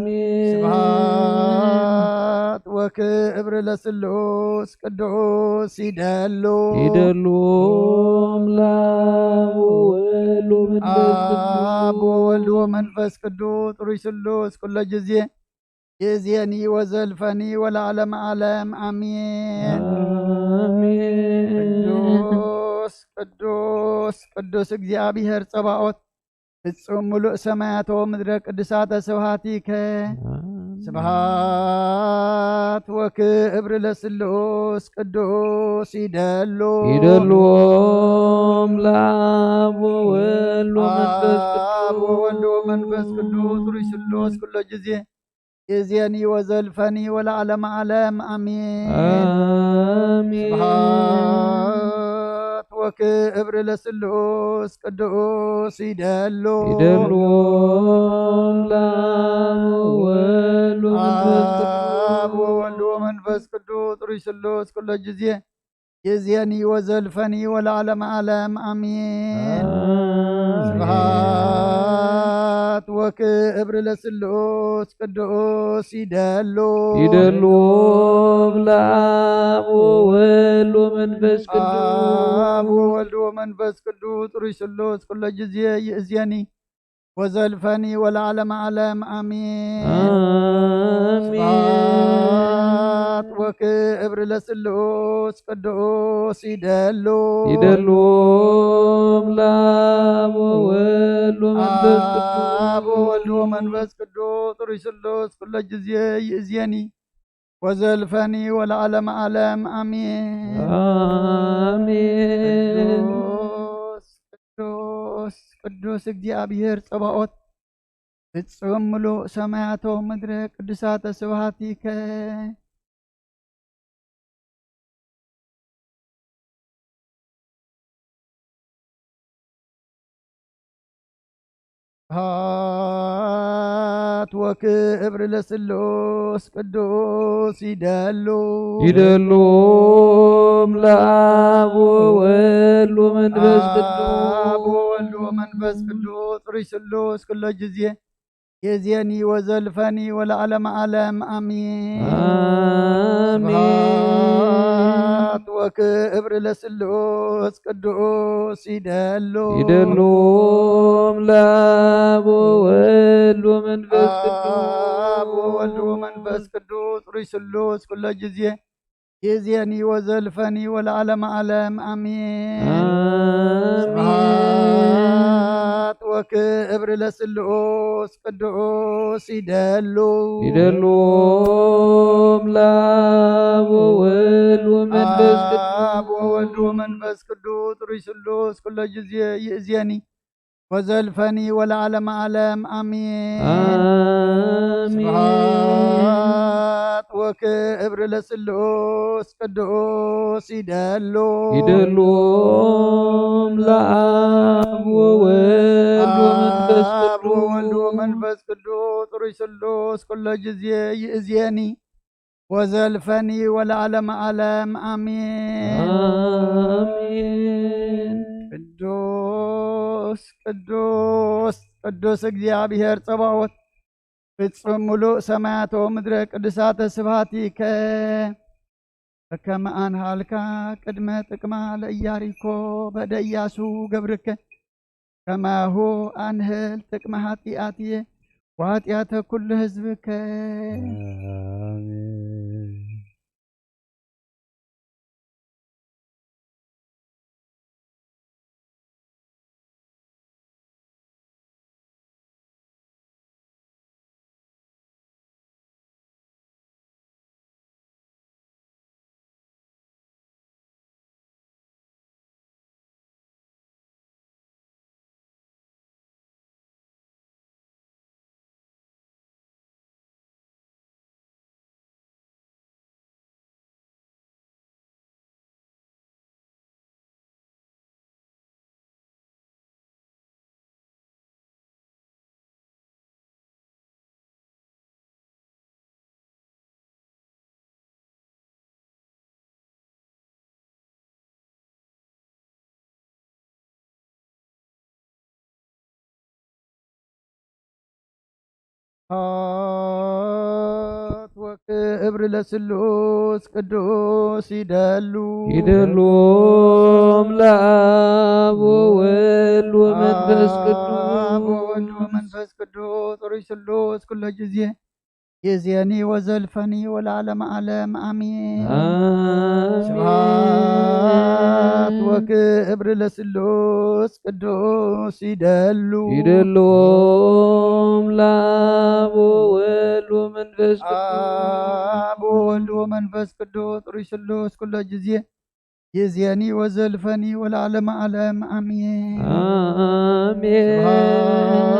ስብሐት ወክብር ለስሉስ ቅዱስ ይደሉ። ይደሉ ለአብ ወወልድ ወመንፈስ ቅዱስ። አብ ወወልድ ወመንፈስ ቅዱስ ጥሩይ ስሉስ ኩሎ ጊዜ ይእዜኒ ወዘልፈኒ ወለዓለመ ዓለም፣ ኣሜን። ኣሜን። ቅዱስ ቅዱስ ቅዱስ እግዚኣብሔር ጸባኦት፣ ፍጹም ምሉእ ሰማያት ወምድረ ቅዱሳተ ስብሐቲከ። ኣሜን። ስብሐት ወክብር ለስሉስ ቅዱስ ይደሉ። ይደሉ ለአብ ወወልድ ወመንፈስ ቅዱስ። አብ ወወልድ ወመንፈስ ቅዱስ ጥሩይ ስሉስ ኩሎ ጊዜ ይእዜኒ ወዘልፈኒ ወለዓለመ ዓለም፣ ኣሜን። ኣሜን። ስብሐት ወክብር ለስሉስ ቅዱስ ይደሉ። ይደሉ ለአብ ወወልድ ወመንፈስ ቅዱስ። አብ ወወልድ ወመንፈስ ቅዱስ ጥሩይ ስሉስ ኩሎ ጊዜ ይእዜኒ ወዘልፈኒ ወለዓለመ ዓለም፣ ኣሜን። ኣሜን። ስብሐት ወክብር ለስሉስ ቅዱስ ይደሉ። ይደሉ ለአብ ወወልድ ወመንፈስ ቅዱስ። አብ ወወልድ ወመንፈስ ቅዱስ ጥሩይ ስሉስ ኩሎ ጊዜ ይእዜኒ ወዘልፈኒ ወለዓለመ ዓለም፣ ኣሜን። ኣሜን። ስብሐት ወክብር ለስሉስ ቅዱስ ይደሉ። ይደሉ ለአብ ወወልድ ወመንፈስ ቅዱስ። አብ ወወልድ ወመንፈስ ቅዱስ ጥሩይ ስሉስ ኩሎ ጊዜ ይእዜኒ ወዘልፈኒ ወለዓለመ ዓለም፣ ኣሜን። ኣሜን። ቅዱስ ቅዱስ ቅዱስ እግዚኣብሔር ጸባኦት፣ ፍጹም ምሉእ ሰማያት ወምድረ ቅዱሳተ ስብሐቲከ። ስብሐት ወክብር ለስሉስ ቅዱስ ይደሉ። ይደሉ ለአብ ወወልድ ወመንፈስ ቅዱስ። አብ ወወልድ ወመንፈስ ቅዱስ ጥሩይ ስሉስ ኩሎ ጊዜ ይእዜኒ ወዘልፈኒ ወለዓለመ ዓለም፣ ኣሜን። ኣሜን። ስብሐት ወክብር ለስሉስ ቅዱስ ይደሉ። ይደሉ ለአብ ወወልድ ወመንፈስ ቅዱስ። አብ ወወልድ ወመንፈስ ቅዱስ ጥሩይ ስሉስ ኩሎ ጊዜ ይእዜኒ ወዘልፈኒ ወለዓለመ ዓለም፣ ኣሜን። ኣሜን። ስብሐት ወክብር ለስሉስ ቅዱስ ይደሉ። ይደሉ ለአብ ወወልድ ወመንፈስ ቅዱስ። አብ ወወልድ ወመንፈስ ቅዱስ ጥሩይ ስሉስ ኩሎ ጊዜ ይእዜኒ ወዘልፈኒ ወለዓለመ ዓለም፣ ኣሜን። ኣሜን። ስብሐት ወክብር ለስሉስ ቅዱስ ይደሉ። ይደሉ ለአብ ወወልድ ወመንፈስ አብ ወወልድ ቅዱስ። ወመንፈስ ቅዱስ ጥሩይ ስሉስ ኩሎ ጊዜ ይእዜኒ ወዘልፈኒ ወለዓለመ ዓለም፣ ኣሜን። ኣሜን። ቅዱስ ቅዱስ ቅዱስ እግዚኣብሔር ጸባኦት፣ ፍጹም ምሉእ ሰማያት ወምድረ ቅዱሳተ ስብሐቲከ። በከመ አንሃልካ ቅድመ ጥቅማ ለኢያሪኮ በደ ኢያሱ ገብርከ፣ ከማሁ አንህል ጥቅመ ኃጢአትየ ወኃጢአተ ኩሉ ህዝብከ። አሜን። ሃት ወክብር ለስሉስ ቅዱስ ይደሉ። ይደሉ ለአብ ወወልድ ወመንፈስ ቅዱስ። አብ ወወልድ ወመንፈስ ቅዱስ ሩይ ስሉስ ኩሎ ጊዜ ይዜኒ ወዘልፈኒ ወለዓለመ ዓለም አሜን። አሜን። ስብሐት ወክብር ለስሉስ ቅዱስ ይደሉ። ይደልዎም ለአብ ወወልድ ወመንፈስ ቅዱስ። አብ ወወልድ ወመንፈስ ቅዱስ ሩይ ስሉስ ኩሎ ጊዜ ይዜኒ ወዘልፈኒ ወለዓለመ ዓለም አሜን። አሜን።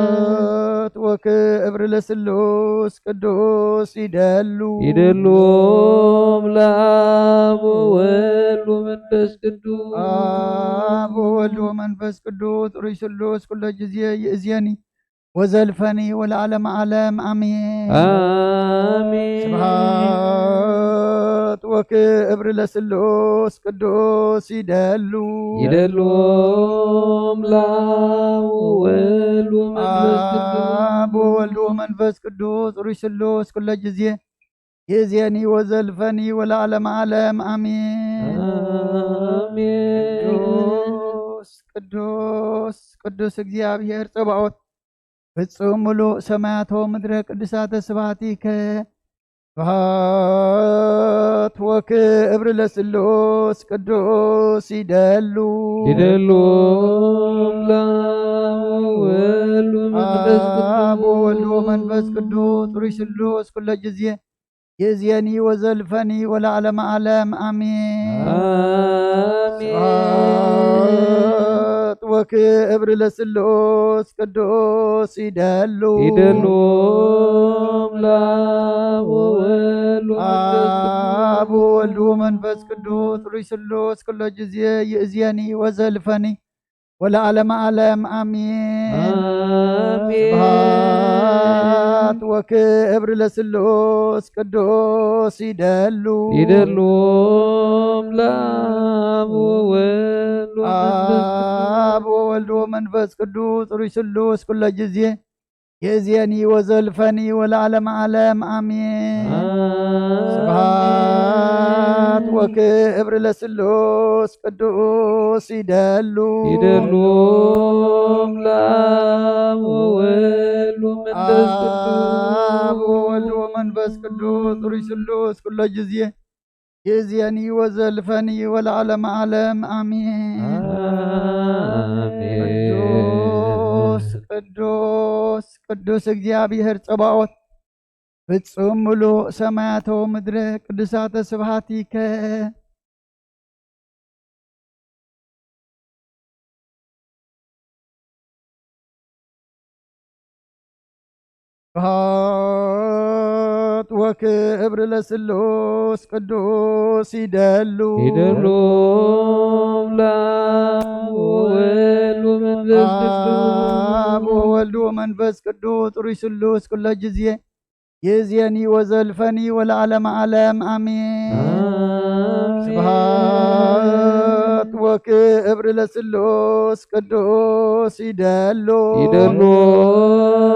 ስብሐት ወክብር ለስሉስ ቅዱስ ይደሉ። ይደልዎም ለአብ ወወልድ ወመንፈስ ቅዱስ። አብ ወወልድ ወመንፈስ ቅዱስ ሩይ ስሉስ ኩሎ ጊዜ ይእዜኒ ወዘልፈኒ ወለዓለመ ዓለም አሜን። አሜን። ስብሐት ወክብር ለስሉስ ቅዱስ ይደሉ። ይደልዎም ለአብ ወወልድ ወመንፈስ ቅዱስ። አብ ወወልድ ወመንፈስ ቅዱስ ሩይ ስሉስ ኩሎ ጊዜ ይዜኒ ወዘልፈኒ ወለዓለመ ዓለም አሜን። አሜን። ቅዱስ ቅዱስ ቅዱስ እግዚኣብሔር ጸባኦት ፍጹም ምሉእ ሰማያት ወምድረ ቅዱሳተ ስብሐቲከ። ስብሐት ወክብር ለስሉስ ቅዱስ ይደሉ። ይደልዎም ለአብ ወወልድ ወመንፈስ ቅዱስ። አብ ወወልድ ወመንፈስ ቅዱስ ሩይ ስሉስ ኩሎ ጊዜ ይእዜኒ ወዘልፈኒ ወለዓለመ ዓለም አሜን። አሜን። ስብሐት ወክብር ለስሉስ ቅዱስ ይደሉ። ይደልዎም ለአብ ወወልድ ወመንፈስ ቅዱስ። አብ ወወልድ ወመንፈስ ቅዱስ ሩይ ስሉስ ኩሎ ጊዜ ይእዜኒ ወዘልፈኒ ወለዓለመ ዓለም አሜን። አሜን። ስብሐት ወክብር ለስሉስ ቅዱስ ይደሉ። ይደልዎም ለአብ ወወልድ ወመንፈስ ቅዱስ። አብ ወወልድ ወመንፈስ ቅዱስ ሩይ ስሉስ ኩሎ ጊዜ ይእዜኒ ወዘልፈኒ ወለዓለመ ዓለም አሜን። አሜን። ስብሐት ወክብር ለስሉስ ቅዱስ ይደሉ። ይደልዎም ለአብ ወወልድ ወመንፈስ ቅዱስ። አብ ወወልድ ወመንፈስ ቅዱስ ሩይ ስሉስ ኩሎ ጊዜ ይእዜኒ ወዘልፈኒ ወለዓለመ ዓለም አሜን። አሜን። ቅዱስ ቅዱስ ቅዱስ እግዚኣብሔር ጸባኦት ፍጹም ምሉእ ሰማያተ ወምድረ ቅዱሳተ ስብሐቲከ። ስብሐት ወክብር ለስሉስ ቅዱስ ይደሉ። ይደልዎም ለአብ ወወልድ ወመንፈስ ቅዱስ። አብ ወወልድ ወመንፈስ ቅዱስ ሩይ ስሉስ ኩሎ ጊዜ ይእዜኒ ወዘልፈኒ ወለዓለመ ዓለም አሜን። አሜን። ስብሐት ወክብር ለስሉስ ቅዱስ ይደሉ። ይደልዎም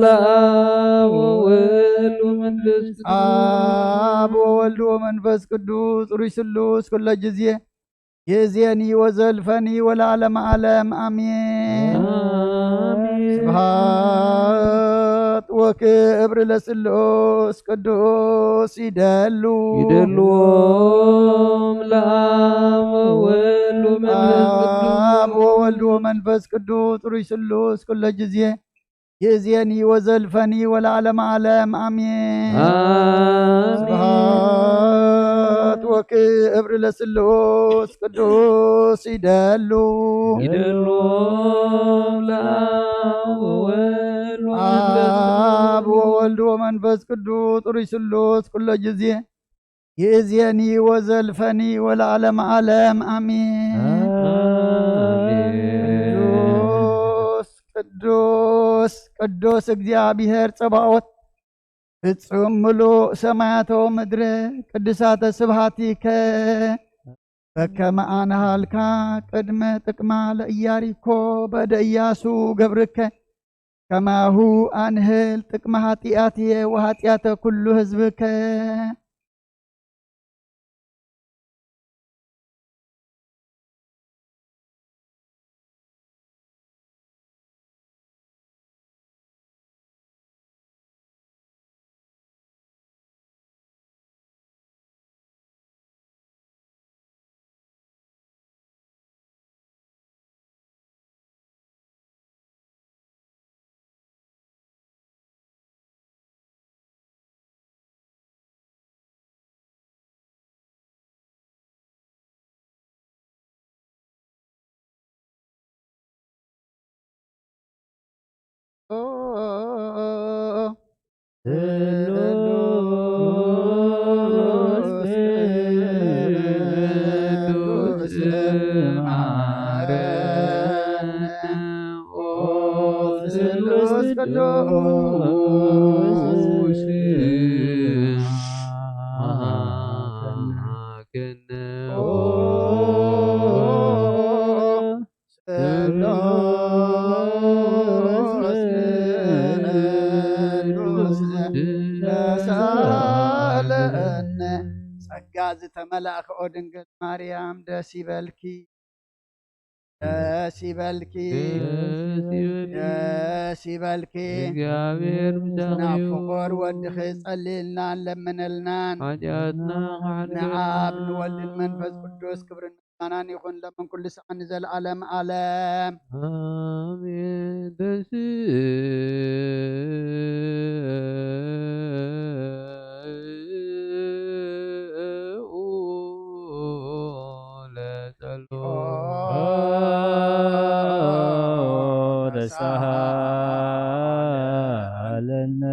ለአብ ወወልድ ወመንፈስ ቅዱስ። አብ ወወልድ ወመንፈስ ቅዱስ ሩይ ስሉስ ኩሎ ጊዜ ይእዜኒ ወዘልፈኒ ወለዓለመ ዓለም አሜን። አሜን። ስብሐት ወክብር ለስሉስ ቅዱስ ይደሉ። ይደልዎም ለአብ ወወልድ ወመንፈስ ቅዱስ። አብ ወወልድ ወመንፈስ ቅዱስ ሩይ ስሉስ ኩሎ ጊዜ ይእዜኒ ወዘልፈኒ ወለዓለመ ዓለም አሜን። አሜን። ስብሐት ወክብር ለስሉስ ቅዱስ ይደሉ። ይደልዎም ለአብ ወወልድ ወመንፈስ ቅዱስ። አብ ወወልድ ወመንፈስ ቅዱስ ሩይ ስሉስ ኩሎ ጊዜ ይእዜኒ ወዘልፈኒ ወለዓለመ ዓለም አሜን። አሜን። ቅዱስ ቅዱስ ቅዱስ እግዚኣብሔር ጸባኦት ፍጹም ምሉእ ሰማያተ ወምድረ ቅዱሳተ ስብሐቲከ በከመ አነሃልካ ቅድመ ጥቅማ ለኢያሪኮ በደ ኢያሱ ገብርከ ከማሁ ኣንህል ጥቅመ ኃጢኣትየ ወኃጢኣተ ኩሉ ህዝብከ። ስሉስ ቅዱስ ማረነ። ስሉስ ቅዱስ አምላክነ። ስሉስ ቅዱስ ተሳለነ። ጸጋ ዝተመላእኪ ኦ ድንግል ማርያም ደስ ይበልኪ። ደስ ይበልኪ፣ ደስ ይበልኪ፣ ደስ ይበልኪ። እግዚኣብሔር ምሳኺ ናብ ይኹን። ፍቑር ወድኺ ጸልይልናን ለምንልናን። ሓጢኣትና ከሓድገና። ንኣብ ንወልድን መንፈስ ቅዱስ ክብርን ምስጋናን ይኹን ለምን ኩሉ ሰዓት ንዘለዓለም ዓለም። ኣሜን። ተንሥእ ለጸሎት ተሳሃለነ።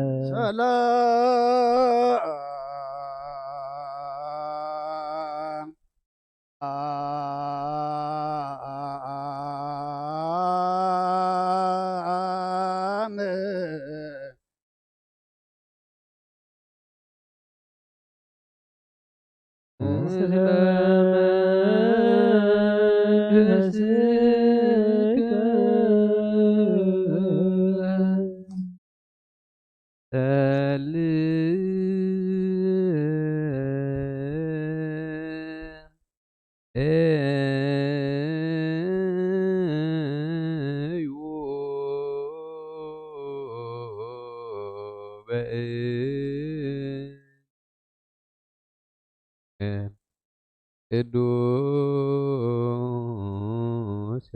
ሰላም ቅዱስ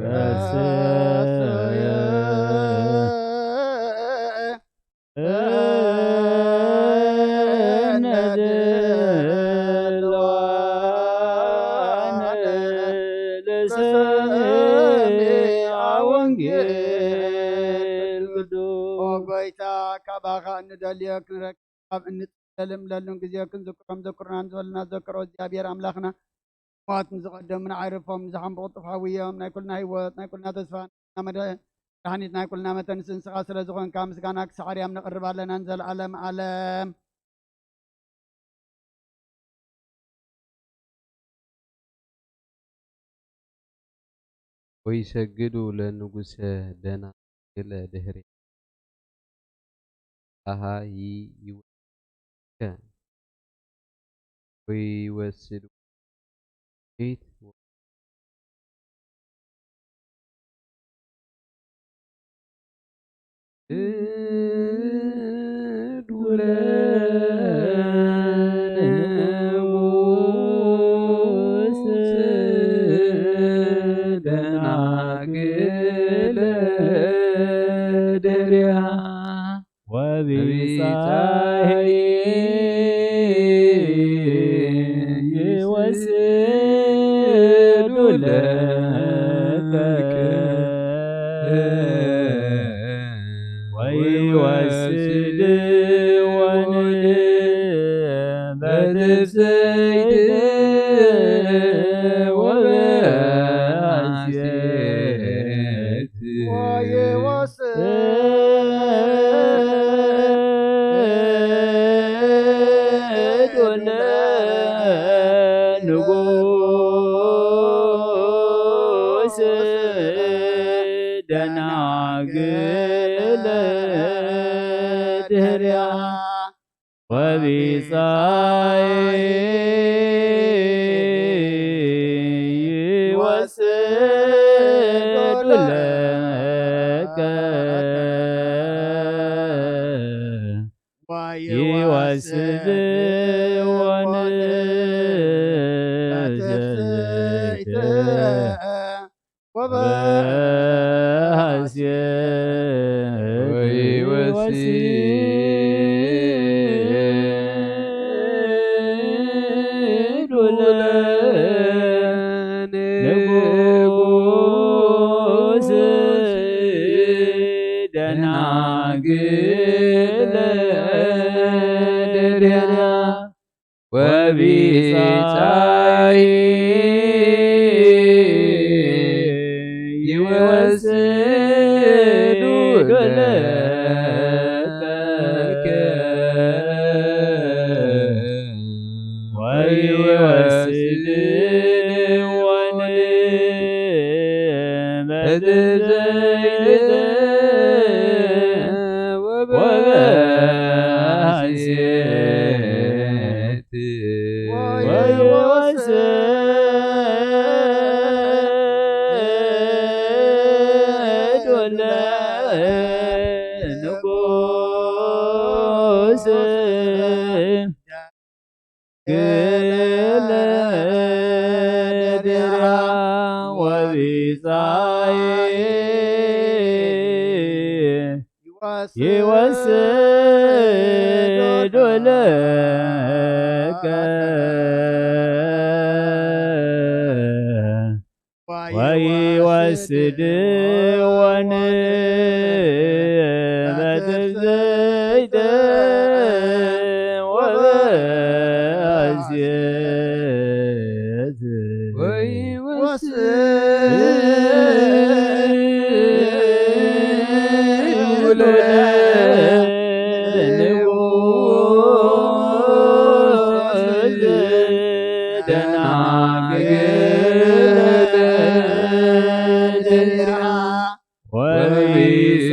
ረሰየ እነ ድልዋነ ለሰሚዐ ወንጌል ቅዱስ። ኦ ጎይታ፣ ካባኻ እንደልዮ ክንረክብ ኣብ እንጽለልን ለሉን ግዜ ክንዝክሮም ዘክሩና ንዝበሉና ዘክሮ እግዚኣብሔር ኣምላኽና። ሞት ንዝቐደሙና ኣይርፎም፣ ንዝሓምቡ ቅልጡፍ ሓውዮም። ናይ ኩልና ህይወት፣ ናይ ኩልና ተስፋ፣ ናይ ኩልና መድ-፣ መድሓኒት፣ ናይ ኩልና መተንስ ንስኻ ስለ ዝኾንካ ምስጋና ክሳዕ ኣርያም ነቕርብ ኣለና ንዘለኣለም ዓለም። ወይሰግዱ ለንጉሰ ደናግል ድህሬ። አሃ ይ-፣ ይወ-፣ ከ-፣ ወይወስዱ ፊት እድ ውለ ንጉስ ደናግል ድህሬሃ ወቢጻይ ይወስዱ ለከ ወይወስድ ወንድ በትፍስሕት ወበሐሴት ወይወስድ ንጉስ ደናግል ድህርያ ወቢጻይ ይወስዱ ለከ ይወስድ ወንዘይተ ወበሐሴት ወይወስድ ለንጉስ ደናግል ድህርያ ወቢጻይ ይወስዱ ለከ ወይወስድ ወንመትዘይተ ወበሐሴት ወይወስድ ለንጉስ ግለ ድህርያ ወቢጻይ ይወስዱ ለከ ወይወስድ ወንመትዘይተ ወበሐሴት ወይወስድ ለንጉስ ደናግል ድህርያ ወቢጻይ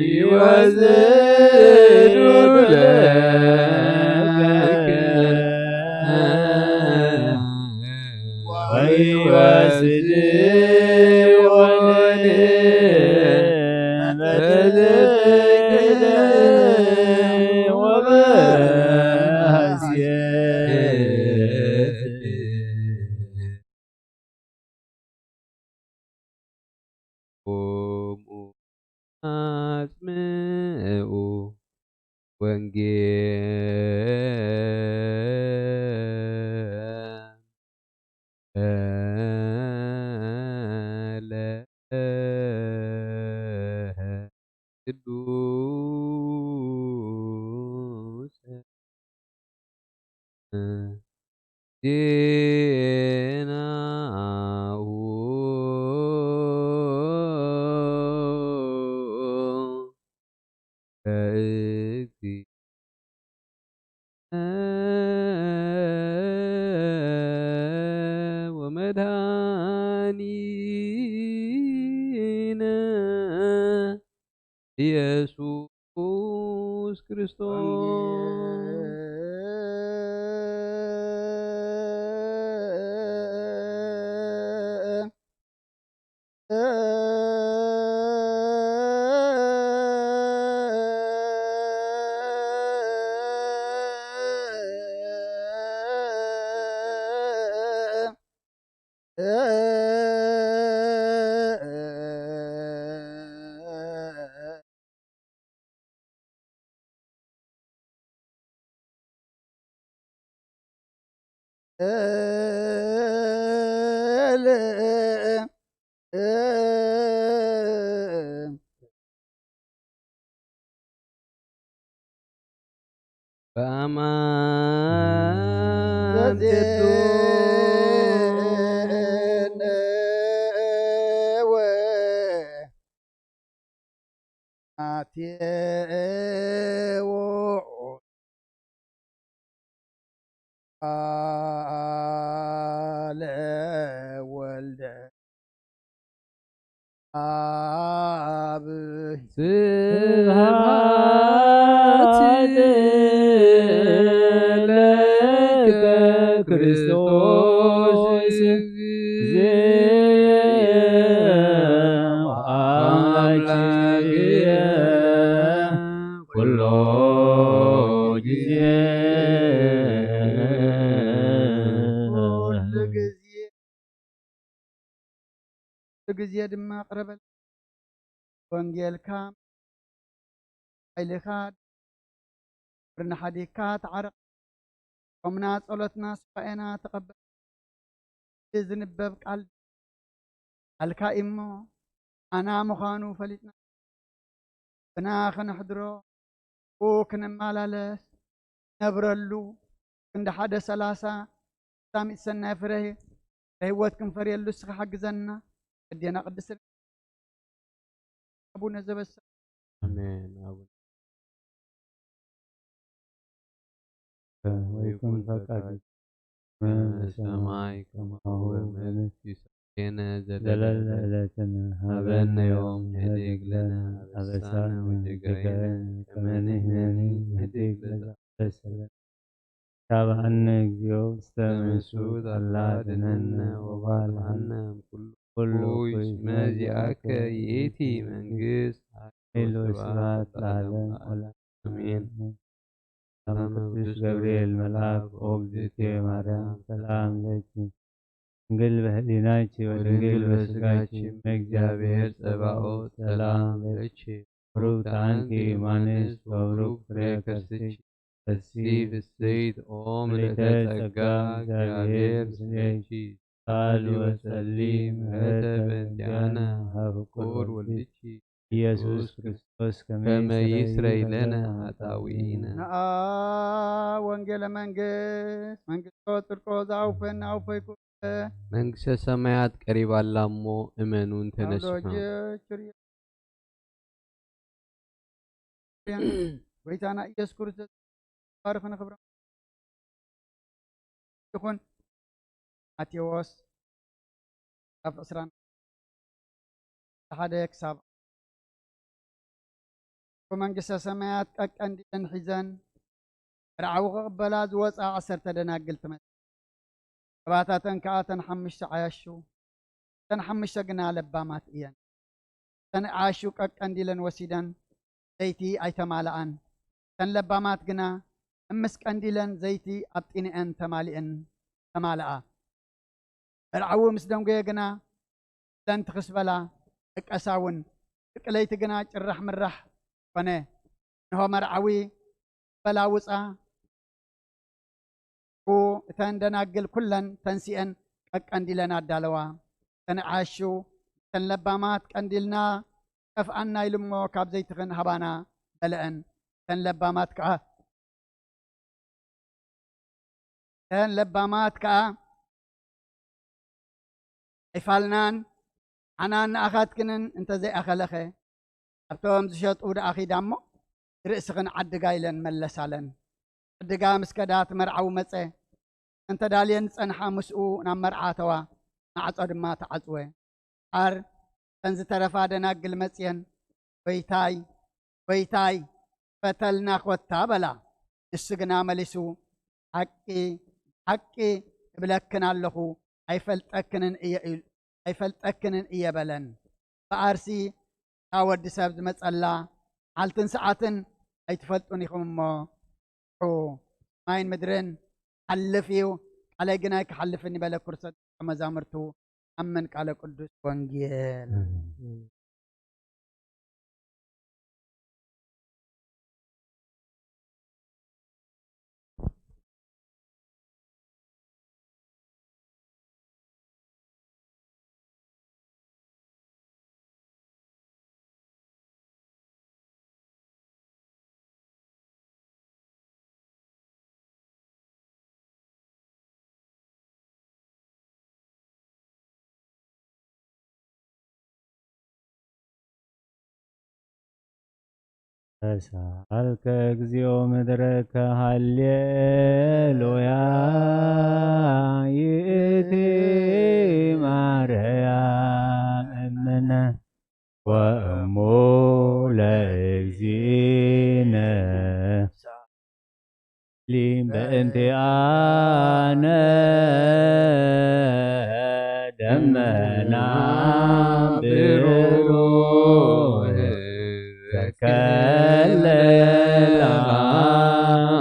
ይወስዱ ለከ ወይወስድ ወንመትዘይተ ወበሐሴት ኦሙ አጽምዑ ወንጌለ ቅዱስ ዜናሁ ለእግዚእ ወመድኃኒነ ኢየሱስ ክርስቶስ። በአማን ቅዱስ አቴዎ አለ አብ ስብሐት ለከ ክርስቶስ ጊዜ አምላክየ ኩሎ ጊዜ ኩሉ ጊዜ ኩሉ ጊዜ ድማ ቅረበል ወንጌልካ ሓይልኻ ብርና ሓዲግካ ተዓረቕ። ጾምና ጸሎትና ሱባኤና ተቐበል። እቲ ዝንበብ ቃል ቃልካ እሞ ኣና ምዃኑ ፈሊጥና ብና ክነሕድሮ ብኡ ክንመላለስ ነብረሉ ክንዲ ሓደ ሰላሳ ሳሚት ሰናይ ፍረ ህይወት ክንፈርየሉ እስኻ ሓግዘና። ኣዴና ቅድስት ኣቡነ ዘበሰ ኣሜን። ኣቡነ ወይኩን ፈቃድከ በሰማይ ከማሁ በምድር። ሲሳየነ ዘለለ ዕለትነ ሀበነ ዮም ንህድግ ለነ አበሳነ ወጌጋየነ ከመ ንሕነኒ ንህድግ ለዘአበሰ ለነ። ታብአነ እግዚኦ ውስተ መንሱት አላ ድነነ ወባልዓነ እምኩሉ ኩሉ ኩሉ መዚአከ ይእቲ መንግስት ኃይል ወስብሐት ለዓለም ወለዓለም አሜን። ሰላም ቅዱስ ገብርኤል መልአክ ኦ እግዝእትየ ማርያም ሰላም ለኪ ድንግል በህሊናኪ ወድንግል በስጋኪ እመ እግዚአብሔር ጸባኦት ሰላም ለኪ ብሩክት አንቲ እም አንስት ወብሩክ ፍሬ ከርስኪ። ደሲ ብስይት ኦ ምልዕተ ጸጋ እግዚአብሔር ምስሌኪ ሳሊ ወጸሊ ምሕረተ በእንቲአነ ሀብ ፍቁር ወልድኪ ኢየሱስ ክርስቶስ ከመ ይስረይ ለነ ኃጣውኢነ። ነአ ወንጌለ መንግስት መንግስቶ ጽድቆ ዘአውፈን አውፈይኩ መንግስተ ሰማያት ቀሪባላ እሞ እመኑን ተነስሑ። ጎይታና ኢየሱስ ክርስቶስ ባርኽን ክብራ ይኹን። ማቴዎስ ካብ ዕስራን ሓደ ክሳብ መንግስተ ሰማያት ቀቀንዲለን ሒዘን መርዓዊ ክቕበላ ዝወፃ ዓሰርተ ደናግል ትመስል። ከባታተን ከዓ እተን ሓሙሽተ ዓያሹ እተን ሓሙሽተ ግና ለባማት እየን። እተን ዓያሹ ቀቀንዲለን ወሲደን ዘይቲ ኣይተማልኣን። እተን ለባማት ግና እምስ ቀንዲለን ዘይቲ ኣብ ጢንኤን ተማሊእን ተማልኣ። መርዓዊ ምስ ደንጎየ ግና ለንቲ ክስበላ ደቀሳ እውን ፍርቂ ለይቲ ግና ጭራሕ ምራሕ ኮነ። እንሆ መርዓዊ በላ ውፃ እተን ደናግል ኩለን ተንሲአን ቀቀንዲለን ኣዳለዋ። እተን ዓያሹ እተን ለባማት ቀንዲልና ጠፍኣና ኢሉ እሞ ካብ ዘይትኽን ሃባና በለአን። እተን ለባማት ከዓ እተን ለባማት ከዓ ኣይፋልናን ሓናን ንኣኻትክንን እንተዘይኣኸለኸ ኣብቶም ዝሸጡ ደኣ ኺዳ እሞ ርእስኽን ዓድጋ ኢለን መለሳለን። ዓድጋ ምስ ከዳ እቲ መርዓዊ መጸ። እንተዳልየን ዝጸንሓ ምስኡ ናብ መርዓ ኣተዋ፣ ማዕጾ ድማ ተዓጽወ። ኣር እተን ዝተረፋ ደናግል መጽየን፣ ጎይታይ፣ ጎይታይ፣ ፈተልና ኮታ በላ። ንሱ ግና መሊሱ፣ ሓቂ፣ ሓቂ እብለክን ኣለኹ፣ ኣይፈልጠክንን እየ ኢሉ፣ ኣይፈልጠክንን እየ በለን። ብኣርሲ እታ ወዲ ሰብ ዝመጸላ መዓልትን ሰዓትን ኣይትፈልጡን ኢኹም እሞ፣ ፍርሑ። ሰማይን ምድርን ክሓልፍ እዩ፣ ቃለይ ግን ኣይክሓልፍን እዩ በለ ክርስቶስ ደቀ መዛሙርቱ። ኣምን ቃለ ቅዱስ ወንጌል። ተሳሃልከ እግዚኦ ምድረከ ሃሌሉያ። ይእቲ ማርያም እምነ እንቲኣነ ደመና ብሩህ ዘከለላ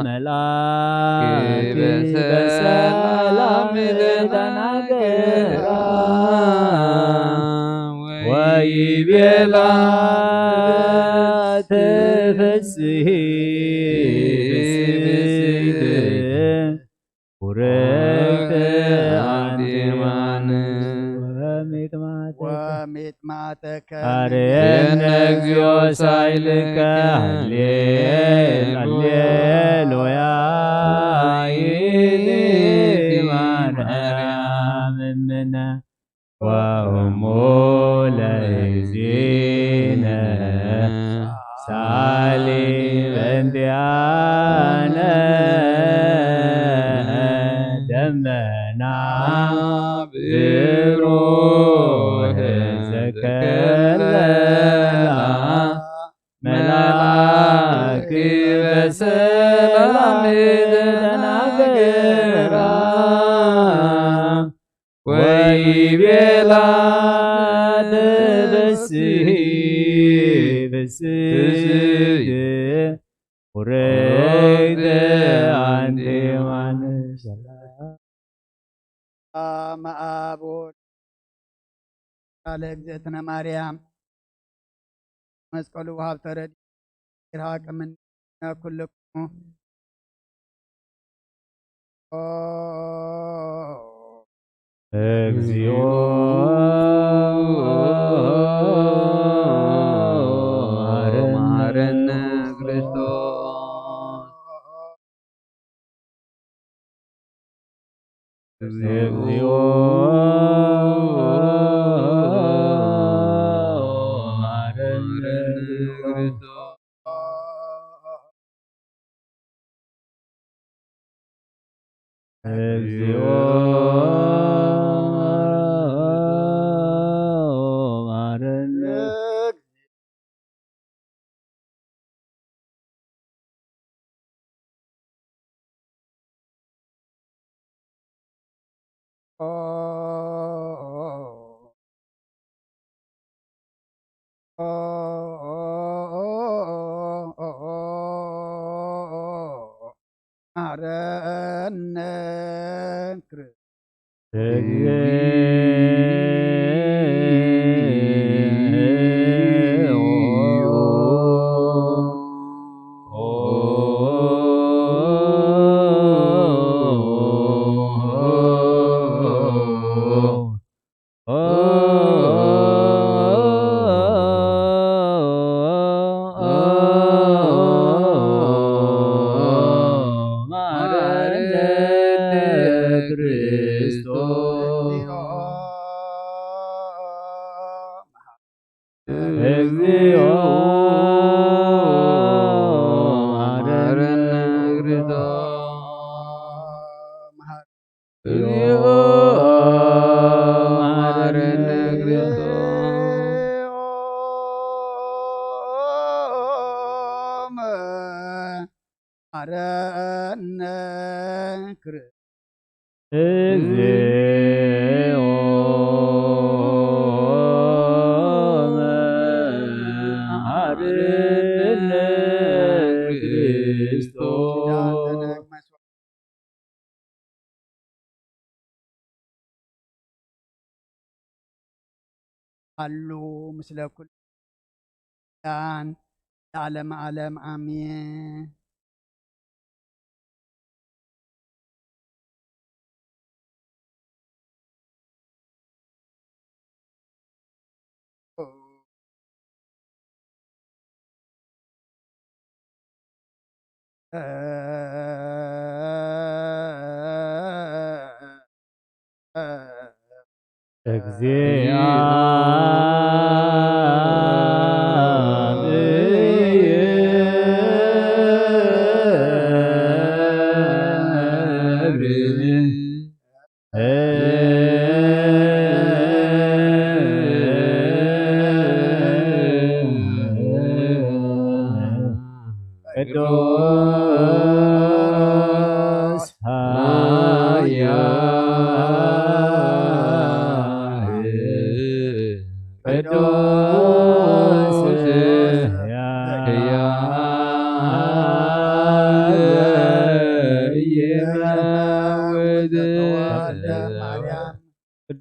መልኣክ በሰላም ተናገራ ወይቤላ ተፈስሒ ብስምኪ ቡርክት ኣንቲ እም ወሚጥማተ ወሚጥማተከ አርየነ እግዚኦ ሳይልከ። ሃሌሉያ። ሃሌሉያ። ይእቲ ማርያም እምነ ወእሙ ለእግዚእነ ሳሊ በእንቲአነ ደመና ብሩህ ዘከለላ መልአክ በሰላም ተናገራ ወይቤላ ተፈስሒ ብስምኪ ቡርክት ኣንቲ እም። ሰላም አብ ወወልድ ለእግዝእትነ ማርያም መስቀሉ ውሃብ ተረድኦ ይርሃቅ እምነ ኩልክሙ። ኦ እግዚኦ መሐረነ ክርስቶስ። እግዚኦ መሐረነ ክርስቶስ። እግዚኦ መሐረነ። መሐረነ ክርስቶስ። መሐረነ ክርስቶስ። እግዚኦ መሐረነ ክርስቶስ። እግዚኦ መሐረነ ክርስቶስ። መሐረነ ክርስቶስ። እግዚኦ መሐረነ ክርስቶስ። ሃሉ ምስለ ኩሉ ኪዳን ለዓለመ ዓለም ኣሜን። ቅዱስ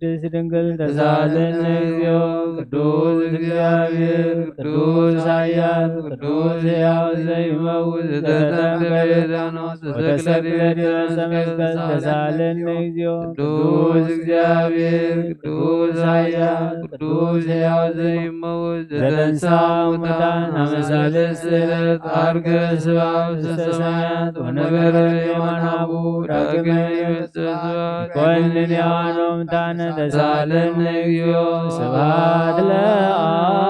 ቅድስት ድንግል ተሳለነ እግዚኦ። ቅዱስ እግዚኣብሔር፣ ቅዱስ ኃያል፣ ቅዱስ ሕያው ዘይመውት፣ ዝተጠምቀ ዮርዳኖስ ወተክለ ዲበ ዕፀ መስቀል ተሳለነ እግዚኦ። ቅዱስ እግዚኣብሔር፣ ቅዱስ ኃያል፣ ቅዱስ ሕያው ዘይመውት፣ ዘተንሥአ እሙታን አመ ሣልስት ዕለት ዐርገ ስብሐ ውስተ ሰማያት ወነበረ በየማነ አቡሁ ዳግመ ይመጽእ። ይኮንን የዋኖም ታነ ተሳለነ እግዚኦ። ስብሐት ለአብ።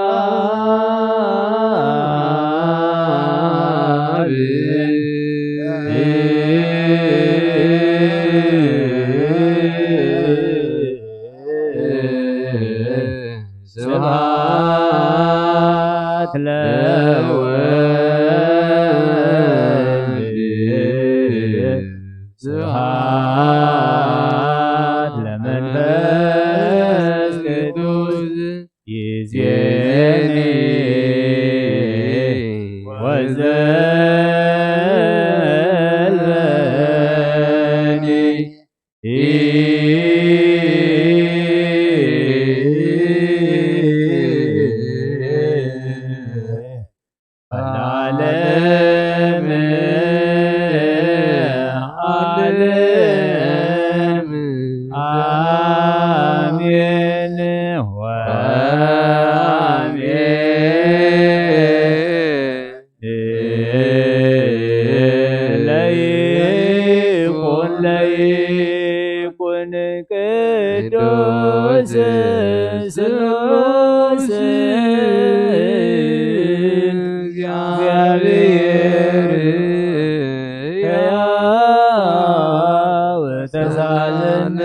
ስብሐት ለወልድ ስብሐት ለመንፈስ ቅዱስ። ይዜኒ ወዘልፈኒ። ለዓለመ ዓለም አሜን ወአሜን። ለይኩን ለይኩን ቅዱስ ስሉስ እግዚአብሔር ሕያው ተሳለነ።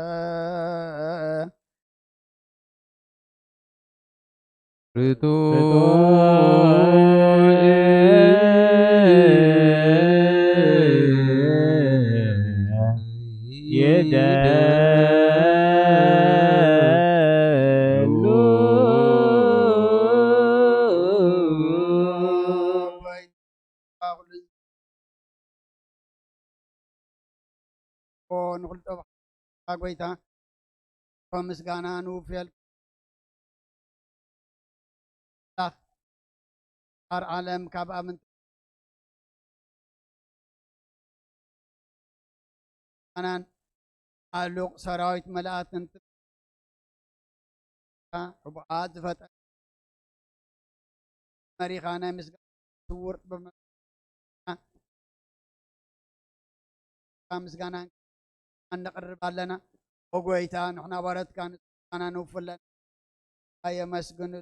ለእግዚአብሔር ርቱዕ ይደሉ። ንኹሉ ጠባኻ ጎይታ ምስጋና ንውፍየል። ኣምላኽ ዓለም ካብ ኣምንት ኣናን ኣሉቕ ሰራዊት መላእክትን ሕቡኣት ዝፈጠረ መሪኻ ናይ ምስጋና ስውር ጥበብ ምስጋና ነቕርብ ኣለና። ኦ ጎይታ፣ ንሕና ባሮትካ ምስጋና ነውፍለና። የመስግን።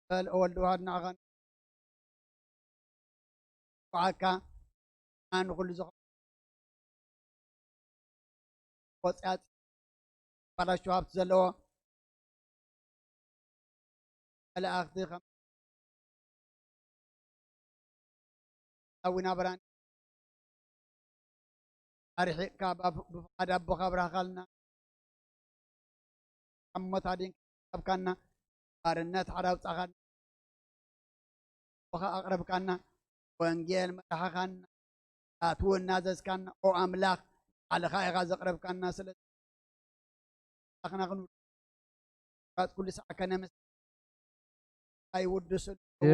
በል ወልድ ዋህድ ንዓኻ ንኳዓካ ንኹሉ ዝኾነ ቆጽያጽ ባላችሁ ሃብት ዘለዎ መላእኽቲ ከም ኣዊና ብርሃን ኣርሒቕካ ብ-፣ ብፍቓድ ኣቦኻ ኣብራኻልና። ካብ ሞት ኣዲንካ ኣብካና፣ ባርነት ሓራ ኣውጻኻና፣ ኣቦኻ ኣቕረብካና፣ ወንጌል መራሕኻና፣ ኣትው እናዘዝካና፣ ኦ ኣምላኽ፣ ባዕልኻ ኢኻ ዘቕረብካና። ስለ ኣምላኽና ክንብል፣ ኩሉ ሳዕ ከነመስ-፣ ኣይውድስሉ። ያከ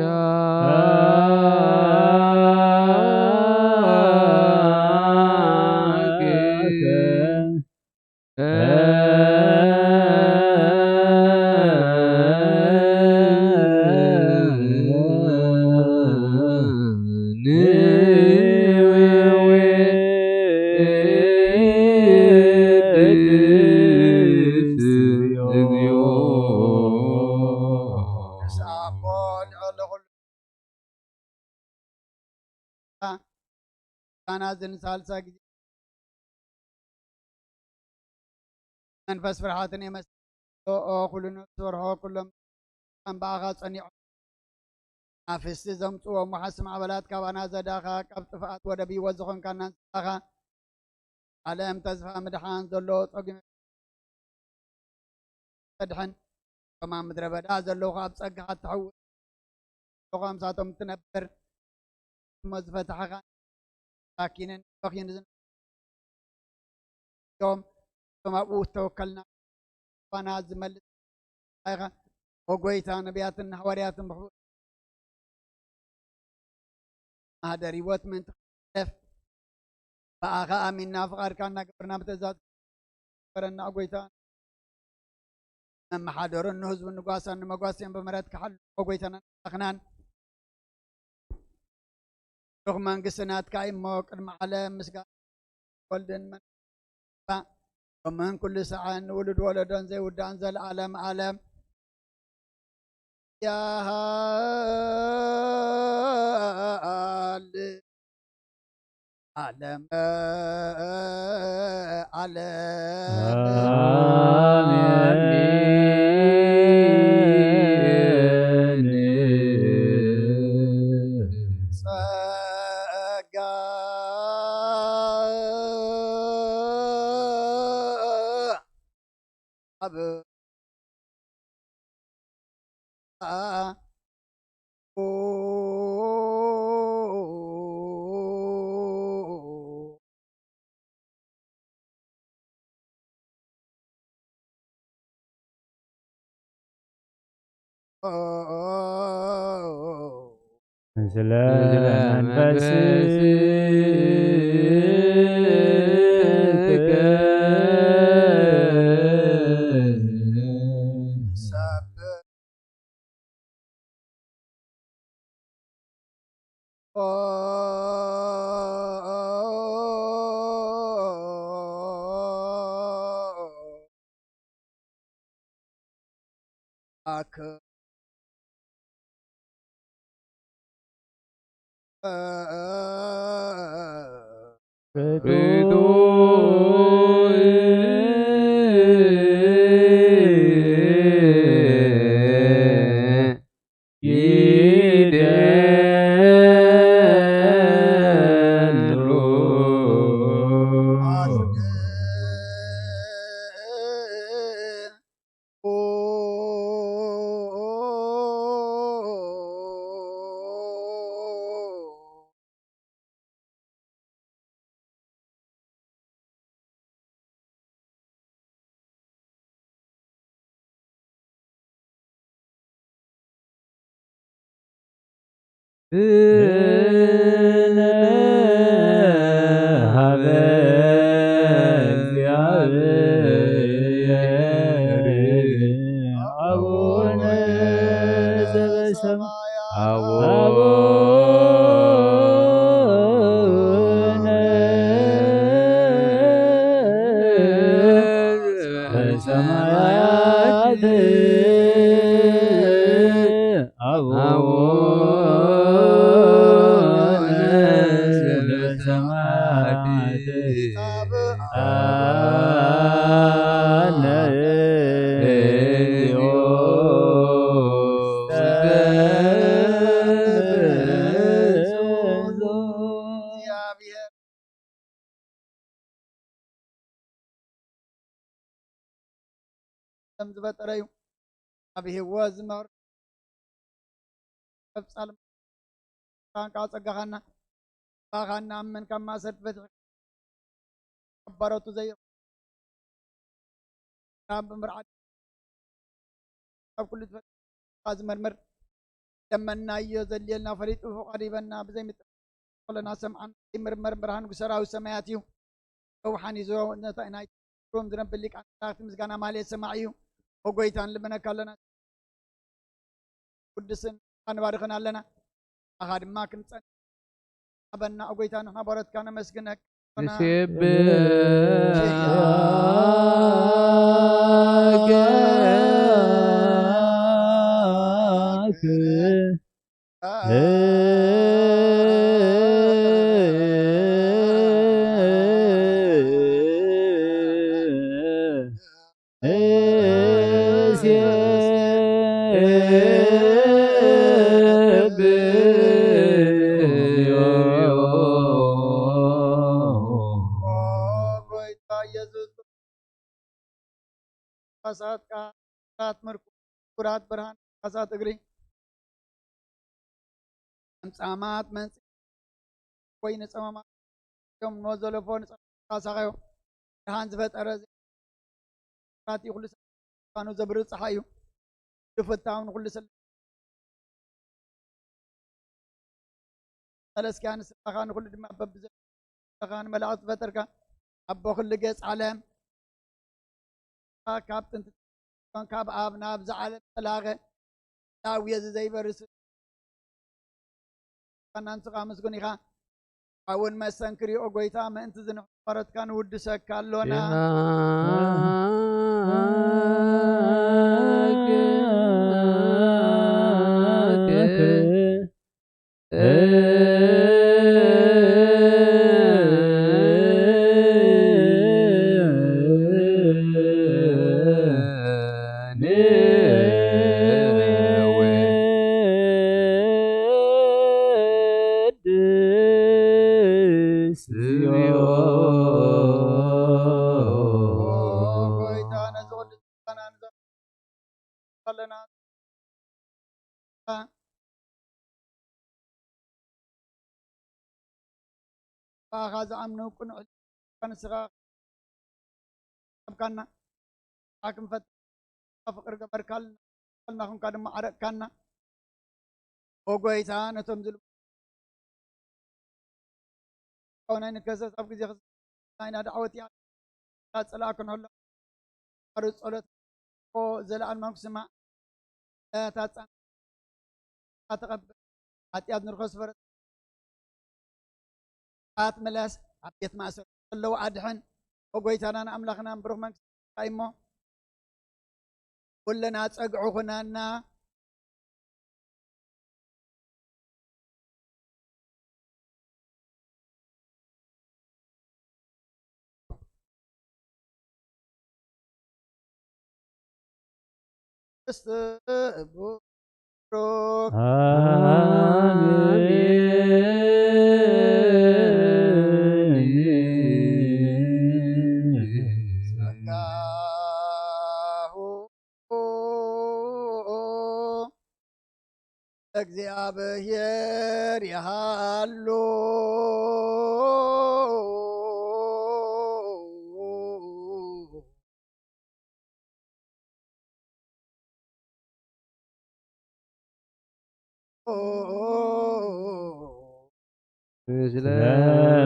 ቃና ዝንሳልሳ ግዜ መንፈስ ፍርሓትን የመስኦ ኩሉ ንሰርሖ ኩሎም ከም ብኣኻ ጸኒዖም ኣፍስቲ ዘምጽዎ መሓስ ማዕበላት ካባና ዘዳኻ ካብ ጥፍኣት ወደብ ህይወት ዝኾንካና ንስኻ ዓለም ተስፋ ምድሓን ዘሎ ጸጉመ ተድሕን እቶም ኣብ ምድረ በዳ ዘለዉ ኣብ ጸጋኻ ትሕውስ ኣለኹ ኣምሳቶም ትነብር እሞ ዝፈታሕኻ ሳኪንን በኺን ዝን እዮም እቶም ኣብኡ ዝተወከልና ባና ዝመልስ ኢኻ ኦጎይታ ነቢያትን ሃዋርያትን ብሕቡር ማህደር ህይወት ምእንቲ ክሕለፍ ብኣኻ ኣሚንና ፍቓድካ እናገበርና ብትእዛዝ በረና ጎይታ መመሓደሩን ንህዝቡ ንጓሳን ንመጓስን ብምሕረትካ ሓሉ ጎይታና ኣኽናን ሩኽ መንግስቲ ናትካ እሞ ቅድሚ ዓለም ምስጋና ወልድን መንግስቲ ሎምን ኩሉ ሰዓን ንውሉድ ወለዶን ዘይውዳእን ዘለዓለም ዓለም ያሃል ዓለም ዓለም ጸጋ ኣብ ከም ዝበጠረ እዩ ኣብ ህይወት ዝመር ቀጻል ቃንቃ ጸጋኻና ባኻ እናኣመን ካብ ማእሰርቲ ፈትሒ ካብ ባሮቱ ዘይ ካብ ምርዓድ ካብ ኩሉ ዝፈ- ዝመርምር ለመናዮ ዘድልየልና ፈሊጡ ፍቓድ ይበና። ብዘይ ምጥ-፣ ከለና ሰምዓን ይምርመር ብርሃን ሰራዊት ሰማያት እዩ። ረውሓን ይዞ ነታ ናይ ትርጉም ዝነብል ሊቃነ መላእክት ምስጋና ማልየ ሰማዕ እዩ። ኦ ጎይታ ንልመነካ ኣለና። ቅዱስን ንባርኸን ኣለና። ኣኻ ድማ ክንጸን ኣበና ኦ ጎይታ ንሕና ባሮትካ ነመስግነካ። ንሴብሕካ ጎይታ ኢየሱስ፣ ካሳት ቃላት ምርኩ-፣ ኩራት ብርሃን ካሳት እግሪ፣ ለምጻማት መንጽ-፣ ወይ ንጸማማት እዮም፣ ንወዘለፎ ንጸ-፣ ካሳኻዮ። ደሃን ዝፈጠረ ራት እዩ፣ ኩሉ ሰብ ምዃኑ ዘብርህ ጸሓይ እዩ። ዝፍታውን ኩሉ ስለ-፣ ተለስኪያ ንስኻ ንኹሉ ድማ በብዘለኻ ንመላእኽቲ ፈጠርካ። ኣቦ ኩሉ ገጽ ዓለም፣ ካብ ጥንቲ ካብ ኣብ ናብ ዝዓለም ተላኸ። ዳዊ እዚ ዘይበርስ ካና ንስኻ ምስጉን ኢኻ። ኣውን መሰንክር ኦ ጎይታ፣ ምእንቲ ዝንሕፈረትካ ንውድሰካ ኣሎና። ብኣኻ ዝኣምኑ ቅኑዕ ንስኻ ኣብካና። ንስኻ ክንፈት ፍቅር ገበርካልና፣ ናኹንካ ድማ ዓረቅካና። ኦ ጎይታ፣ ነቶም ዝል-፣ ኮነ ንከሰስ ኣብ ግዜ ክስ-፣ ናይና ዳዕወት እያ። ጸላእ ክንሕሎ ኣሩ ጸሎት ኦ ዘለኣለማዊ ክስማዕ። እታ ጻን-፣ ተቐብል። ሓጢኣት ንርኸስ ፈረ-፣ ኣት ምለስ፣ ኣብ ቤት ማእሰር ዘለዉ ኣድሕን። ኦ ጎይታናን ኣምላኽናን ብሩኽ መንግስቲ እሞ ኩልና ጸግዑ ኩነና። እግዚኣብሔር ይሃሉ። ምስለ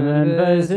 መንፈስከ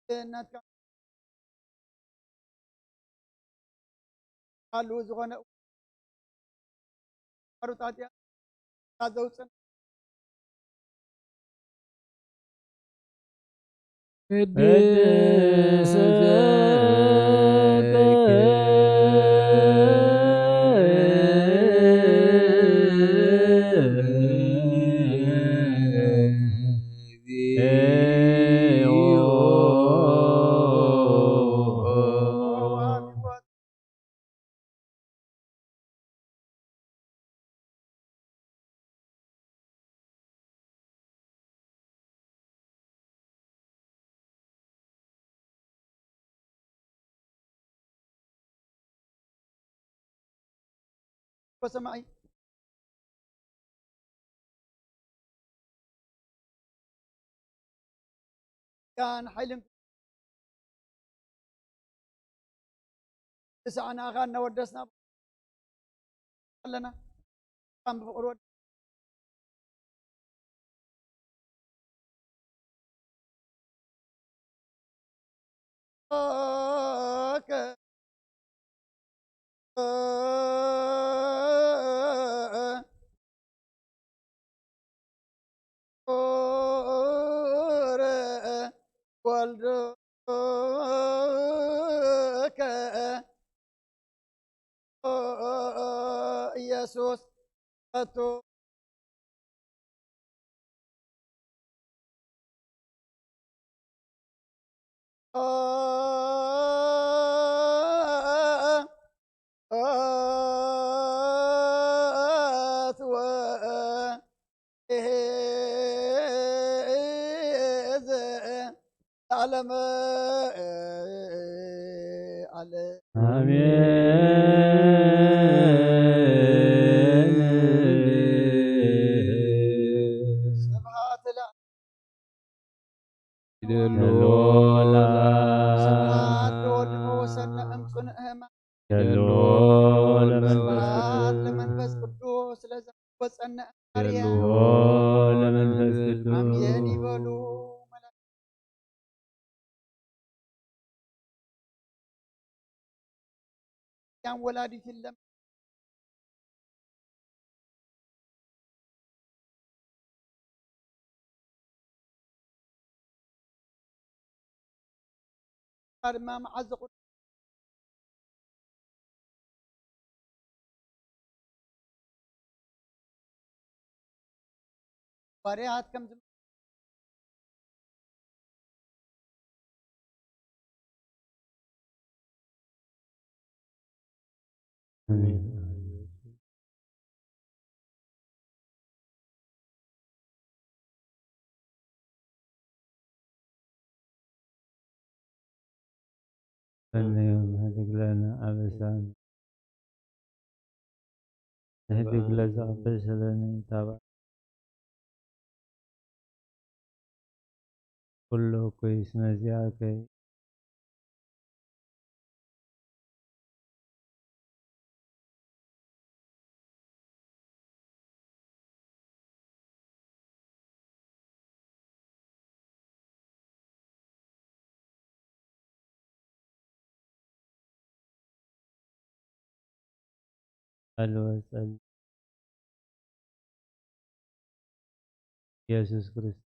እናትካ ካሉ ዝኾነ ሩጣጥያ ዘውፅን ቅድስት ወሰማዒ ያን ሓይልን ክሳዕና ኸኣ እናወደስና ኣለና። ከም ብፍቕሪ ወድ ወልድከ ኢየሱስ ኣቱ ኣትወ እዝ ዓለም ዓለም። ኣሜን። ስብሐት ለ- ይደሉ ስብሐት ለወልድ መወሰነ እምፁን እህማ። ይደሉ ለመንፈስ ስብሐት ቅዱስ። ለመንፈስ ቅዱስ ለዘወፀነ ይደሉ ማርያም። ለመንፈስ ቅዱስ። ኣሜን ይበሉ። ማርያም ወላዲት ለም ድማ መዓዝ ዘቑ- ባርያት ከም ዝም- ሰናዮም ህድግ ለነ ኣበሳነ ህድግ ለዘ ኣበሰ ለነ ኢታባ ኩሉ እኩይ እስመ ዚአከ ቃል ወጸል ኢየሱስ ክርስቶስ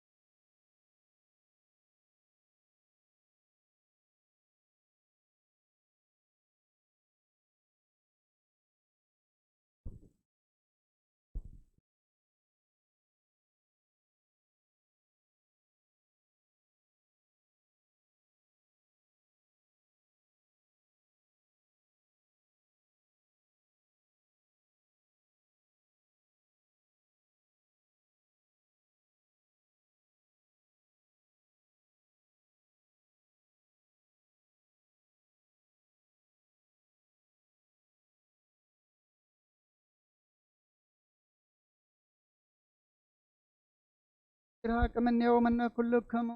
ይርሃቅ እምኔሁ እምነ ኩልክሙ።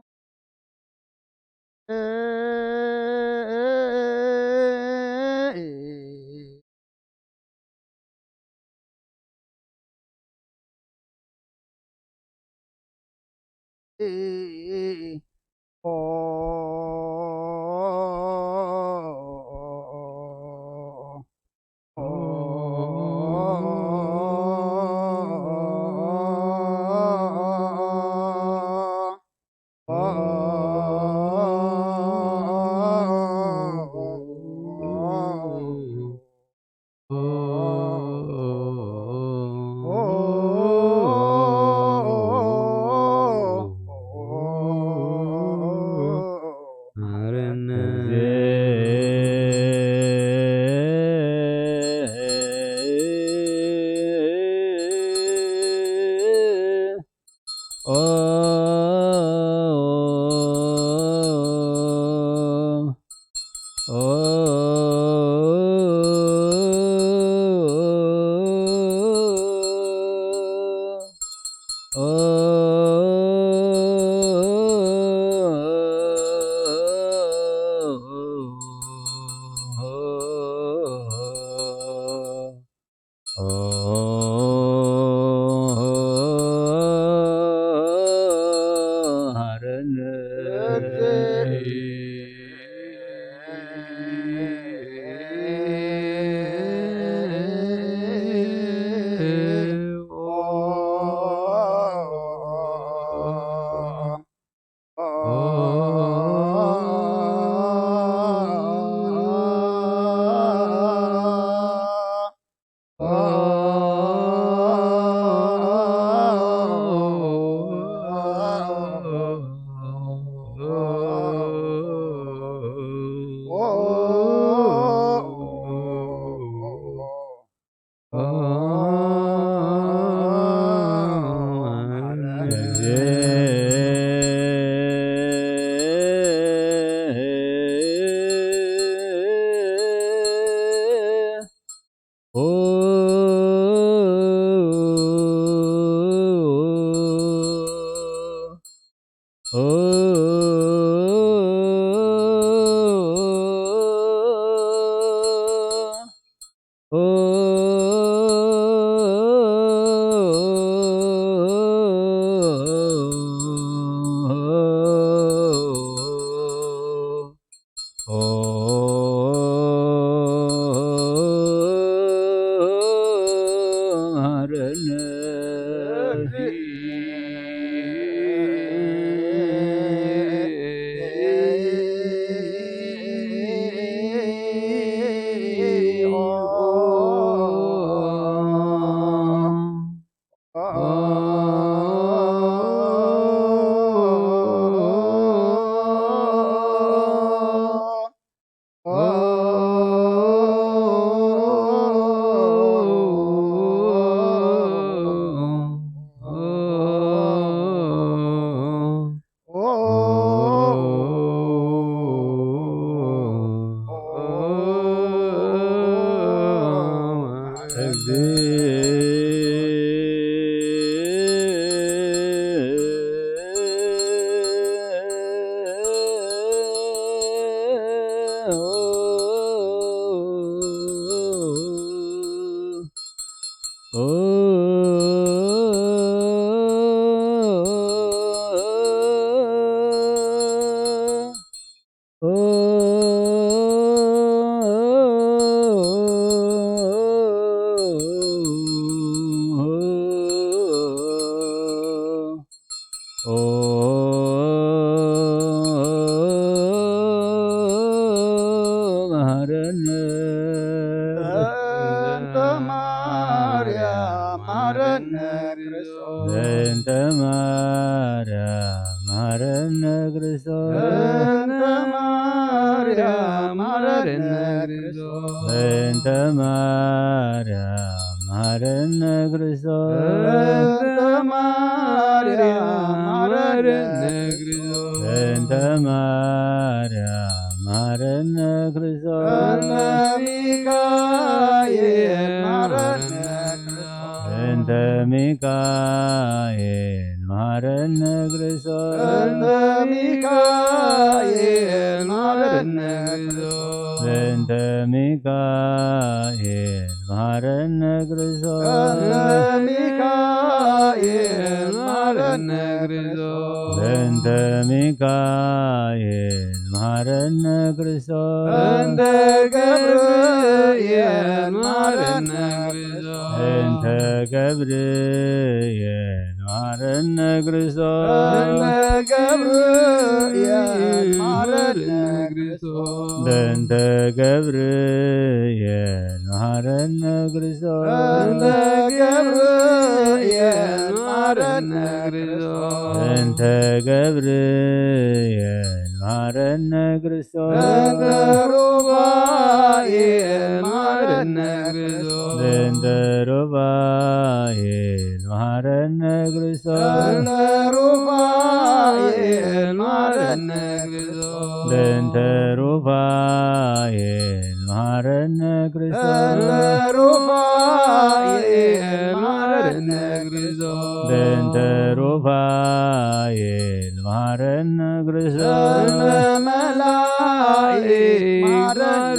ኦ በእንተ ማርያም መሐረነ ክርስቶስ። በእንተ ማርያም መሐረነ ክርስቶስ። በእንተ ማርያም መሐረነ ክርስቶስ። በእንተ ማርያም መሐረነ ክርስቶስ። በእንተ ማርያም መሐረነ ክርስቶስ። በእንተ ማርያም መሐረነ ክርስቶስ። በእንተ ሚካኤል መሐረነ ክርስቶስ። በእንተ ሚካኤል መሐረነ ክርስቶስ። በእንተ ሚካኤል መሐረነ ክርስቶስ። በእንተ ሚካኤል መሐረነ ክርስቶስ። በእንተ ሚካኤል መሐረነ ክርስቶስ። በእንተ ሚካኤል መሐረነ ክርስቶስ። በእንተ ገብርኤል መሐረነ ክርስቶስ። በእንተ ገብርኤል መሐረነ ክርስቶስ። በእንተ ገብርኤል መሐረነ ክርስቶስ። በእንተ ገብርኤል መሐረነ ክርስቶስ። በእንተ ገብርኤል መሐረነ ክርስቶስ። በእንተ ገብርኤል መሐረነ ክርስቶስ። በእንተ ሩፋኤል መሐረነ ክርስቶስ። በእንተ ሩፋኤል መሐረነ ክርስቶስ። በእንተ ሩፋኤል መሐረነ ክርስቶስ። በእንተ ሩፋኤል መሐረነ ክርስቶስ። በእንተ ሩፋኤል መሐረነ በእንተ ሩፋኤል መሃረነ ክርስቶስ። በእንተ መላእክት መሃረነ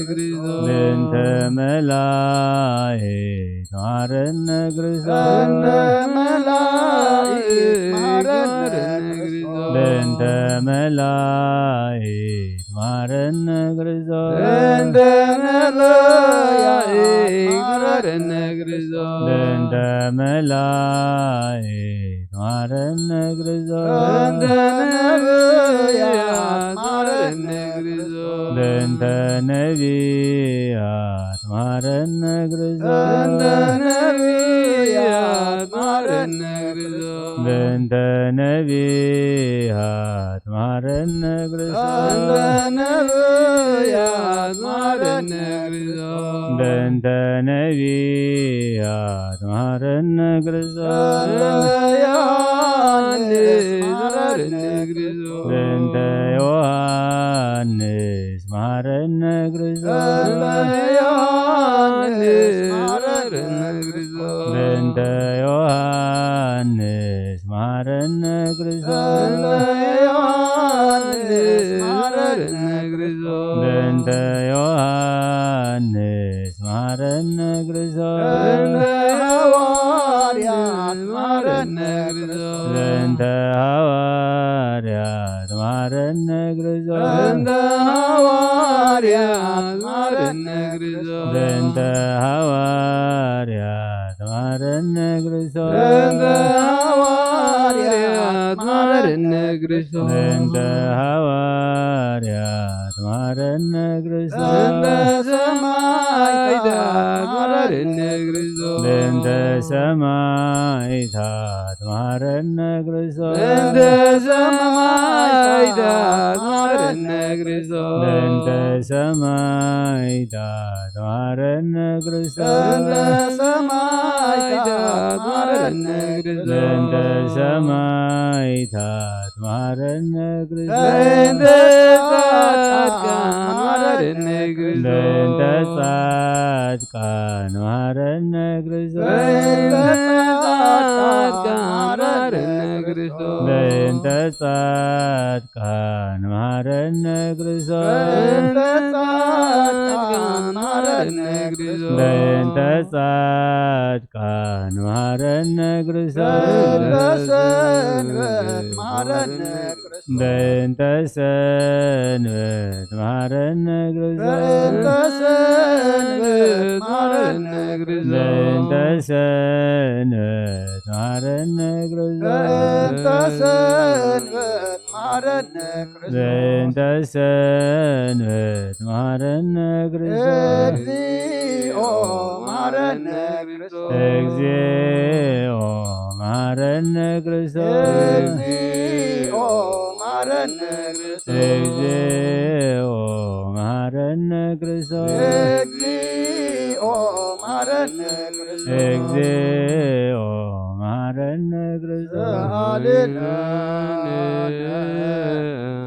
ክርስቶስ። በእንተ መላእክት መሃረነ ክርስቶስ። በእንተ መላእክት መሃረነ ክርስቶስ። በእንተ መላእክት መሃረነ ክርስቶስ። በእንተ ነቢያት መሃረነ ክርስቶስ። በእንተ መላእክት መሃረነ ክርስቶስ። በእንተ ነቢያት መሃረነ ክርስቶስ። በእንተ ነቢያት መሃረነ ክርስቶስ። በእንተ ነቢያት መሃረነ ክርስቶስ። በእንተ ነቢያት መሃረነ ክርስቶስ። በእንተ ነቢያት መሃረነ ክርስቶስ። በእንተ ነቢያት መሃረነ ክርስቶስ። በእንተ ዮሐንስ መሃረነ ክርስቶስ። በእንተ ዮሐንስ መሃረነ ክርስቶስ። በእንተ ዮሐንስ መሃረነ ክርስቶስ። በእንተ ዮሐንስ መሃረነ ክርስቶስ። በእንተ ዮሐንስ መሃረነ ክርስቶስ። በእንተ ዮሐንስ መሃረነ ክርስቶስ። በእንተ ሐዋርያት መሃረነ ክርስቶስ። በእንተ ሐዋርያት መሃረነ ክርስቶስ። በእንተ ሐዋርያት መሃረነ ክርስቶስ። በእንተ ሐዋርያት መሃረነ ክርስቶስ። በእንተ ሐዋርያት መሃረነ ክርስቶስ። በእንተ ሐዋርያት መሃረነ ክርስቶስ። በእንተ ሰማዕታት መሃረነ ክርስቶስ። በእንተ ሰማዕታት መሃረነ ክርስቶስ። በእንተ ሰማዕታት መሃረነ ክርስቶስ። በእንተ ሰማዕታት መሃረነ ክርስቶስ። በእንተ ሰማዕታት መሃረነ ክርስቶስ። በእንተ ሰማዕታት መሃረነ ክርስቶስ። በእንተ ጻድቃን መሃረነ ክርስቶስ። በእንተ ጻድቃን መሃረነ ክርስቶስ። በእንተ ጻድቃን መሃረነ ክርስቶስ። በእንተ ጻድቃን መሃረነ ክርስቶስ። በእንተ ጻድቃን መሃረነ ክርስቶስ። በእንተ ጻድቃን መሃረነ ክርስቶስ። በእንተ ሰንበት መሃረነ ክርስቶስ። በእንተ ሰንበት መሃረነ ክርስቶስ። በእንተ ሰንበት መሃረነ ክርስቶስ። በእንተ ሰንበት መሃረነ ክርስቶስ። በእንተ ሰንበት መሃረነ ክርስቶስ። በእንተ ሰንበት መሃረነ ክርስቶስ። እግዚኦ መሃረነ ክርስቶስ። እግዚኦ መሃረነ ክርስቶስ። እግዚኦ መሃረነ ክርስቶስ። እግዚኦ መሃረነ ክርስቶስ። እግዚኦ መሃረነ ክርስቶስ። እግዚኦ መሃረነ ክርስቶስ። ሰአሊ ለነ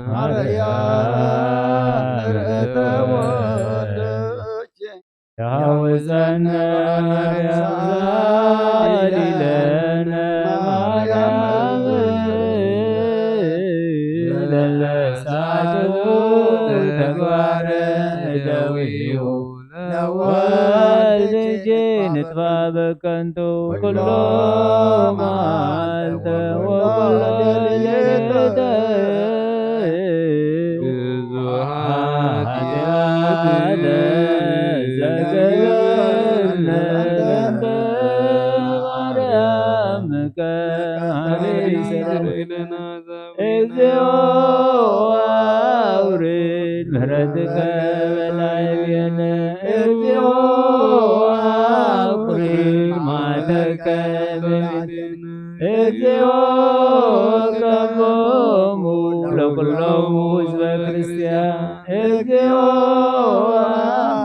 ማርያም ርዕተ ወልድ ያውፀነ ማርያም ሳሊለነ ማርያም ለለሳቱ ተግባረ ደዊሁ ለወልድኪ ንጥፋ በከንቱ ኩሎ መዓልተ ወኩሎ ሌሊተ ብዙ ኃጢአት ዘገብነ በእንተ ማርያም ከማህሌ ይሰግድ። እግዚኦ አውርድ ምሕረትከ በላዕሌነ። እግዚኦ አውርድ መዓተከ በቤትነ። እግዚኦ ከሞሙ ለኩሎሙ ህዝበ ክርስቲያን። እግዚኦ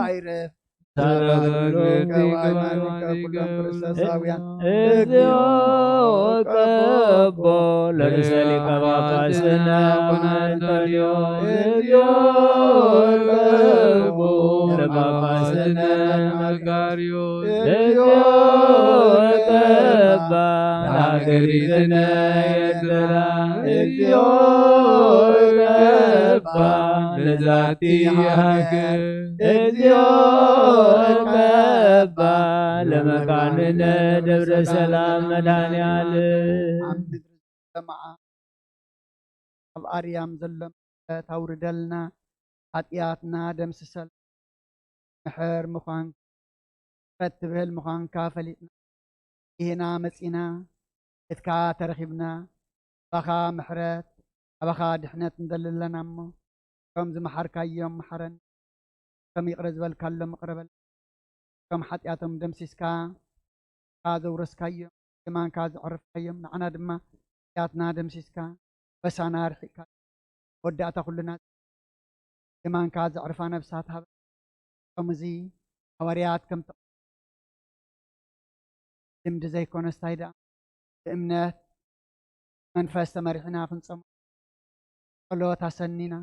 አይረፍ። ሰላም ለኩሎሙ ሃይማኖተ ኩሎም ክርስቶሳውያን። እግዚኦ ቀቦ ለርእሰ ሊቀ ጳጳስነ አቡነ አንቶንዮ። እግዚኦ ቀቦ ለጳጳስነ መቃርዮስ። እግዚኦ እባ ሃገሪትነ ኤርትራ፣ እግዚኦ እባ ለዛቲ ሃገር፣ እግዚኦ እባ ለመካንነ ደብረ ሰላም መድኃኔዓለም። ኣብ ምድሪ ዝሰማዓ፣ ኣብ ኣርያም ዘሎ ምሕረት ኣውርደልና፣ ሓጢኣትና ደምስሰልና። ምሕር ምዃን፣ ምሕረት ትብህል ምዃንካ ፈሊጥና፣ ኢህና መጺና፣ ቤትካ ተረኺብና፣ ኣባኻ ምሕረት፣ ኣባኻ ድሕነት ንደሊ ኣለና እሞ፣ ከም ዝመሓርካዮም መሓረን፣ ከም ይቕረ ዝበልካሎም ይቕረ በል። ከም ሓጢኣቶም ደምሲስካ፣ ንስኻ ዘውረስካዮም፣ የማንካ ዘዕረፍካዮም፣ ንዓና ድማ ሓጢኣትና ደምሲስካ፣ በሳና ኣርሒቕካ፣ መወዳእታ ኩልና የማንካ ዘዕርፋ ነብሳት ሃበ። ከም እዚ ሃዋርያት ከም ልምዲ ዘይኮነስ ታይ ደኣ ብእምነት መንፈስ ተመሪሕና ክንጸሙ ጸሎት ኣሰኒና፣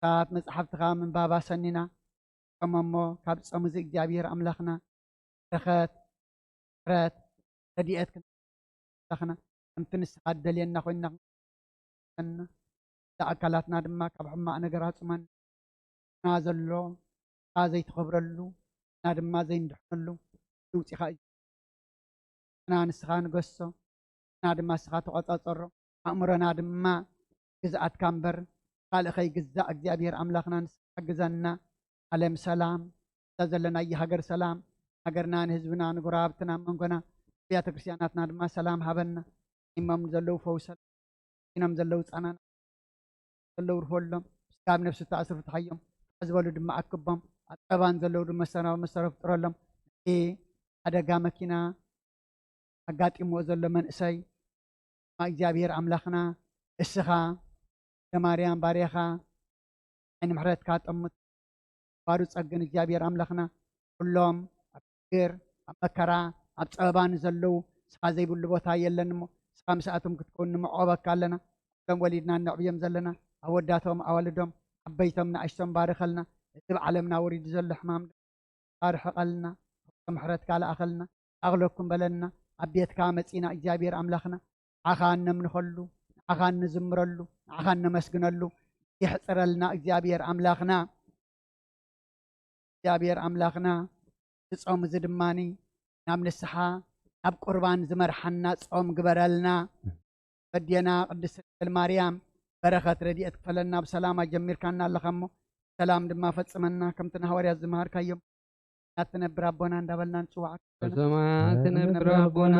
ካብ መጽሓፍትኻ ምንባብ ኣሰኒና፣ ከም እሞ ካብ ጾም እዚ እግዚኣብሔር ኣምላኽና በረኸት፣ ምሕረት፣ ረድኤት ክንረክብ ኣምላኽና ከምቲ ንስኻ ትደልየና ኮይንና ክንቀና፣ እዛ ኣካላትና ድማ ካብ ሕማቕ ነገር ኣጽመና። ና ዘሎ፣ ና ዘይትኸብረሉ፣ ና ድማ ዘይንድሕነሉ ይውጺኻ እዩ። ና ንስኻ ንገሶ፣ ና ድማ ንስኻ ተቖጻጸሮ፣ ኣእምሮና ድማ ግዝኣትካ እምበር ካልእ ከይግዛእ እግዚኣብሔር ኣምላኽና ንስኻ ሓግዘና። ዓለም ሰላም፣ እዛ ዘለናዮ ሃገር ሰላም፣ ሃገርና ንህዝብና ንጎረባብትና መንጎና ኣብያተ ክርስቲያናትና ድማ ሰላም ሃበና። ሒሞም ዘለዉ ፈውሰሎም፣ ሒኖም ዘለዉ ጻናና ዘለዉ ርሆሎም፣ ስጋብ ነፍሲ ተኣስሩ ፍትሓዮም፣ ዝበሉ ድማ ኣክቦም፣ ኣብ ጸባን ዘለዉ ድማ ሰላም መሰረ ፍጥረሎም። እቲ ሓደጋ መኪና ኣጋጢምዎ ዘሎ መንእሰይ፣ እግዚኣብሔር ኣምላኽና እስኻ ለማርያም ባርያኻ ዓይኒ ምሕረትካ ጠምት ባሩ ጸግን እግዚኣብሔር ኣምላኽና ኩሎም ኣብ ሽግር ኣብ መከራ ኣብ ጸበባ ንዘለዉ እስኻ ዘይብሉ ቦታ የለን እሞ እስኻ ምስኣቶም ክትከውን ንምዕቆበካ ኣለና። እቶም ወሊድና እነዕብዮም ዘለና ኣወዳቶም ኣዋልዶም ዓበይቶም ንኣሽቶም ባርኸልና። እቲ ብዓለምና ወሪዱ ዘሎ ሕማም ኣርሕቐልና፣ ምሕረትካ ለኣኸልና፣ ኣኽለኩም በለና። ኣብ ቤትካ መጺና እግዚኣብሔር ኣምላኽና ንዓኻ እነምልኸሉ፣ ንዓኻ እንዝምረሉ፣ ንዓኻ እነመስግነሉ የሕጽረልና እግዚኣብሔር ኣምላኽና። እግዚኣብሔር ኣምላኽና፣ እዚ ጾም እዚ ድማኒ ናብ ንስሓ፣ ናብ ቁርባን ዝመርሓና ጾም ግበረልና። ኣዴና ቅድስት ድንግል ማርያም በረኸት ረድኤት ክፈለና። ብሰላም ኣጀሚርካና ኣለኻ እሞ ሰላም ድማ ፈጽመና። ከምቲ ንሃዋርያት ዝመሃርካዮም፣ "ኣትነብር ኣቦና" እንዳበልና ንጽዋዓካ ኣለና። ብሰማያት ትነብር ኣቦና፣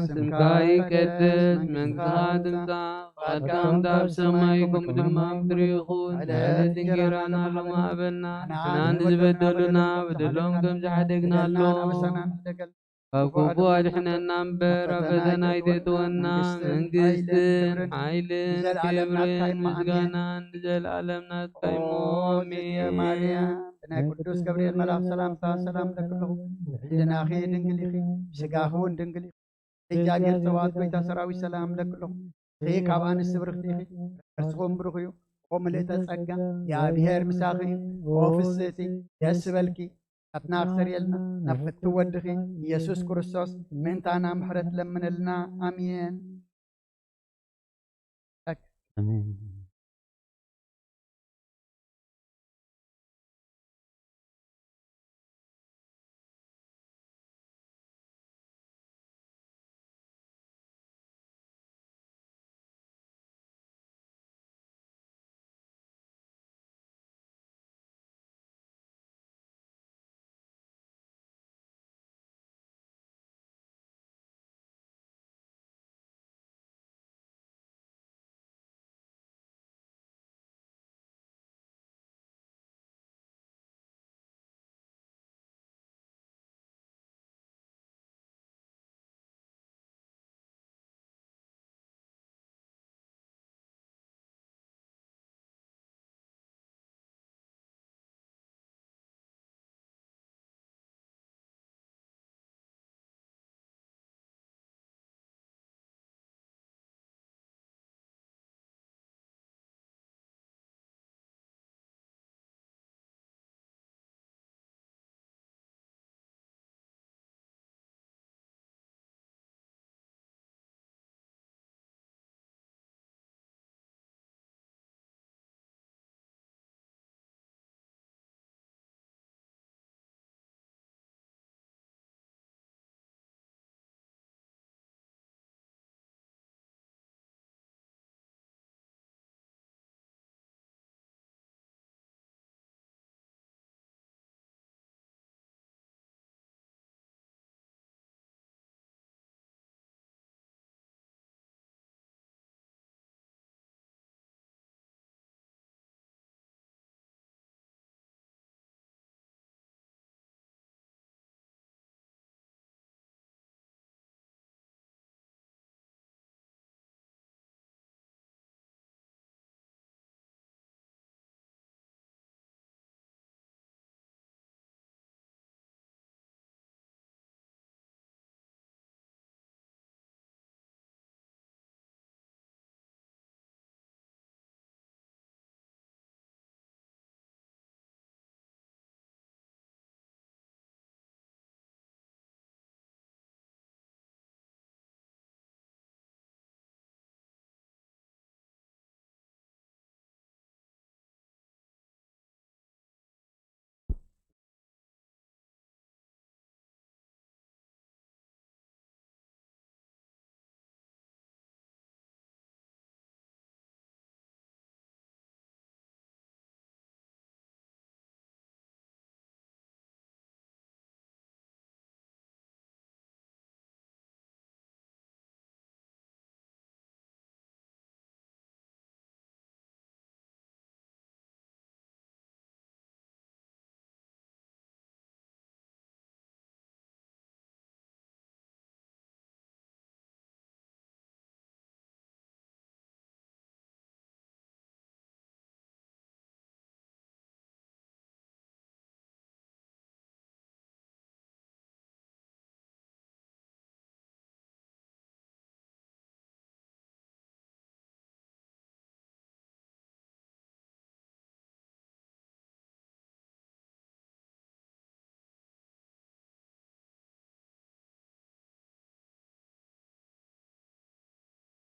ስምካ ይቀደስ፣ መንግስትኻ ትምጻእ፣ ፍቓድካ ከምታ ኣብ ሰማይ ከምኡ ድማ ኣብ ምድሪ ይኹን። ዕለት እንጀራና ሎሚ ሃበና፣ ንሕና ንዝበደሉና በደሎም ከም ዝሓደግናሎም፣ ኣበሳና ንሕደገልና፣ ካብ ክፉእ ኣድሕነና እምበር ኣብ ፈተና ኣይተእትወና። መንግስትን ሓይልን ክብርን ምስጋናን ንዘለኣለም ናትካ እዩ። ኣሜን። ብናይ ቅዱስ ገብርኤል መልኣክ ሰላምታ ሰላም እብለኪ ኣለኹ። ህሊናኺ ድንግል ኢኺ፣ ስጋኺ እውን ድንግል ኢኺ። እግዚኣብሔር ጸባኦት ጎይታ ሰራዊት ሰላም እብለኪ ኣለኹ። ንስኺ ካብ ኣንስቲ ብርኽቲ ኢኺ፣ ከርስኹም ብሩኽ እዩ። ኦ ምልእተ ጸጋ፣ እግዚኣብሔር ምሳኺ እዩ። ኦ ፍስህቲ፣ ደስ ይበልኪ። ናትና ክሰርእየልና ናብ ፍትው ወድኺ ኢየሱስ ክርስቶስ ምእንታና ምሕረት ለምነልና። ኣሜን። ኣሜን።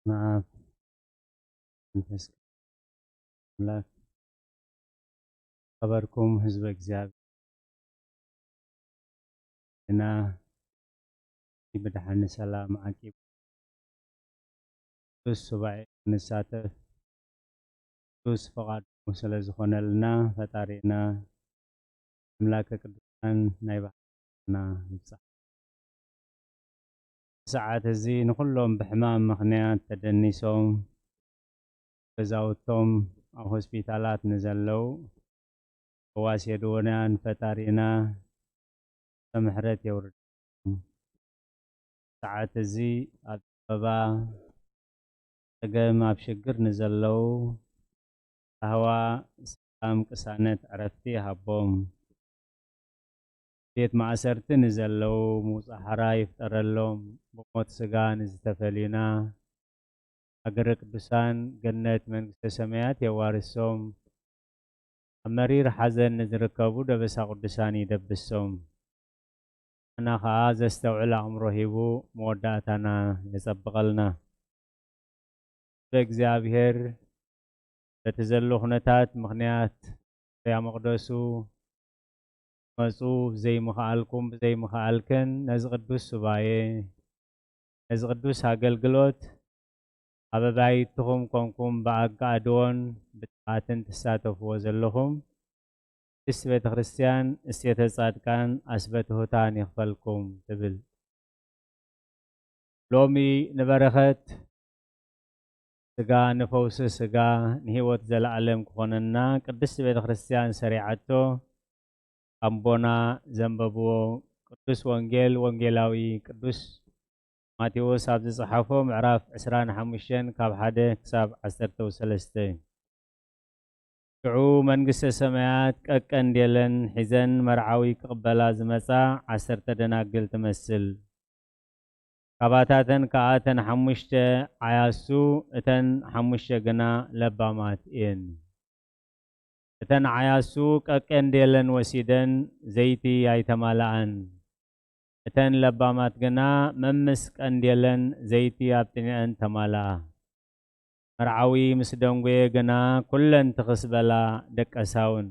በስመ አብ መንፈስ ቅዱስ አምላክ። ከበርኩም ህዝበ እግዚኣብሔር እና ብድሓን ሰላም ዓቂብ ቅዱስ ሱባኤ ክንሳተፍ ቅዱስ ፍቓዱ ስለ ዝኾነልና ፈጣሪና ኣምላከ ቅዱሳን ናይ ባሕና ይብጻሕ። ሰዓት እዚ ንኹሎም ብሕማም ምኽንያት ተደኒሶም ገዛውቶም ኣብ ሆስፒታላት ንዘለው ፈዋሲ የድወናን ፈጣሪና ምሕረት የውርድ። ሰዓት እዚ ኣብ ጸበባ ጸገም ኣብ ሽግር ንዘለው ራህዋ ሰላም ቅሳነት ዕረፍቲ ይሃቦም። ቤት ማእሰርቲ ንዘለው ምውጻእ ሓራ ይፍጠረሎም። ብሞት ስጋ ንዝተፈልዩና ሃገረ ቅዱሳን ገነት መንግስተ ሰማያት የዋርሶም። ኣብ መሪር ሓዘን ንዝርከቡ ደበሳ ቅዱሳን ይደብሶም። ንሕና ኸኣ ዘስተውዕል ኣእምሮ ሂቡ መወዳእታና የጸብቐልና። ብእግዚኣብሔር በቲ ዘሎ ኩነታት ምኽንያት ርያ መቕደሱ መጹ ዘይምኽኣልኩም ብዘይምኽኣልክን ነዚ ቅዱስ ሱባኤ ነዚ ቅዱስ ኣገልግሎት ኣብ ኣባይትኹም ኮንኩም ብኣጋኣድዎን ብጥዓትን ትሳተፍዎ ዘለኹም ቅድስት ቤተ ክርስቲያን እሴተ ጻድቃን ኣስበ ትሑታን ይኽፈልኩም ትብል። ሎሚ ንበረኸት ስጋ ንፈውሲ ስጋ ንህይወት ዘለዓለም ክኾነና ቅድስት ቤተ ክርስቲያን ሰሪዓቶ ኣቦና ዘንበብዎ ቅዱስ ወንጌል ወንጌላዊ ቅዱስ ማቴዎስ ኣብ ዝጸሓፎ ምዕራፍ ዕስራን ሓሙሽተን ካብ ሓደ ክሳብ ዓሰርተ ሰለስተ። ሽዑ መንግስተ ሰማያት ቀቀንዴለን ሒዘን መርዓዊ ክቕበላ ዝመጻ ዓሰርተ ደናግል ትመስል። ካባታተን ከኣ እተን ሓሙሽተ ዓያሱ እተን ሓሙሽተ ግና ለባማት እየን። እተን ዓያሱ ቀቀንዴለን ወሲደን ዘይቲ ኣይተማልኣን። እተን ለባማት ግና መምስ ቀንዴለን ዘይቲ ኣብጥኒአን ተማልኣ። መርዓዊ ምስ ደንጎየ ግና ኩለን ትኽስ በላ ደቀሳውን።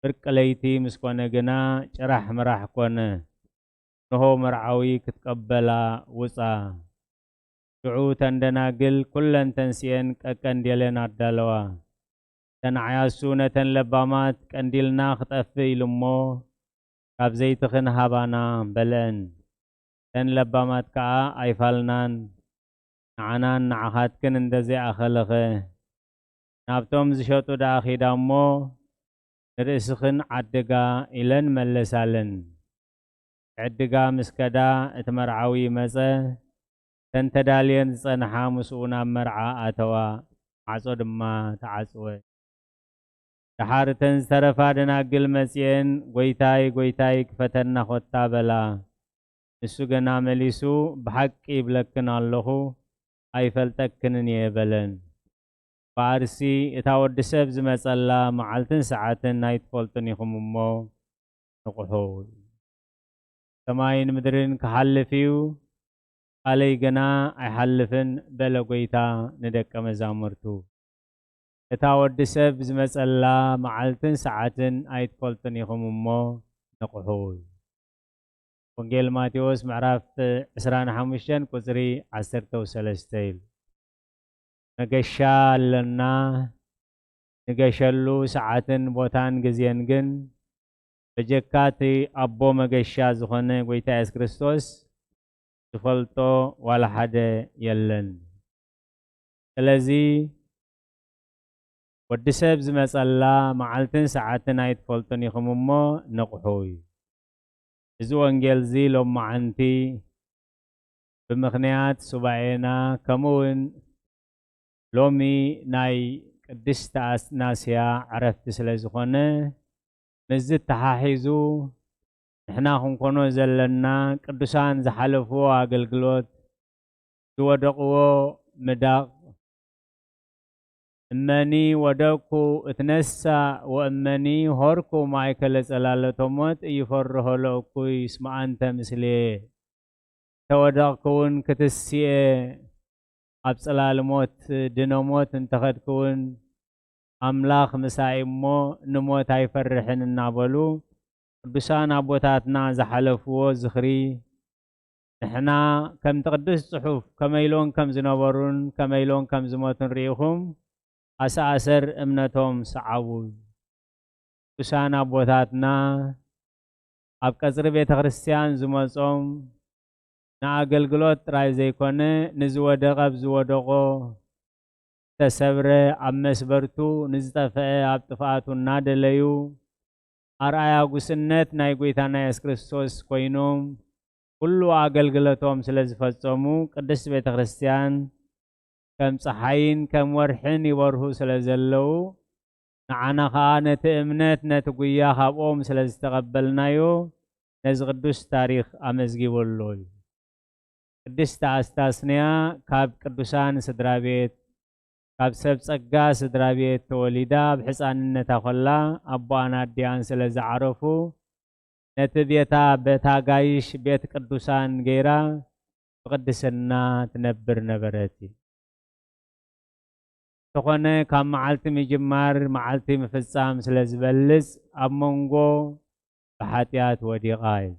ፍርቂ ለይቲ ምስ ኮነ ግና ጭራሕ ምራሕ ኮነ። ንሆ መርዓዊ ክትቀበላ ውጻ። ሽዑ እተን ደናግል ኩለን ተንሲኤን ቀቀንዴለን ኣዳለዋ። እተን ዓያሱ ነተን ለባማት ቀንዲልና ክጠፍእ ኢሉ እሞ ካብ ዘይትኽን ሃባና በለአን። እተን ለባማት ከኣ ኣይፋልናን፣ ንዓናን ንዓኻትክን እንደ ዘይኣኸለኸ ናብቶም ዝሸጡ ደኣ ኺዳ እሞ ንርእስኽን ዓድጋ ኢለን መለሳለን። ዕድጋ ምስ ከዳ እቲ መርዓዊ መጸ። እተን ተዳልየን ዝጸንሓ ምስኡ ናብ መርዓ ኣተዋ፣ ማዕጾ ድማ ተዓጽወ። ደሓር እተን ዝተረፋ ደናግል መጺኤን፣ "ጐይታይ፣ ጐይታይ፣ ክፈተና ኾታ" በላ። ንሱ ግና መሊሱ፣ "ብሓቂ ይብለክን ኣለኹ፣ ኣይፈልጠክንን እየ" በለን። እምበኣርሲ እታ ወዲ ሰብ ዝመጸላ መዓልትን ሰዓትን ኣይትፈልጡን ኢኹም እሞ ንቕሑ። ሰማይን ምድርን ክሓልፍ እዩ፣ ቃለይ ግና ኣይሓልፍን በለ ጐይታ ንደቀ መዛሙርቱ። እታ ወዲ ሰብ ዝመጸላ መዓልትን ሰዓትን ኣይትፈልጡን ኢኹም እሞ ንቕሑ። ወንጌል ማቴዎስ ምዕራፍ ዕስራን ሓሙሽተን ቁጽሪ ዓሰርተ ሰለስተ ኢሉ። መገሻ ኣለና፣ ንገሸሉ ሰዓትን ቦታን ግዜን ግን በጀካ እቲ ኣቦ መገሻ ዝኾነ ጐይታ የሱስ ክርስቶስ ዝፈልጦ ዋላ ሓደ የለን። ስለዚ ወዲ ሰብ ዝመጸላ መዓልትን ሰዓትን ኣይትፈልጡን ኢኹም እሞ ንቕሑ እዩ። እዚ ወንጌል እዚ ሎማዓንቲ ብምኽንያት ሱባኤና ከምኡ እውን ሎሚ ናይ ቅድስቲ ኣትናስያ ዕረፍቲ ስለ ዝኾነ ምስዚ ተሓሒዙ ንሕና ክንኮኖ ዘለና ቅዱሳን ዝሓለፍዎ ኣገልግሎት ዝወደቕዎ ምዳቕ እመኒ ወደቅኩ እትነሳ ወእመኒ ሆርኩ ማእከለ ጸላለተ ሞት እይፈርሆ ለእኩይ እስመ ኣንተ ምስሌ ተወደቕኩ እውን ክትስኤ ኣብ ጽላል ሞት ድነ ሞት እንተኸድኪ እውን ኣምላኽ ምሳይ እሞ ንሞት ኣይፈርሕን እናበሉ ቅዱሳን ኣቦታትና ዝሓለፍዎ ዝኽሪ ንሕና ከምቲ ቅዱስ ጽሑፍ ከመይ ኢሎም ከም ዝነበሩን ከመይ ኢሎም ከም ዝሞቱን ርኢኹም ኣሰኣሰር እምነቶም ሰዓቡ። ቅዱሳን ኣቦታትና ኣብ ቀጽሪ ቤተ ክርስቲያን ዝመጾም ንኣገልግሎት ጥራይ ዘይኮነ ንዝወደቐ ኣብ ዝወደቖ ዝተሰብረ ኣብ መስበርቱ ንዝጠፍአ ኣብ ጥፍኣቱ እናደለዩ ኣርኣያ ጉስነት ናይ ጎይታና የሱስ ክርስቶስ ኮይኖም ኩሉ ኣገልግሎቶም ስለ ዝፈጸሙ ቅድስት ቤተ ክርስቲያን ከም ጸሓይን ከም ወርሕን ይበርሁ ስለ ዘለዉ ንዓና ኸኣ ነቲ እምነት ነቲ ጉያ ካብኦም ስለ ዝተቐበልናዮ ነዚ ቅዱስ ታሪኽ ኣመዝጊበሎ እዩ። ቅድስቲ ኣስታስንያ ካብ ቅዱሳን ስድራ ቤት ካብ ሰብ ጸጋ ስድራ ቤት ተወሊዳ ኣብ ሕፃንነታ ኾላ ኣቦኣን ኣዲኣን ስለ ዝዓረፉ ነቲ ቤታ በታ ጋይሽ ቤት ቅዱሳን ገይራ ብቕድስና ትነብር ነበረት። እንተኾነ ካብ መዓልቲ ምጅማር መዓልቲ ምፍጻም ስለ ዝበልጽ ኣብ መንጎ ብሓጢኣት ወዲቓ እዩ።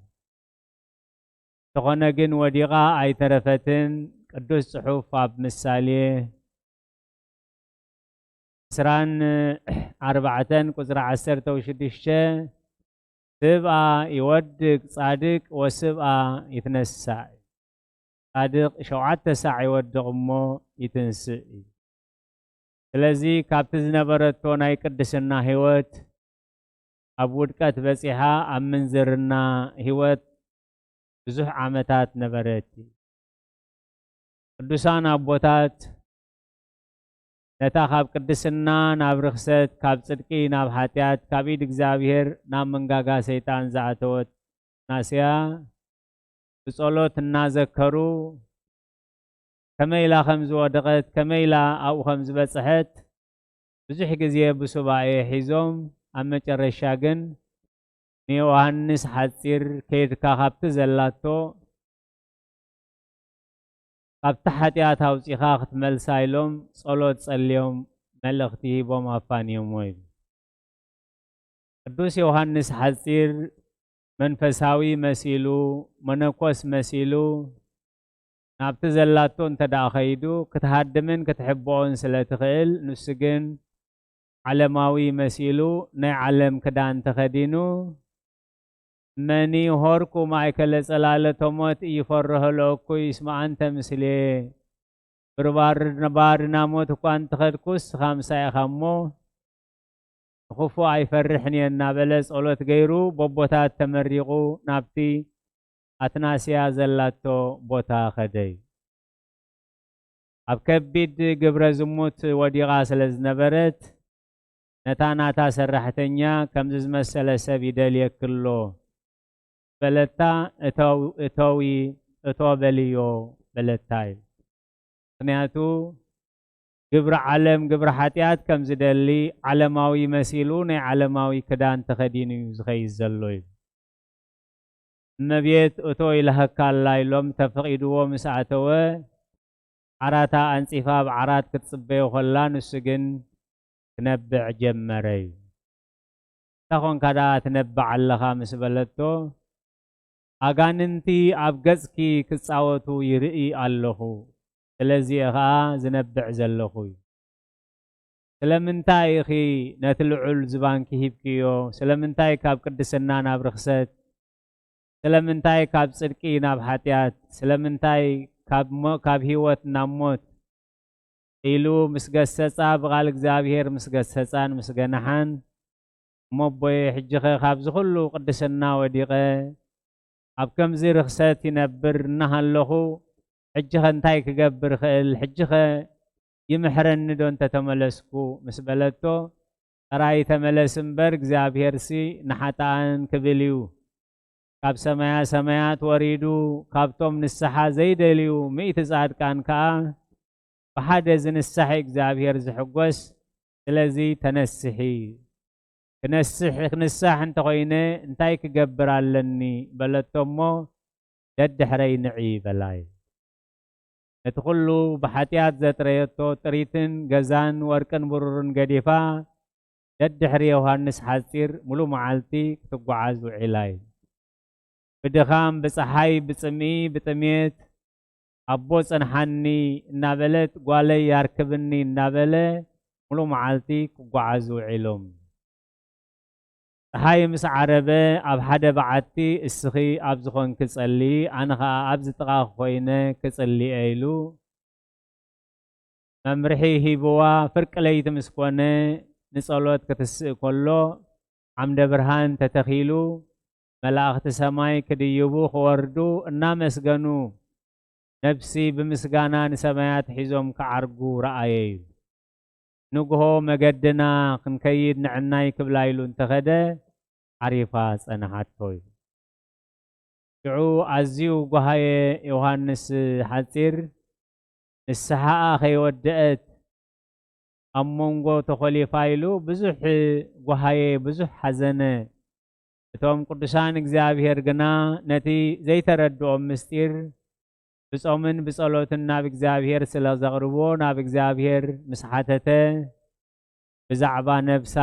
እንተኾነ ግን ወዲቓ ኣይተረፈትን። ቅዱስ ጽሑፍ ኣብ ምሳሌ ዕስራን ኣርባዕተን ቁጽሪ ዓሰርተ ሽዱሽተ ስብኣ ይወድቅ ጻድቅ ወስብኣ ይትነሳእ። ጻድቅ ሸውዓተ ሳዕ ይወድቕ እሞ ይትንስእ እዩ። ስለዚ ካብቲ ዝነበረቶ ናይ ቅድስና ህይወት ኣብ ውድቀት በጺሓ ኣብ ምንዝርና ህይወት ብዙሕ ዓመታት ነበረት። ቅዱሳን ኣቦታት ነታ ካብ ቅድስና ናብ ርኽሰት ካብ ጽድቂ ናብ ሓጢኣት ካብ ኢድ እግዚኣብሔር ናብ መንጋጋ ሰይጣን ዝኣተወት ኣትናስያ ብጸሎት እናዘከሩ ከመይ ኢላ ከም ዝወደቐት ከመይ ኢላ ኣብኡ ከም ዝበጽሐት ብዙሕ ግዜ ብሱባኤ ሒዞም ኣብ መጨረሻ ግን ንዮሃንስ ሓጺር ከይድካ ካብቲ ዘላቶ ካብቲ ሓጢኣት ኣውጺኻ ክትመልሳ ኢሎም ጸሎት ጸልዮም መልእኽቲ ሂቦም ኣፋንዮምዎ እዩ። ቅዱስ ዮሃንስ ሓጺር መንፈሳዊ መሲሉ መነኮስ መሲሉ ናብቲ ዘላቶ እንተ ደኣ ኸይዱ ክትሃድምን ክትሕብኦን ስለ ትኽእል ንሱ ግን ዓለማዊ መሲሉ ናይ ዓለም ክዳን ተኸዲኑ መኒ ሆርኩ ማእከለ ጸላለተ ሞት ኢይፈርሆ ለእኩይ እስመ ኣንተ ምስሌየ ብርባር ባርና ሞት እኳ እንተኸድኩ እስኻ ምሳይ ኢኻ እሞ ንኽፉእ ኣይፈርሕን እየ እናበለ ጸሎት ገይሩ በቦታት ተመሪቑ ናብቲ ኣትናስያ ዘላቶ ቦታ ኸደ እዩ። ኣብ ከቢድ ግብረ ዝሙት ወዲቓ ስለ ዝነበረት ነታ ናታ ሰራሕተኛ ከምዚ ዝመሰለ ሰብ ይደልየኪ ኣሎ በለታ። እተዊ እቶ በልዮ በለታ እዩ። ምኽንያቱ ግብሪ ዓለም ግብሪ ሓጢኣት ከም ዝደሊ ዓለማዊ መሲሉ ናይ ዓለማዊ ክዳን ተኸዲኑ እዩ ዝኸይድ ዘሎ እዩ። እመቤት እቶ ኢልሃካ ኣላ ኢሎም ተፈቒድዎ ምስ ኣተወ ዓራታ ኣንጺፋ ኣብ ዓራት ክትጽበዮ ከላ ንሱ ግን ክነብዕ ጀመረ እዩ። እንታይ ኾንካ ደኣ ትነብዕ ኣለኻ ምስ በለቶ ኣጋንንቲ ኣብ ገጽኪ ክጻወቱ ይርኢ ኣለኹ፣ ስለዚ እየ ኸኣ ዝነብዕ ዘለኹ እዩ። ስለምንታይ ኢኺ ነቲ ልዑል ዝባንኪ ሂብክዮ? ስለምንታይ ካብ ቅድስና ናብ ርኽሰት? ስለምንታይ ካብ ጽድቂ ናብ ሓጢኣት? ስለምንታይ ካብ ሞ- ካብ ህይወት ናብ ሞት? ኢሉ ምስ ገሰጻ ብቓል እግዚኣብሔር ምስ ገሰጻን ምስ ገናሓን እሞ ኣቦየ ሕጂኸ ካብዚ ኩሉ ቅድስና ወዲቐ ኣብ ከምዚ ርኽሰት ይነብር እናሃለኹ ሕጂኸ እንታይ ክገብር እኽእል? ሕጂኸ ይምሕረኒ ዶ እንተተመለስኩ ምስ በለቶ ጥራይ ተመለስ እምበር እግዚኣብሔርሲ ንሓጥኣን ክብል እዩ። ካብ ሰማያ ሰማያት ወሪዱ ካብቶም ንስሓ ዘይደልዩ ሚእቲ ጻድቃን ከኣ ብሓደ ዝንሳሕ እግዚኣብሔር ዝሕጎስ። ስለዚ ተነስሒ። ክነስሕ ክንሳሕ እንተኾይነ እንታይ ክገብር ኣለኒ በለቶ እሞ ደድሕረይ ንዒ በላይ። ነቲ ኩሉ ብሓጢኣት ዘጥረየቶ ጥሪትን ገዛን ወርቅን ብሩርን ገዲፋ፣ ደድሕሪ ዮሃንስ ሓጺር ሙሉ መዓልቲ ክትጓዓዝ ውዒላ እዩ። ብድኻም፣ ብጸሓይ፣ ብጽምኢ፣ ብጥሜት፣ "ኣቦ ጸንሓኒ" እናበለት፣ "ጓለይ ኣርክብኒ" እናበለ ሙሉ መዓልቲ ክጓዓዙ ውዒሎም። ጸሓይ ምስ ዓረበ፣ ኣብ ሓደ በዓቲ "እስኺ ኣብዚ ኾንኪ ጸልዪ፣ ኣነ ኸኣ ኣብዚ ጥቓኺ ኾይነ ክጽልየ" ኢሉ መምርሒ ሂብዋ። ፍርቂ ለይቲ ምስ ኮነ፣ ንጸሎት ክትስእ ከሎ፣ ዓምደ ብርሃን ተተኺሉ፣ መላእኽቲ ሰማይ ክድይቡ ክወርዱ እናመስገኑ፣ ነፍሲ ብምስጋና ንሰማያት ሒዞም ክዓርጉ ረኣየ እዩ። ንግሆ መገድና ክንከይድ ንዕናይ ክብላ ኢሉ እንተኸደ፣ ዓሪፋ ጸንሓቶ እዩ። ሽዑ ኣዝዩ ጓሃየ ዮሃንስ ሓጺር፣ ንስሓኣ ከይወደአት ኣብ መንጎ ተኾሊፋ ኢሉ ብዙሕ ጓሃየ፣ ብዙሕ ሓዘነ። እቶም ቅዱሳን እግዚኣብሔር ግና ነቲ ዘይተረድኦም ምስጢር ብጾምን ብጸሎትን ናብ እግዚኣብሔር ስለ ዘቕርብዎ፣ ናብ እግዚኣብሔር ምስ ሓተተ፣ ብዛዕባ ነብሳ፣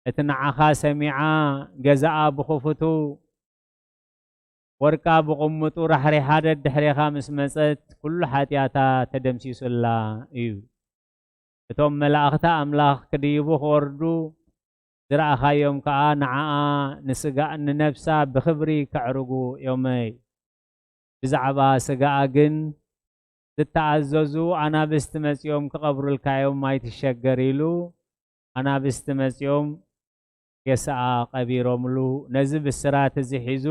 እቲ ንዓኻ ሰሚዓ፣ ገዛኣ ብኽፉቱ፣ ወርቃ ብቕሙጡ ራሕሪሓ ደድሕሬኻ ምስ መጸት፣ ኩሉ ሓጢኣታ ተደምሲሱላ እዩ። እቶም መላእኽቲ ኣምላኽ ክድይቡ ክወርዱ ዝረኣኻዮም ከኣ፣ ንዓኣ፣ ንስጋ፣ ንነብሳ ብኽብሪ ከዕርጉ እዮም። ብዛዕባ ስጋኣ ግን፣ "ዝተኣዘዙ ኣናብስቲ መጺኦም ክቐብሩልካ እዮም፣ ኣይትሸገር" ኢሉ፣ ኣናብስቲ መጺኦም ሬሳኣ ቀቢሮምሉ። ነዚ ብስራት እዚ ሒዙ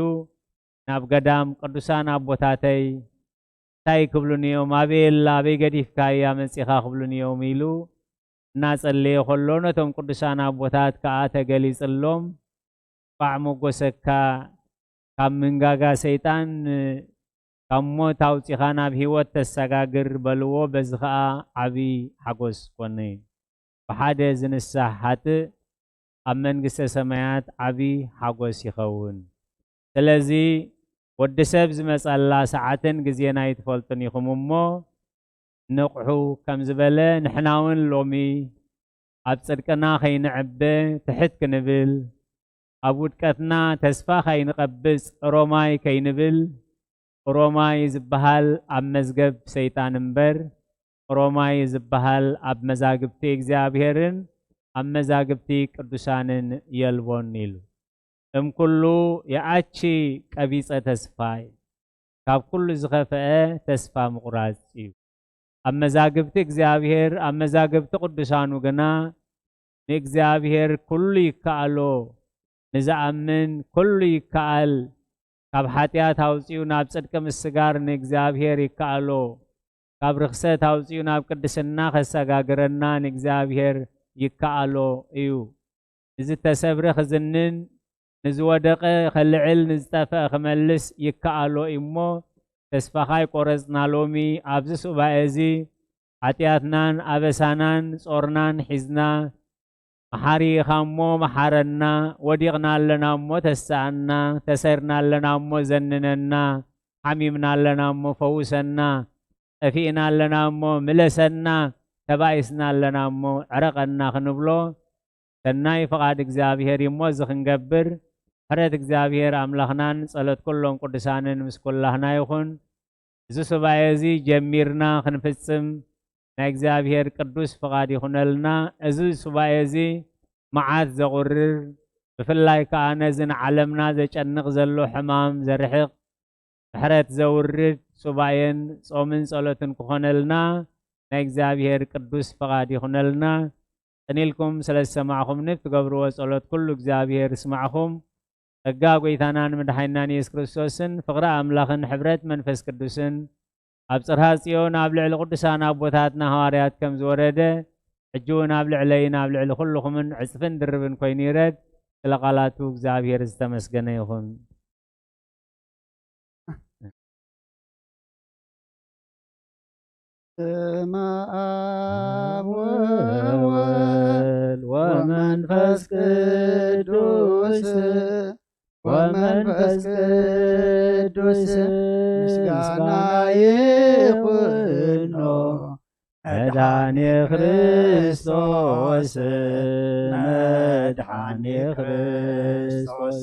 ናብ ገዳም፣ "ቅዱሳን ኣቦታተይ እንታይ ክብሉኒ እዮም? ኣበይ ኣላ? ኣበይ ገዲፍካያ መጺኻ ክብሉኒ እዮም?" ኢሉ እናጸለየ ከሎ፣ ነቶም ቅዱሳን ኣቦታት ከኣ ተገሊጽሎም፣ "እንቋዕ መጎሰካ፣ ካብ መንጋጋ ሰይጣን፣ ካብ ሞት ኣውጺኻ ናብ ህይወት ተሰጋግር" በልዎ። በዚ ኸኣ ዓቢ ሓጎስ ኮነ። ብሓደ ዝንሳሕ ሓጥእ ኣብ መንግስተ ሰማያት ዓቢ ሓጎስ ይኸውን። ስለዚ ወዲ ሰብ ዝመጻላ ሰዓትን ግዜን ኣይትፈልጡን ኢኹም እሞ፣ ንቕሑ ከም ዝበለ፣ ንሕና እውን ሎሚ ኣብ ጽድቅና ከይንዕበ ትሕት ክንብል፣ ኣብ ውድቀትና ተስፋ ከይንቐብጽ ሮማይ ከይንብል፣ ሮማይ ዝበሃል ኣብ መዝገብ ሰይጣን እምበር፣ ሮማይ ዝበሃል ኣብ መዛግብቲ እግዚኣብሔርን ኣብ መዛግብቲ ቅዱሳንን የልቦን ኢሉ። እም ኩሉ የኣቺ ቀቢጸ ተስፋ እዩ። ካብ ኩሉ ዝኸፍአ ተስፋ ምቑራጽ እዩ። ኣብ መዛግብቲ እግዚኣብሔር፣ ኣብ መዛግብቲ ቅዱሳኑ ግና ንእግዚኣብሔር ኩሉ ይከኣሎ። ንዝኣምን ኩሉ ይከኣል። ካብ ሓጢኣት ኣውጺኡ ናብ ጽድቂ ምስጋር ንእግዚኣብሔር ይከኣሎ። ካብ ርኽሰት ኣውጺኡ ናብ ቅድስና ከሰጋግረና ንእግዚኣብሔር ይከኣሎ እዩ። ንዝተሰብረ ክዝንን፣ ንዝወደቐ ከልዕል፣ ንዝጠፍአ ክመልስ ይከኣሎ እዩ እሞ፣ ተስፋኻ ኣይቆረጽና። ሎሚ ኣብዚ ሱባኤ እዚ ሓጢኣትናን ኣበሳናን ጾርናን ሒዝና፣ መሓሪ ኢኻ እሞ መሓረና፣ ወዲቕና ኣለና እሞ ተስኣና፣ ተሰይርና ኣለና እሞ ዘንነና፣ ሓሚምና ኣለና እሞ ፈውሰና፣ ጠፊእና ኣለና እሞ ምለሰና፣ ተባኢስና ኣለና እሞ ዕረቐና ክንብሎ፣ ሰናይ ፍቓድ እግዚኣብሔር እዩ እሞ፣ እዚ ክንገብር፣ ምሕረት እግዚኣብሔር ኣምላኽናን ጸሎት ኩሎም ቅዱሳንን ምስ ኩላህና ይኹን። እዚ ሱባኤ እዚ ጀሚርና ክንፍጽም ናይ እግዚኣብሔር ቅዱስ ፍቓድ ይኹነልና። እዚ ሱባኤ እዚ መዓት ዘቑርር፣ ብፍላይ ከኣ ነዚ ንዓለምና ዘጨንቕ ዘሎ ሕማም ዘርሕቕ፣ ምሕረት ዘውርድ ሱባኤን ጾምን ጸሎትን ክኾነልና ናይ እግዚኣብሔር ቅዱስ ፍቓድ ይኹነልና። ጽን ኢልኩም ስለ ዝሰማዕኹምኒ፣ ብትገብርዎ ጸሎት ኩሉ እግዚኣብሔር ይስማዕኹም። ጸጋ ጐይታናን መድሓኒናን የሱስ ክርስቶስን ፍቕሪ ኣምላኽን ሕብረት መንፈስ ቅዱስን ኣብ ጽርሃ ጽዮን ኣብ ልዕሊ ቅዱሳን ኣቦታትና ሃዋርያት ከም ዝወረደ፣ ሕጂ እውን ኣብ ልዕለይን ኣብ ልዕሊ ኩልኹምን ዕጽፍን ድርብን ኮይኑ ይረድ። ስለ ቃላቱ እግዚኣብሔር ዝተመስገነ ይኹን። በስመ አብ ወወልድ ወመንፈስ ቅዱስ፣ ወመንፈስ ቅዱስ ምስጋና ይሁን። ኩኖ መድሓኒ ክርስቶስ፣ መድሓኒ ክርስቶስ፣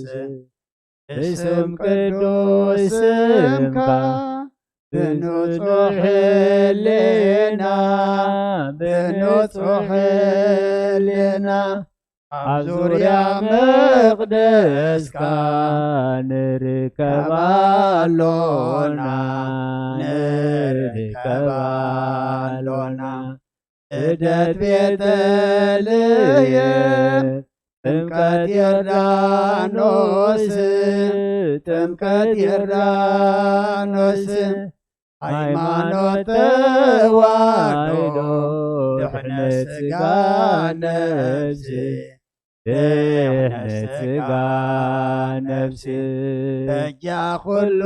ብስም ቅዱስ ስምካ፣ ብንጹሕ ሕልና፣ ብንጹሕ ሕልና፣ ኣብ ዙርያ መቕደስካ ንርከብ ኣሎና፣ ንርከብ ኣሎና። ልደት ቤተልሔም፣ ጥምቀት ዮርዳኖስ፣ ጥምቀት ዮርዳኖስ፣ ሃይማኖት ተዋህዶ፣ ድሕነት ስጋ ነፍሲ፣ ድሕነት ስጋ ነፍሲ፣ በጃ ኩሉ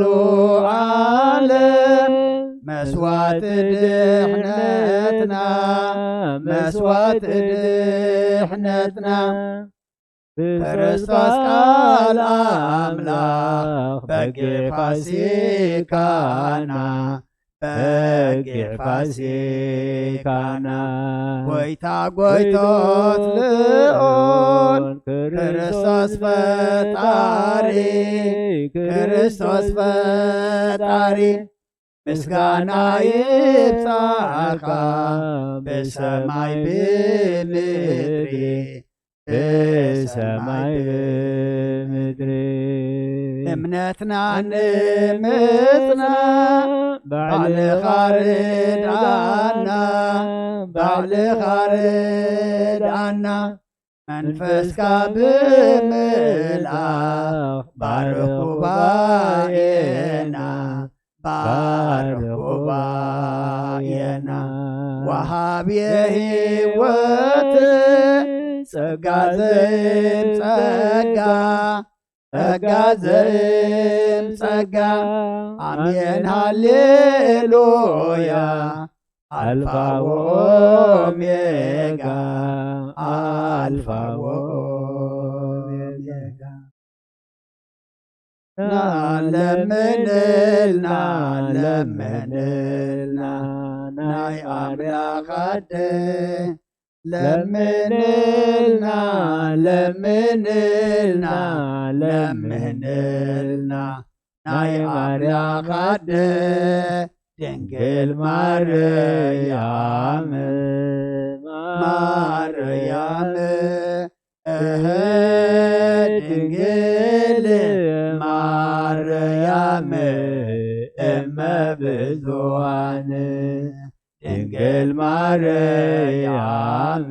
ዓለም፣ መስዋዕቲ ድሕነትና፣ መስዋዕቲ ድሕነትና፣ ብክርስቶስ ቃል ኣምላኽ፣ በጊዕ ፋሲካና፣ በጊዕ ፋሲካና። ጎይታ ጎይቶት ልኦን፣ ክርስቶስ ፈጣሪ፣ ክርስቶስ ፈጣሪ፣ ምስጋና ይብጻሕካ ብሰማይ ብምድሪ፣ ብሰማይ ብምድሪ። እምነትና ንምጽና ባዕልኻ ርድኣና፣ ባዕልኻ ርድኣና። መንፈስካ ብምልኣኽ ባርኽ ጉባኤና፣ ባርኽ ጉባኤና። ወሃብየ ህይወት ጸጋ ዘይብጸጋ፣ ጸጋ ዘይብጸጋ። ኣሜን ሃሌሉያ። ኣልፋ ወኦሜጋ፣ ኣልፋ ወኦሜጋ። ና ለምንልና፣ ለምንልና፣ ናይ ኣምላኽ ኣደ። ለምንልና፣ ለምንልና፣ ለምንልና፣ ናይ ኣምላኽ ኣደ። ድንግል ማርያም፣ ማርያም፣ እህ፣ ድንግል ማርያም፣ እመ ብዙኃን፣ ድንግል ማርያም፣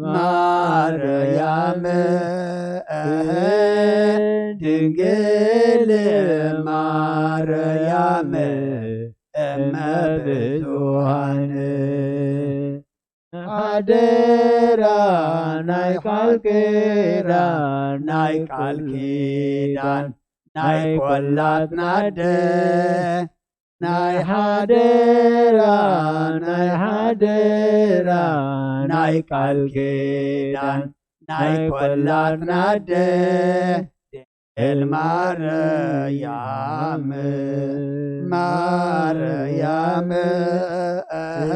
ማርያም፣ እህ፣ ድንግል ማርያም፣ እመ ብዙኃን። ሓደራ ናይ ቃል ኪዳን፣ ናይ ቃል ኪዳን፣ ናይ ቈላትና ኣደ። ናይ ሓደራ፣ ናይ ሓደራ፣ ናይ ቃል ኪዳን፣ ናይ ቈላትና ኣደ። ድንግል ማርያም፣ ማርያም፣ እህ፣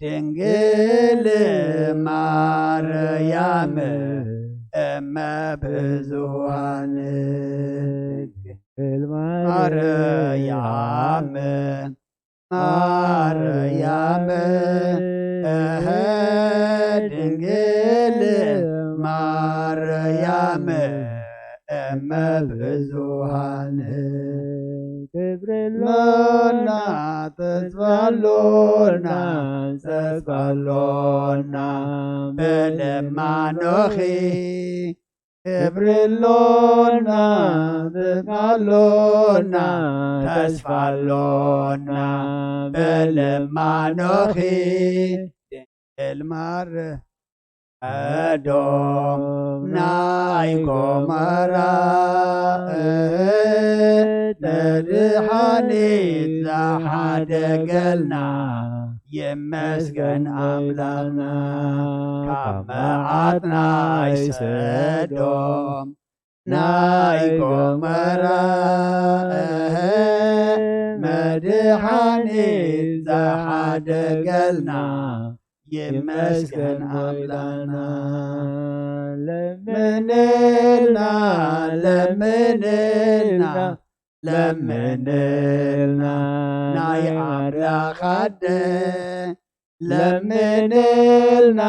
ድንግል ማርያም፣ እመ ብዙኃን። ድንግል ማርያም፣ ማርያም፣ እህ፣ ድንግል ማርያም፣ እመ ብዙኃን። ክብሪ ሎና፣ ተስፋ ሎና፣ ተስፋ ሎና፣ በለማኖኺ ክብሪ ኣሎና፣ ተስፋ ኣሎና፣ ተስፋ ኣሎና፣ በለማኖኺ ድንግል ማርያም። ሰዶም ናይ ጎመራ፣ መድሓኒት ዝሓደገልና፣ ይመስገን ኣምላኽና። ካብ መዓት ናይ ሰዶም ናይ ጎመራ፣ መድሓኒት ዝሓደገልና ይመስገን ኣምላኽና። ለምንልና፣ ለምንልና፣ ለምንልና ናይ ኣምላኽ ኣደ። ለምንልና፣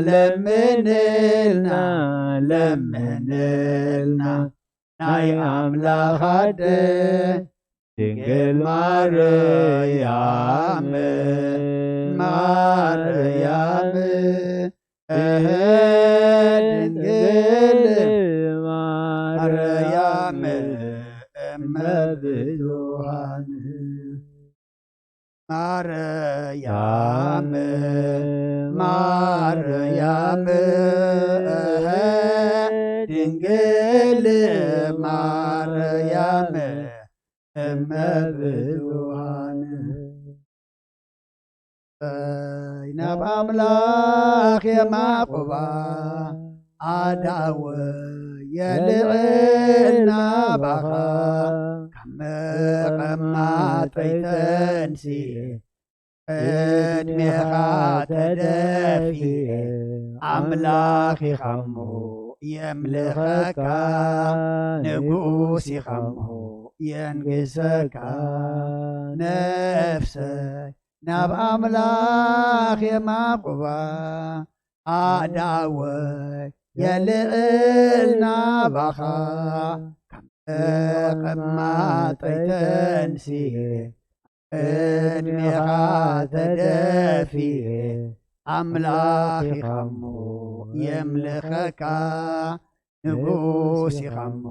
ለምንልና፣ ለምንልና ናይ ኣምላኽ ኣደ። ድንግል ማርያም፣ ማርያም፣ እህ፣ ድንግል ማርያም፣ እመ ብዙኃን። ማርያም፣ ማርያም፣ እህ፣ ድንግል ማርያም፣ እመ ብዙኃን። እይ፣ ናብ ኣምላኽ የማቑባ ኣዳወ የልዕል ናባኻ፣ ካብ መቐማጠይ ተንስኤ ቅድሜኻ ተደፊኤ። ኣምላኽ ኢኻሞ የምልኸካ፣ ንጉስ ኢኻሞ የንግሰካ። ነፍሰይ ናብ ኣምላኽ የማቑባ፣ ኣዳወይ የልዕል ናባኻ። ካብ ተቐማጠይ ተንስኤ ቅድሜኻ ተደፊኤ፣ ኣምላኽ ኢኻሞ የምልኸካ፣ ንጉስ ኢኻሞ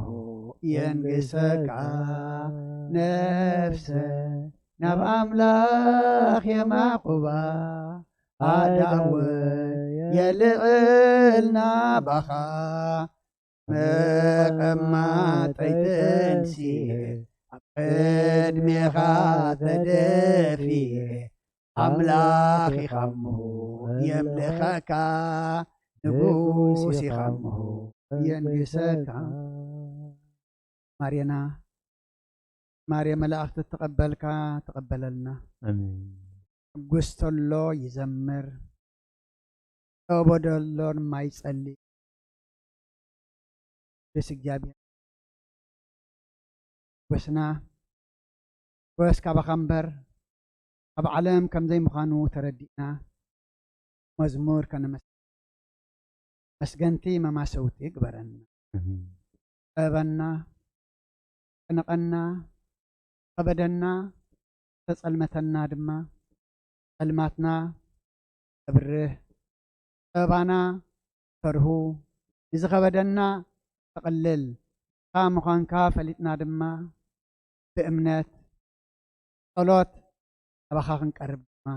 የንግሰካ። ነፍሰ ናብ ኣምላኽ የማቑባ፣ ኣዳወ የልዕል ናባኻ። መቐማጠይ ተንስኤ ኣብ ቅድሜኻ ተደፊኤ፣ ኣምላኽ ኢኻሞ የምልኸካ፣ ንጉስ ኢኻሞ የንግሰካ። ማርያና፣ ማርያ መላእኽቲ እተቐበልካ ተቐበለልና። ኣሜን። ሕጉስ ተሎ ይዘምር፣ ጠቦ ደሎ ድማ ይጸሊ። ደስ እግዚኣብሔር ጎስና፣ ጎስ ካባኻ እምበር ኣብ ዓለም ከም ዘይምዃኑ ተረዲእና፣ መዝሙር ከነመስ-፣ መስገንቲ መማሰውቲ ግበረና። ኣሜን። ጠበና፣ ጨነቐና፣ ከበደና፣ ተጸልመተና ድማ ጸልማትና ተብርህ፣ ጸባና ተርሁ፣ ንዝኸበደና ተቕልል። ንስኻ ምዃንካ ፈሊጥና ድማ ብእምነት ጸሎት ናባኻ ክንቀርብ ድማ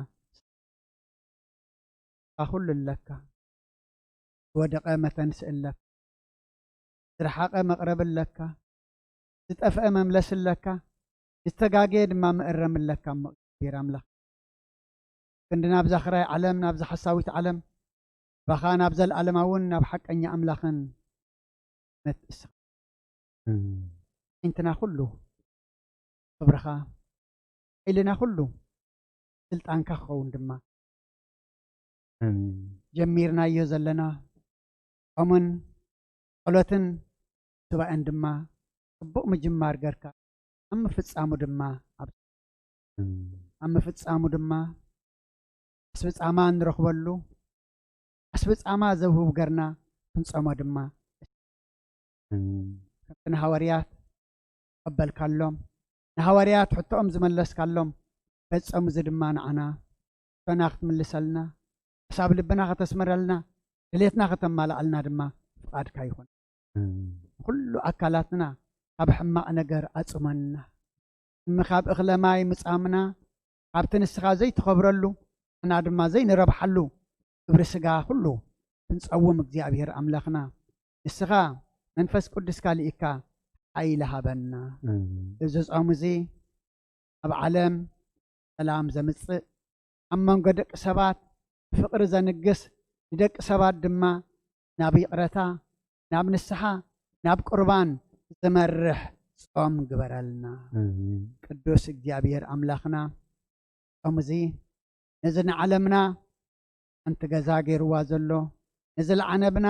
ንስኻ ኩሉ ኣለካ። ዝወደቐ መተንስእ ኣለካ፣ ዝረሓቐ መቕረቢ ኣለካ፣ ዝጠፍአ መምለሲ ኣለካ፣ ዝተጋገየ ድማ መእረሚ ኣለካ። እሞ እግዚኣብሔር ኣምላኽ ክንዲ ናብዛ ኽራይ ዓለም፣ ናብዛ ሓሳዊት ዓለም፣ ባኻ ናብ ዘለኣለማውን ናብ ሓቀኛ ኣምላኽን ነትእስኻ። እም። ኣዒንትና ኩሉ ክብርኻ፣ ሓይልና ኩሉ ስልጣንካ ክኸውን ድማ ኣሜን። ጀሚርናዮ ዘለና ጾምን ጸሎትን ሱባኤን ድማ ጽቡቕ ምጅማር ገርካ፣ ኣብ ምፍጻሙ ድማ ኣብ፣ ኣሜን። ኣብ ምፍጻሙ ድማ ኣስብጻማ እንረኽበሉ፣ ኣስብጻማ ዘውህብ ገርና ክንጸሞ ድማ ኣሜን። ከምቲ ንሃዋርያት ተቐበልካሎም፣ ንሃዋርያት ሕቶኦም ዝመለስካሎም፣ በጸም እዚ ድማ ንዓና ሕቶና ክትምልሰልና፣ ሓሳብ ልብና ከተስምረልና፣ ድሌትና ከተማልኣልና ድማ ፍቓድካ ይኹን። ኣሜን። ኩሉ ኣካላትና ካብ ሕማቕ ነገር ኣጽመና። እም ካብ እኽለ ማይ ምጻምና፣ ካብቲ ንስኻ ዘይትኸብረሉ፣ ንሕና ድማ ዘይንረብሓሉ ግብሪ ስጋ ኩሉ ክንጸውም እግዚኣብሔር ኣምላኽና፣ ንስኻ መንፈስ ቅዱስካ ልኢካ ሓይሊ ሃበና። ኣሜን። እዚ ጾም እዚ ኣብ ዓለም ሰላም ዘምጽእ፣ ኣብ መንጎ ደቂ ሰባት ፍቕሪ ዘንግስ፣ ንደቂ ሰባት ድማ ናብ ይቕረታ፣ ናብ ንስሓ፣ ናብ ቁርባን ዝመርሕ ጾም ግበረልና። ኣሜን። ቅዱስ እግዚኣብሔር ኣምላኽና፣ ጾም እዚ ነዚ ንዓለምና ሓንቲ ገዛ ገይርዋ ዘሎ፣ ነዚ ለዓነብና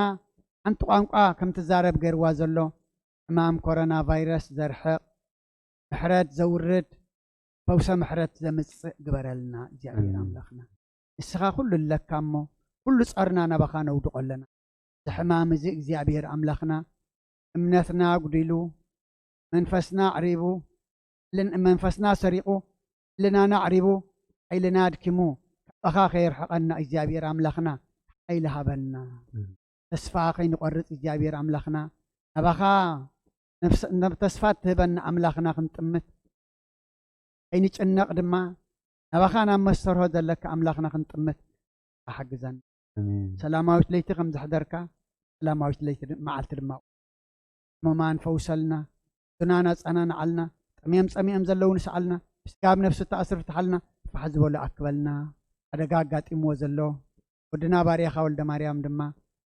ሓንቲ ቋንቋ ከም ትዛረብ ገይርዋ ዘሎ ሕማም ኮሮና ቫይረስ ዘርሕቕ፣ ምሕረት ዘውርድ፣ ፈውሰ ምሕረት ዘምጽእ ግበረልና እግዚኣብሔር ኣምላኽና። ንስኻ ኩሉ ኣለካ እሞ፣ ኩሉ ጸርና ናባኻ ነውድቖ ኣለና። እዚ ሕማም እዚ እግዚኣብሔር ኣምላኽና እምነትና ኣጉዲሉ፣ መንፈስና ኣዕሪቡ፣ ልን-፣ መንፈስና ሰሪቑ፣ ልናና ኣዕሪቡ፣ ሓይልና ኣድኪሙ፣ ካባኻ ከየርሕቐና እግዚኣብሔር ኣምላኽና ሓይሊ ሃበና። ተስፋ ከይንቆርጽ እግዚኣብሔር ኣምላኽና ናባኻ ነፍስ-፣ ናብ ተስፋ እትህበና ኣምላኽና ክንጥምት፣ ከይንጭነቕ ድማ ናባኻ ናብ መስተርሆ ዘለካ ኣምላኽና ክንጥምት ሓግዘና። ኣሜን። ሰላማዊት ለይቲ ከም ዘሕደርካ፣ ሰላማዊት ለይቲ ድ-፣ መዓልቲ ድማ ሕሙማን ፈውሰልና፣ ሕሱናን ኣጸናንዓልና፣ ጠምዮም ጸሚኦም ዘለዉ ንስዓልና፣ ብስጋብ ነፍሲ ተኣስር ፍትሓልና፣ ፋሕ ዝበሉ ኣክበልና። ሓደጋ ኣጋጢምዎ ዘሎ ወድና ባርያኻ ወልደ ማርያም ድማ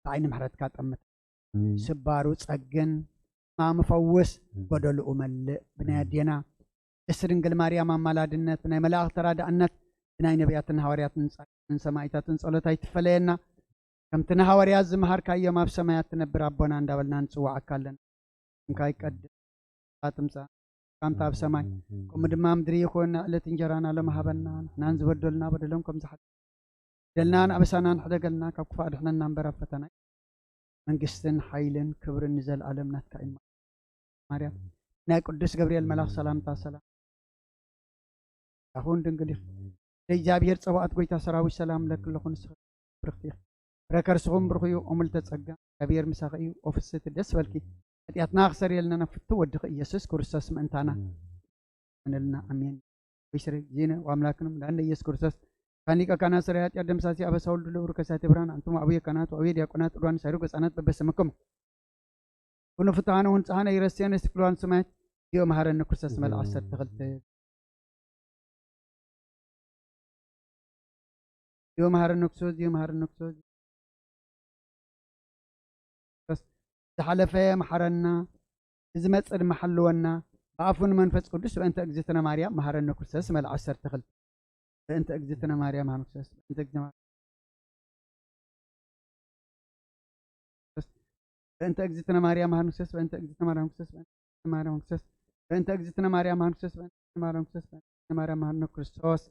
ብዓይኒ ምሕረትካ ጠምት። ኣሜን። ስባሩ ጸግን፣ ሕማሙ ፈውስ፣ ኣሜን። ጎደልኡ መልእ። ብናይ ኣዴና ቅድስት ድንግል ማርያም ኣማላድነት፣ ብናይ መላእኽቲ ተራዳእነት፣ ብናይ ነቢያትን ሃዋርያትን ጻድቃንን ሰማዕታትን ጸሎት ኣይትፈለየና። ከምቲ ንሃዋርያት ዝመሃርካዮም ኣብ ሰማያት ትነብር ኣቦና እንዳበልና ንጽውዓካ ኣለና። ስምካ ይቀድስ፣ ትምጻእ፣ ከምታ ኣብ ሰማይ፣ ከምኡ ድማ ኣብ ምድሪ ይኹን። ዕለት እንጀራና ሎም ሃበና፣ ንሕናን ዝበደሉና በደሎም ከም ዝሓ-፣ በደልናን ኣበሳናን ሕደገልና፣ ካብ ክፉእ ኣድሕነና እምበር ኣብ ፈተና፣ መንግስትን ሓይልን ክብርን ንዘለኣለም ናትካ እዩ። ማርያም፣ ናይ ቅዱስ ገብርኤል መልኣኽ ሰላምታ ሰላም ይኹን፣ ድንግል ኢኺ። እግዚኣብሔር ጸባኦት ጎይታ ሰራዊት ሰላም ለኪ ኣለኹ፣ ንስኺ ብርኽቲ ኢኺ። ፍረ ከርስኹም ብሩኽ እዩ፣ እሙልተ ጸጋ፣ እግዚኣብሔር ምሳኺ እዩ። ኦ ፍስሕቲ ደስ በልኪ፣ ኃጢኣትና ክሰርየልና ናብ ፍቱ ወድኺ ኢየሱስ ክርስቶስ ምእንታና። ኣሜን። ንልና። ኣሜን። ወይስረ ጊዜነ ወአምላክነ መድኃኒነ ኢየሱስ ክርስቶስ ካን ሊቀ ካህናት ሠራይ ኃጢአት ደምሳሲ አበሳ ወልዱ ለብሩ ከሳቴ ብርሃን አንትሙ አቡየ ካህናት ወአቡየ ዲያቆናት ዕዱዋን ሳይሩ ገጻናት በበስምኩም ኩኑ ፍትሐነ ወንጽሐነ ይረስየነ ስክልዋን ሰማያት ዚኦ መሐረነ ክርስቶስ መልእ ዓሰርተ ክልተ ዚኦ መሐረነ ክርስቶስ ዚኦ መሐረነ ክርስቶስ ዝሓለፈ መሓረና፣ ንዝመጽእ ድማ ሓልወና፣ ብኣፉ ንመንፈስ ቅዱስ በእንተ እግዝእትነ ማርያም መሃረነ ክርስቶስ መልእ ዓሰርተ ክልተ። በእንተ እግዝእትነ ማርያም መሃረነ ክርስቶስ፣ በእንተ እግዝእትነ ማርያም በእንተ እግዝእትነ ማርያም መሃረነ ክርስቶስ፣ በእንተ እግዝእትነ ማርያም ክርስቶስ፣ በእንተ እግዝእትነ ማርያም መሃረነ ክርስቶስ፣ በእንተ እግዝእትነ ማርያም መሃረነ ክርስቶስ፣ በእንተ እግዝእትነ ማርያም መሃረነ ክርስቶስ፣